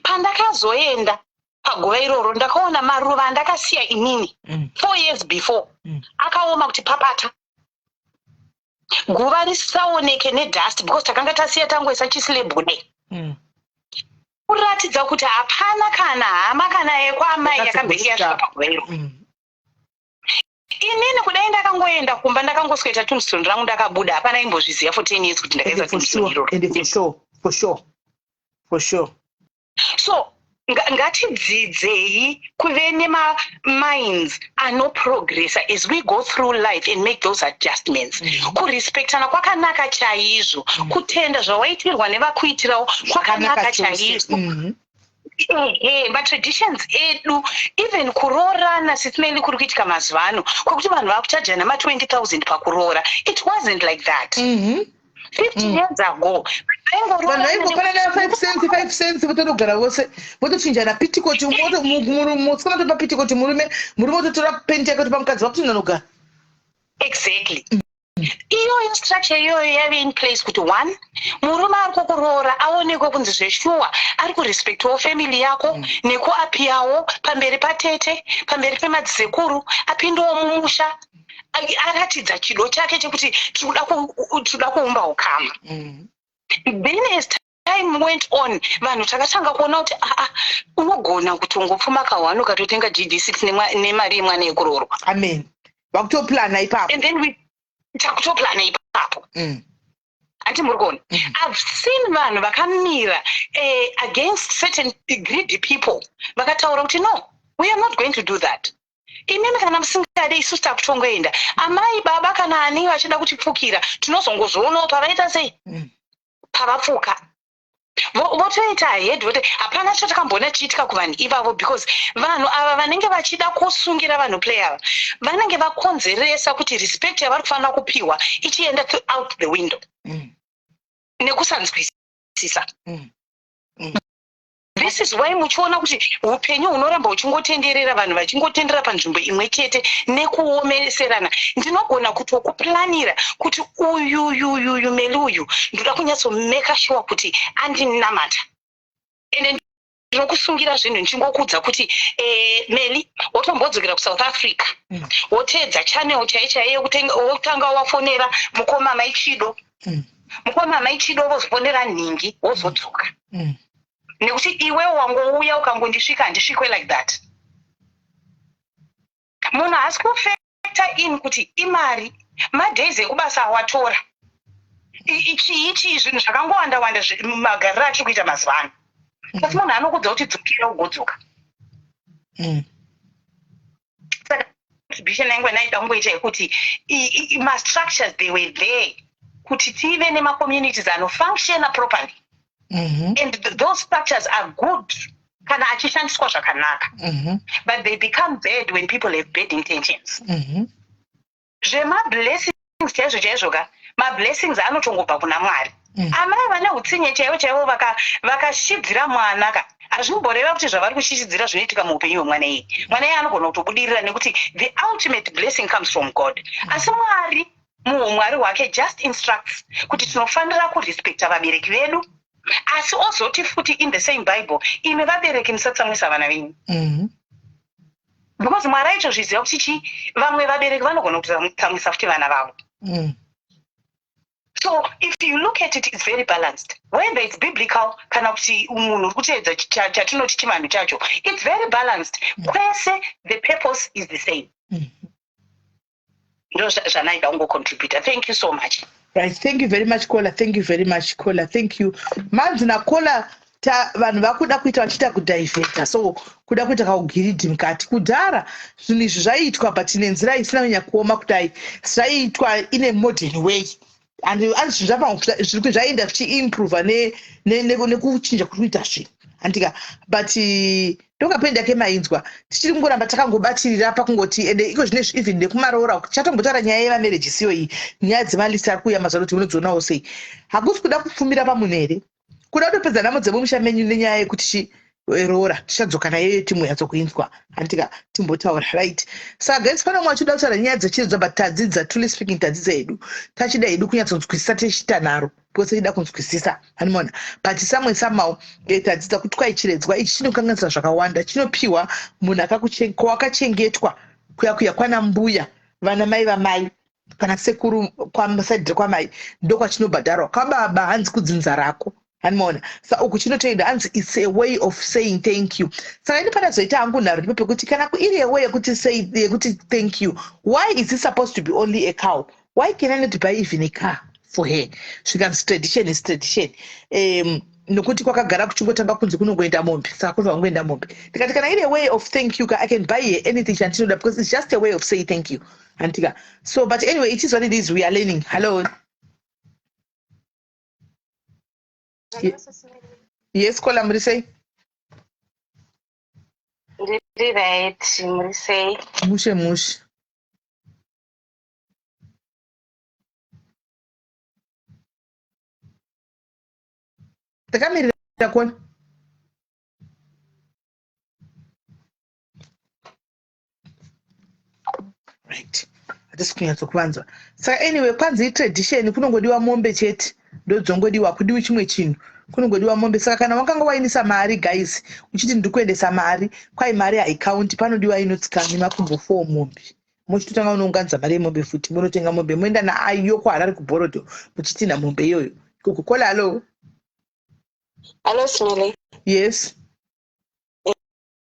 pandakazoenda paguva iroro, ndakaona maruva andakasiya inini 4 years before akaoma kuti papata, guva risaoneke nedust, because takanga tasiya tangoisa chislab kudai, kuratidza kuti hapana kana hama kana yekwamai yakambenge yasvika paguva iro. Inini kudai ndakangoenda kumba, ndakangosweta tombstone rangu, ndakabuda, hapana imbozviziva for 10 years kuti ndakaisa tombstone iroro. And for sure, for sure, for sure. So ngatidzidzei kuve nemaminds anoprogressa as we go through life and make those adjustments. Kurespectana kwakanaka chaizvo. Kutenda zvawaitirwa nevakuitirawo kwakanaka chaizvo. Ehe, matraditions edu, even kuroorana sisimeli kuri kuitika mazuva ano, kwekuti vanhu vakuchaja nama20 000 pakuroora, it wasn't like that 50 years ago. Vanhu vaingopanana 5 cents, 5 cents, votondogara vose, votochinjana pitikoti. Musikana topa pitikoti murume, murume ototora penti yake topa mukadzi, vakutonanogara. Exactly. Iyoyo structure iyoyo yave in place kuti one, murume ari kukuroora aonekwe kunzi zveshuwa ari kurespectawo family yako nekuapiyawo pamberi patete, pamberi pemadzisekuru, apindewo mumusha, aratidza chido chake chekuti tinoda kuumba ukama. Then as time went on, vanhu takatanga kuona kuti aa, unogona kutongopfuma kahwani ukatotenga GD6 nemari yemwana yekuroorwa. Amen, vakutoplana ipapo. And then we takutoplana ipapo. Handi muri kuona? I've seen vanhu vakamira against certain greedy people, vakataura kuti, "No, we are not going to do that. Imimi kana musingade, isusu takutongoenda. Amai, baba kana ani vachida kutipfukira, tinozongozvionawo pavaita sei, pavapfuka." Votoita head voti hapana chatakamboona chiitika kuvanhu ivavo, because vanhu ava vanenge vachida kusungira vanhu play ava vanenge vakonzeresa kuti respect yavari kufanira kupiwa ichienda out the window nekusanzwisisa. This is why muchiona kuti upenyu hunoramba huchingotenderera, vanhu vachingotendera panzvimbo imwe chete nekuomeserana. Ndinogona kutokuplanira kuti uyuyuyuyu Meli uyu, ndoda kunyatsomeka sure kuti andinamata, ende ndinokusungira zvinhu ndichingokuudza kuti Meli, wotombodzokera kuSouth Africa, woteedza channel chai chaiyo, wotanga wafonera mukoma Maichido, mukoma Maichido vozofonera nhingi, wozodzoka, nekuti iwewo wangouya ukangondisvika, handisvikwe like that. Munhu haasi kufactor in kuti imari, madays ekubasa awatora, chii chii, zvinhu zvakangowanda wanda, magariro atiri kuita mazuva ano. Asi munhu anokudza kuti dzokera, ugodzoka. Saka contribution yangu yanaida kungoita yekuti mastructures, they were there kuti tive nemacommunities anofunctiona properly, and those structures are good kana achishandiswa zvakanaka, but they become bad when people have bad intentions. Zvemablessings chaizvo chaizvo ka, mablessings anotongobva kuna Mwari. Amai vane utsinye chaivo chaivo vakashidzira mwana ka, hazvimboreva kuti zvavari kushishidzira zvinoitika muupenyu hwemwana iye. Mwana iye anogona kutobudirira nekuti the ultimate blessing comes from God. Asi Mwari muumwari hwake just instructs kuti tinofanira kurespecta vabereki vedu, asi ozoti futi in the same Bible, "Imi vabereki, musatsamwisa vana venyu," because Mwari aitozviziva kuti chi vamwe vabereki vanogona kutotsamwisa futi vana vavo. So if you look at it, it's very balanced, whether it's biblical kana kuti munhu uri kuteedza chatinoti chivanhu chacho, it's very balanced. Kwese the purpose is the same. Ndo zvanaida kungocontributa. Thank you so much. Right, thank you very much, caller. Thank you very much, caller. Thank you. Manzi nacaller, ta vanhu vakuda kuita vachiita kudiverta, so kuda kuita kaugiridi mukati. Kudhara zvinhu izvi zvaiitwa, but nenzira isina kunyanya kuoma kudai. Zvaiitwa in a modern way, and anzi zvinhu zviri zvaenda zvichiimprova nekuchinja kuri kuita zvinhu, handika? But ndokapenda kemainzwa, tichiri kungoramba takangobatirira pakungoti. Ende iko zvinezvi, even nekumaroora, chatombotaura nyaya yemamarriage siyo iyi, nyaya dzemalist ari kuuya mazuva kuti unodzionawo sei. Hakusi kuda kupfumira pamunhu here, kuda kutopedza nhamo dzemumusha menyu nenyaya yekuti chi Roora tichadzoka nayo timbonyatsokuinzwa handitika timbotaura right. Saka guys, pane umwe achida kutaura nyaya dzechiredzwa, but tadzidza, truly speaking, tadzidza hedu, tachida hedu kunyatsonzwisisa, tichita nharo because tichida kunzwisisa, hanimona. But samwe somehow tadzidza kuti kwai chiredzwa ichi chinokanganisa zvakawanda. Chinopiwa munhu kwawakachengetwa kuya kuya kwana mbuya, vana mai vamai kana sekuru, kwasaidhi kwamai ndokwachinobhadharwa. Kwababa hanzi kudzinza rako, hanimona. Sa uku chinotoenda, hanzi it's a way of saying thank you. Saka ini panazoita hangu nharo ndipo pekuti kana iri a way yekuti say, yekuti thank you, why is it supposed to be only a cow? Why can I not buy even a car for her? Zvikanzi tradition is tradition, nokuti kwakagara kuchingotanga kunzi kunongoenda mombe, saka kunzi vangoenda mombe. Ndikati kana iri a way of thank you, I can buy her anything chandinoda because it's just a way of saying thank you, handitika? So but anyway, it is what it is, we are learning. Hello. Yes, caller, muri sei? Ndiri right, muri sei? Mushe mushe. Takamirira kuona. Right, hatisi kunyatsokuvanzwa. Saka anyway, kwanzi itradition, kunongodiwa mombe chete, ndodzongodiwa, kudiwi chimwe chinhu, kunongodiwa mombe. Saka kana wakanga wainisa mari, guys, uchiti ndiri kuendesa mari, kwai mari haikaunti, panodiwa inotsika nemakumbo 4, mombe. Muchitotanga unounganidza mari yemombe futi, munotenga mombe, moenda naiyo kuHarare kuBorrowdale, muchitinha mombe iyoyo ikoko. Caller, hello. Hello, Smiley. Yes.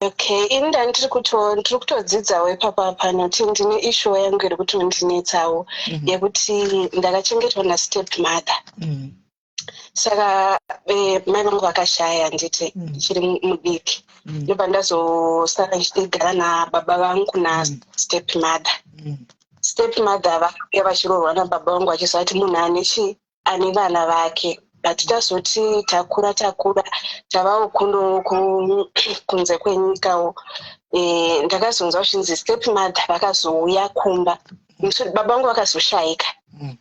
Okay, ini ndandiri kuto ndiri kutodzidzawo ipapa pano kuti ndine issue yangu iri kutondinetsawo yekuti ndakachengetwa nastep mother. Saka mai vangu vakashaya nditi ndichiri mudiki, ndobva ndazosara ndichigara nababa vangu nastep mother. Step mother vakauya vachiroorwa nababa vangu vachiziva kuti munhu ane chi ane vana vake, but tazoti takura takura tavawo kuno kunze kwenyikawo, ndakazonzwa zvichinzi step mother vakazouya kumba baba vangu vakazoshayika.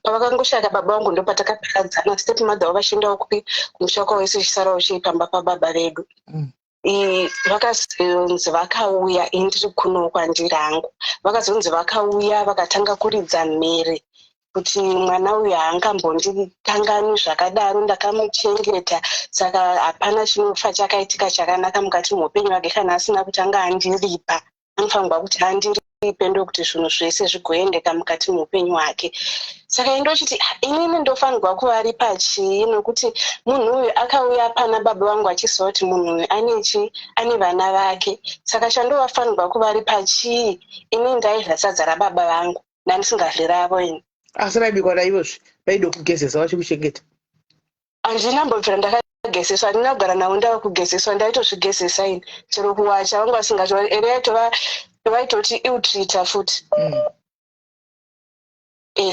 Pavakangoshayika baba vangu, ndopatakaparadzana. Step mother vavo vachiendawo kupi, kumusha kwavo, isu tichisarawo chii pamba pababa vedu. Vakazonzi vakauya, ini ndiri kuno kwandiri hangu, vakazonzi vakauya vakatanga kuridza mhere kuti mwana uyu haangambondikanganwi zvakadaro, ndakamuchengeta, saka hapana chinofa chakaitika chakanaka mukati meupenyu hwake kana asina kutanga andiripa. Anofanirwa kuti andiripe ndokuti zvinhu zvese zvigoendeka mukati meupenyu hwake. Saka indochiti, "Ah, inini ndofanirwa kuvaripa chii?" Nokuti munhu uyu akauya pana baba vangu achiziva kuti munhu uyu ane chi ane vana vake, saka chandovafanirwa kuvaripa chii? Inini ndaidya sadza rababa vangu, ndandisingadyi ravo ini. Asi raibikwa naivozve, vaida kugezesa vachikuchengeta? Handina mbobvira ndakagezeswa, handina kugara navo ndava kugezeswa, ndaitozvigezesa ini. Chero kuwacha vangu vasingacho ere, yaitova vaitoti iutreata futi.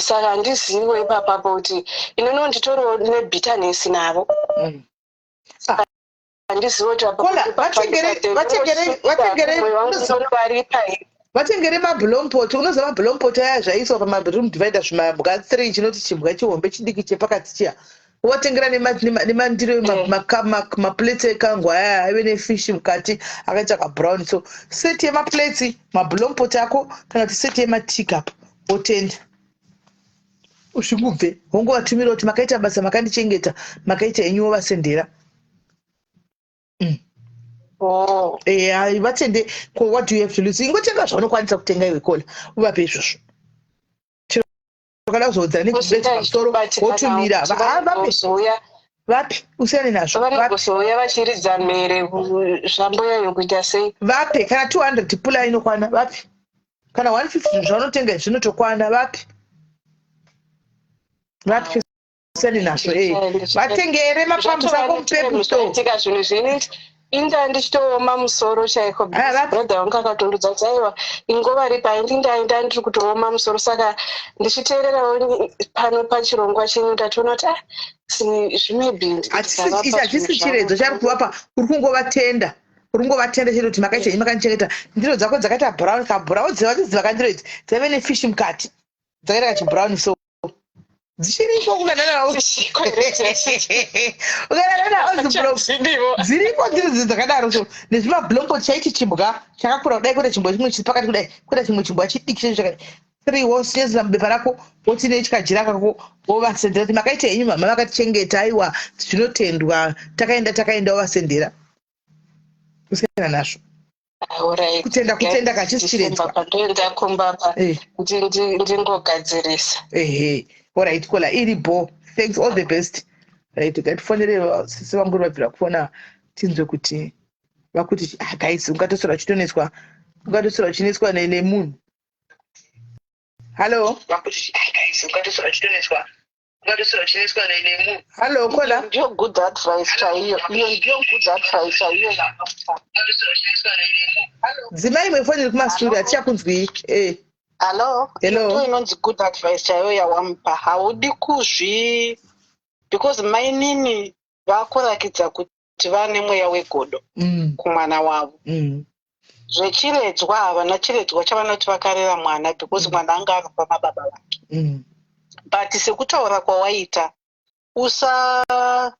Saka handiziviwo ipapapo kuti inoniwo nditoriwo nebitterness navo. Handizivi kuti Caller, varipa. Vatengere mablompot. Unoziva mablompot aya, zvaiswa pamaroom divider, zvimabwa 3, chinoti chimbwa chihombe, chidiki, chepakati chiya. Watengera nemandiro, maplates ekangwa aya aive nefish mukati akaita kabrown. So set yemaplates, mablompot ako, kana kuti set yemateacup, otenda usvingubve hongovatumira kuti makaita basa, makandichengeta, makaita henyu, wovasendera. Oh. Eya, vatende. Ko what do you have to lose? Ingotenga zvaunokwanisa kutenga iwe, caller, uvape izvozvo. Chero kana kuzodzana nekubeta pamusoro, wotumira. Vape. Vape. Vape, usiyane nazvo, vape. Vanogozouya vachiridza mhere zvamboyayo kuita sei? Vape kana 200 pula inokwana, vape kana 150. Zvinhu zvaunotenga zvinotokwana, vape, vape, usiyane nazvo. E, vatengere mapambusi ako muPep Store. Zvaitika zvinhu zvini, inda ndichitooma musoro chaiko. Brother wangu akatondudza kuti aiwa, ingovaripa. Indi ndaenda ndiri kutooma musoro, saka ndichiteererawo pano pachirongwa chenyu, ndatoona kuti ah, maybe ichi hachisi chiredzo chari kuvapa, uri kungovatenda, uri kungovatenda chete kuti makaita henyu, makandichengeta. Ndiro dzako dzakaita brown, kabrown, dziva vakandiro idzi dzaive nefish mukati, dzakaita kachibrown so. Dzichiripo kukananaudziripo dziri dzi dzakadaro so nezvimablombo chaiti chimbwa chakakura kudai kwete chimbwa chimwe chiri pakati kudai kwete chimwe chimbwa chidiki chacho chakadai three wosinyezera mubepa rako woti nechikajira kako wovasendera kuti makaita henyu mama vakatichengeta aiwa zvinotendwa takaenda takaenda wovasendera kusiyana nazvo. Alright. Kutenda kutenda kachisi chiredzwa. Pandoenda kumba pa eh. ndingogadzirisa. Ehe. Alright kola iri bho. Thanks all the best. Right ngatifonere sisi vangu vabvira kufona tinzwe kuti vakuti ah guys ungatoswera uchitonetswa ungatoswera uchinetswa nemunhu. Hello. Vakuti ah guys ungatoswera uchitonetswa Hello, Kola. Ndiyo good advice chaiyo. Iyo ndiyo good advice chaiyo. Dzimai imwe foni iri kumashure hatichakunzwii. Eh. Hello. Hello. Ndiyo inonzi good advice chaiyo yawamupa. Haudi kuzvi because mainini vakurakidza kuti vane mweya wegodo kumwana wavo. Zvechiredzwa havana chiredzwa chavanoti vakarera mwana because mwana anga anopa mababa vake. But sekutaura kwawaita usasiya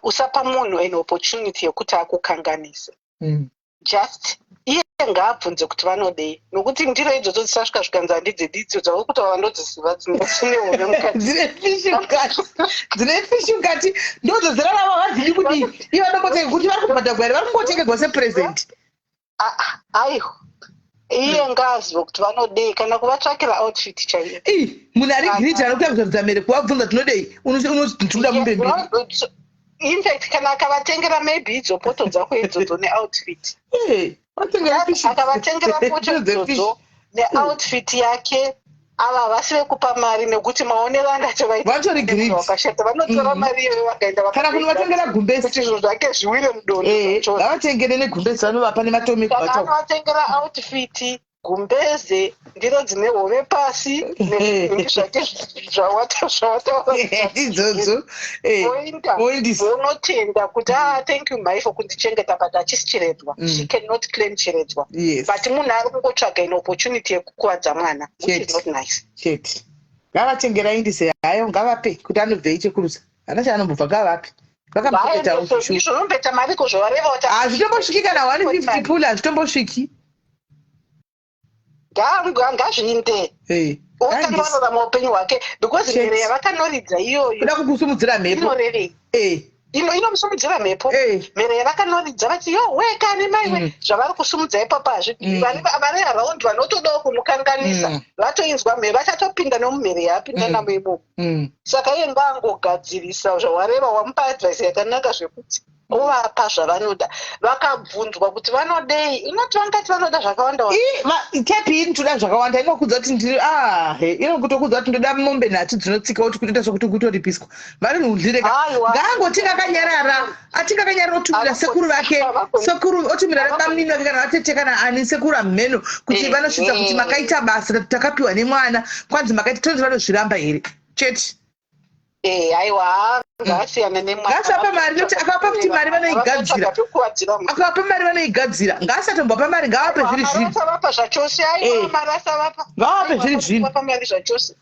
usapa munhu an opportunity yekuti akukanganise. Just iye ngaabvunze kuti vanodei nokuti ndiro idzodzo dzisasvika zvikanzi handidzidi idzo dzauri kutaura ndodziziva dzine hove mukati. Dzine fishi mukati dzine fishi mukati ndodzo dzirarama vadzidi kudii ivo vanongotenge kuti vari kubhadhagwa here vari kungotengerwa sepresent. Ah, ah, aiwa iye ngaazive kuti vanodei kana kuvatsvakira outfit chaiyo. Ii munhu ari greedy anokuita kuzaridza mhere kuvabvunza tinodei unoti tinoda mombe mbiri. In fact kana akavatengera maybe idzo poto dzako idzodzo neoutfit. Akavatengera poto idzodzo neoutfit yake ava havasi vekupa mari nekuti maonero andatovaita Vatori greedy. wakashata vanotora mari iyoyo vakaenda Kana kunovatengera gumbezi. kuti zvinhu zvake zviwire mudondo zvachose. Ngavatengere negumbezi vanovapa nematomi Saka kubata. anovatengera outfit gumbeze ndiro dzine hove pasi nezvinhu zvake zvawataura Idzodzo. Voenda Voindisa. vonotenda kuti ah thank you mhai for kundichengeta but hachisi chiredzwa. She cannot claim chiredzwa. But munhu ari kungotsvaga an opportunity yekukuvadza mwana which is Chete. not nice. Chete. Ngavatengera aindise hayo ngavape kuti anobvei chekurusa. Hana chaanombobva ngavape. Vakamuchengetawo Vaendese zvishuwa. izvo unomboita mariko zvavareva kuti Hazvitombosviki kana 150 pula hazvitombosviki. Ngazviinde. Otanga vanorarama upenyu hwake because mhere yavakanoridza iyoyo Kuda kukusumudzira mhepo. Inorevei? Inomusumudzira mhepo. Mhere yavakanoridza vati yo wekani maiwe zvavari kusumudza ipapo hazvi vari around vanotodawo kumukanganisa vatoinzwa mhere vachatopinda nomumhere yaapinda namo imomo. Saka iye ngaangogadzirisa zvawareva wamupa advice yakanaka zvekuti ovapa zvavanoda vakabvunzwa kuti vanodei inoti vangati vanoda zvakawanda Ii, tepi ini toda zvakawanda inokudza kuti ndiri ahe inokutokudza kuti ndoda mombe nhatu dzinotsika kuti kutoita sokuti kutoripiswa vari nhundlireka ngaangoti akanyarara atinga akanyarara otumira sekuru vake sekuru otumira bamnini vake kana vatete kana ani sekuru amheno kuti vanosvitsa kuti makaita basa takapiwa nemwana kwanzi makaita tonzi vanozviramba here chete. Aiwa ngaasiyane nemwana. Ngaasapa mari nekuti akavapa kuti mari vanoigadzira akavapa mari vanoigadzira ngaasatombopa mari ngavape zviri zvinhu. Asavapa zvachose aiwa mari asavapa. Ngavape zviri zvinhu. Asavapa mari zvachose.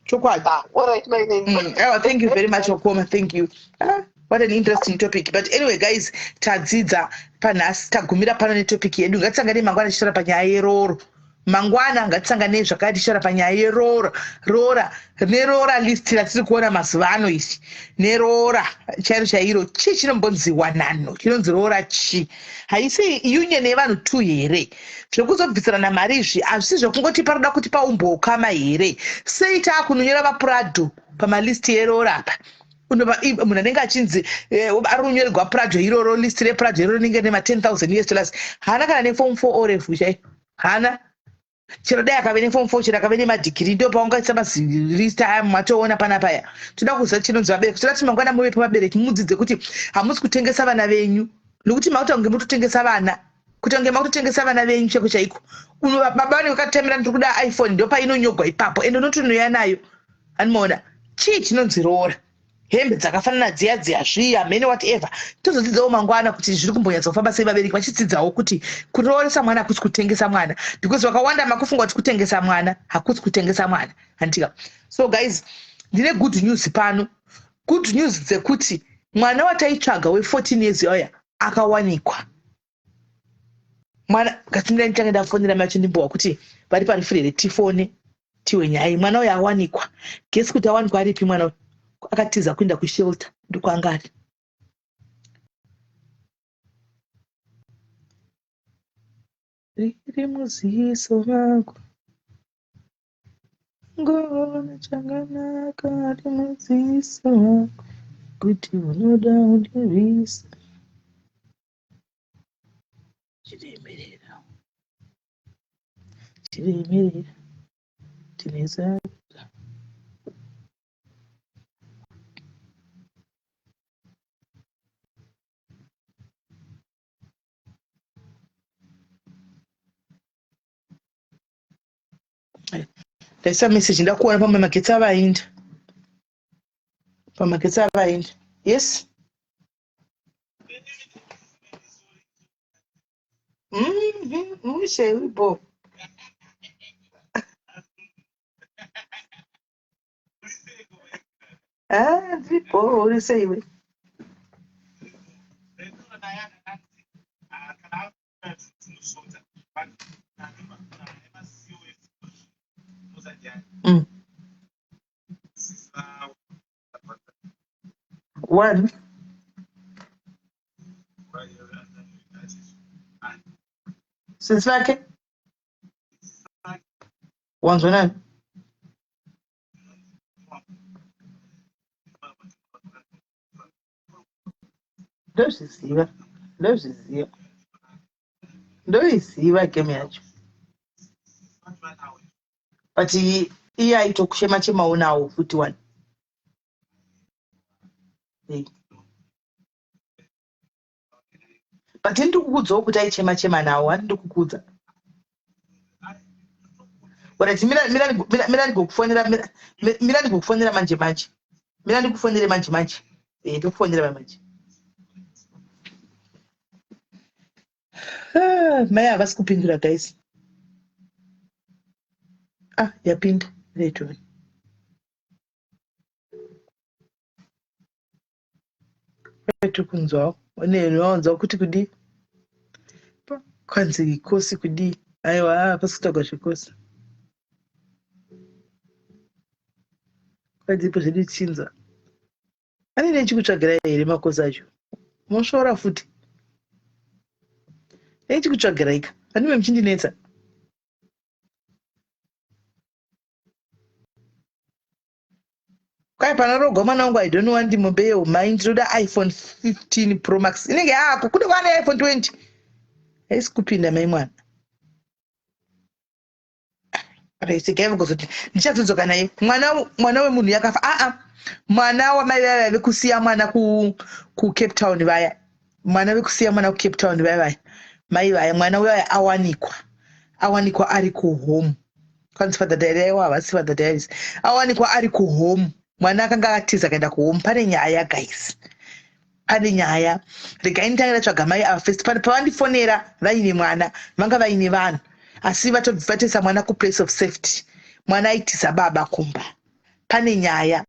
Chokwadi. All right my name. Aiwa thank you very much Okoma thank you. Ah, what an interesting topic but anyway guys tadzidza panhasi tagumira pano netopic yedu ngatisanganei mangwana tichitaura panyaya yeroro mangwana ngatisanganei zvakare tichitaura panyaya yerora rora nerora list ratiri kuona mazuva ano iri nerora chairo chairo chii chinombonzi wanano chinonzi rora chii haisi union yevanhu two here zvekuzobvisirana mari izvi hazvisi zvekungoti paroda kuti paumbokama here sei taakunonyora vaPrado pamalist erora apa munhu anenge achinzi ari kunyorerwa Prado iroro list rePrado iroro rinenge rine ma10 000 US dollars haana kana neform 4 O level chaiyo haana chero dai akave neform 4 chero akave nemadhigiri ndo paungaisa mazilist aya matoona panapaya toda kuziva chinonzi vabereki toda kuti mangwana muvepo vabereki mudzidze kuti hamusi kutengesa vana venyu nokuti makuta kunge mutotengesa vana kuti kunge makutotengesa vana venyu chaiko chaiko baba vanenge vakatamira ndiri kuda iPhone ndo painonyogwa ipapo ende unotonoya nayo anomaona chii chinonzi roora. Hembe dzakafanana dziya dziya zviya mhene whatever. Tozodzidzawo mangwana kuti zviri kumbonyatsa kufamba sei vabereki vachidzidzawo kuti kurooresa mwana hakusi kutengesa mwana because vakawanda makufunga kuti kutengesa mwana hakusi kutengesa mwana handitika. So guys, ndine good news pano. Good news dzekuti mwana wataitsvaga we14 years yauya akawanikwa. Mwana katimira nditange ndafonera mai vacho ndimbowa kuti vari pari free here tifone tiwe nyaya mwana uyo awanikwa. Guess kuti awanikwa aripi mwana uyu akatiza kuenda kushelter ndokwaanga ari. Riri muziso mako ngoona chakanaka ari muziso mako kuti unoda undirwisa chiremerera chiremerera tinezarura ndaisa message ndakuona pamwe magetsi avainda pamagetsi avainda yes Mushe uripo. Ah, ndiripo, uri sei iwe? One. Sisi vake wanzwa nani? Ndozviziva, ndozviziva, ndoiziva game yacho but iye aitokuchema chemawo nawo futi wani. Hey. But ndiri kukudzawo kuti aichema chema nawo, handi ndiri kukudza. Alright, mira mira mira mira ndikufonera mira mira ndikufonera manje manje. Mira ndikufonere manje manje. Eh, ndikufonera manje. Ah, mai havasi kupindura guys. Ah, yapinda. Retoni. Tiri kunzwawo wanzwa kuti kudii kwanzi kosi kudii aiwa hapasi kutaurwa zvekosi kwadzipo zvedu tichinzwa anenge ndichikutsvagirai here makosi acho mosvora futi ndichikutsvagiraika anime muchindinetsa Kwai panorogwa mwana wangu I don't want mombe yeumai ndinoda iPhone 15 Pro Max inenge yako kune kwane iPhone 20 haisi kupinda mai mwana regai kuzoti ndichazodzoka naye mwana mwana wemunhu yakafa aa mwana wamai vaya vekusiya mwana ku kucape town vaya mwana vekusiya mwana kucape town vaya vaya mai vaya mwana uya awanikwa awanikwa ari kuhome kwanzi father diary aiwa havasi father diaries awanikwa ari kuhome mwana akanga akatiza akaenda kuhome pane nyaya guys pane nyaya regai nditange ndatsvaga mai ava first pane pavandifonera vaine mwana vanga vaine vanhu asi vatoisa mwana kuplace of safety mwana aitiza baba kumba pane nyaya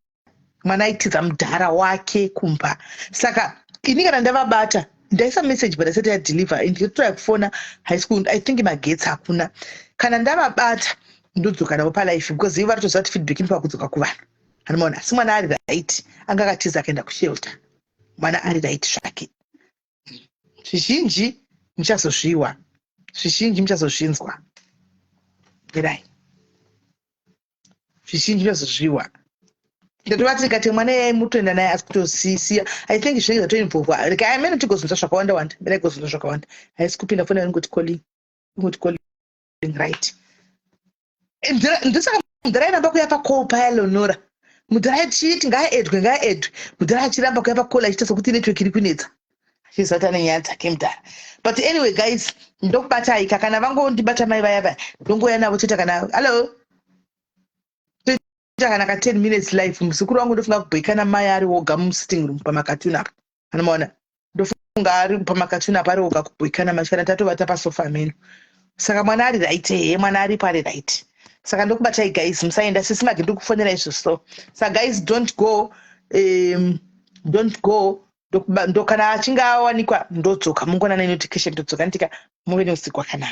mwana aitiza mudhara wake kumba saka ini kana ndavabata ndaisa message but asati yadeliver and nditoya kufona high school i think magetsi hakuna kana ndavabata ndodzoka navo palife because ivo varitoziva kuti feedback inopa kudzoka kuvanhu anomaona asi mwana ari right anga akatiza akaenda kushelter mwana ari right zvake zvizhinji muchazozviwa zvizhinji muchazozvinzwa mirai zvizhinji muchazozviwa ndatovati ndikati mwana yai mutoenda naye asi kutosisiya i think zvinenge zvatoinvolva like i mene tigozonzwa zvakawanda wanda mene tigozonzwa zvakawanda haisi kupinda foni ingoti calling ingoti calling right ndosaka mudhara airamba kuya pacall paya leonora mudhara achiti ngaaedwe ngaaedwe mudhara achiramba kuya pacall achiita sokuti network iri kunetsa achiziva kuti ane nyaya dzake mudhara but anyway guys ndokubatai ka kana vangondibata mai vaya vaya ndongouya navo toita kana hallo. Kana ka 10 minutes live, muzukuru wangu ndofunga kubhekana mai ari woga musitting room pamakatuni apa. Anomaona, ndofunga ari pamakatuni apa, ari woga kubhekana machana, tatovata pasofa meno. Saka mwana ari right, he, mwana aripo, ari right. Saka ndokubatai guys, musaenda. Sisi Magi, ndikufonera izvo. So saka guys, don't go, don't go. Ndo kana achinge awanikwa ndodzoka, mungona nenotification ndodzoka. Ndika muve neusiku wakanaka.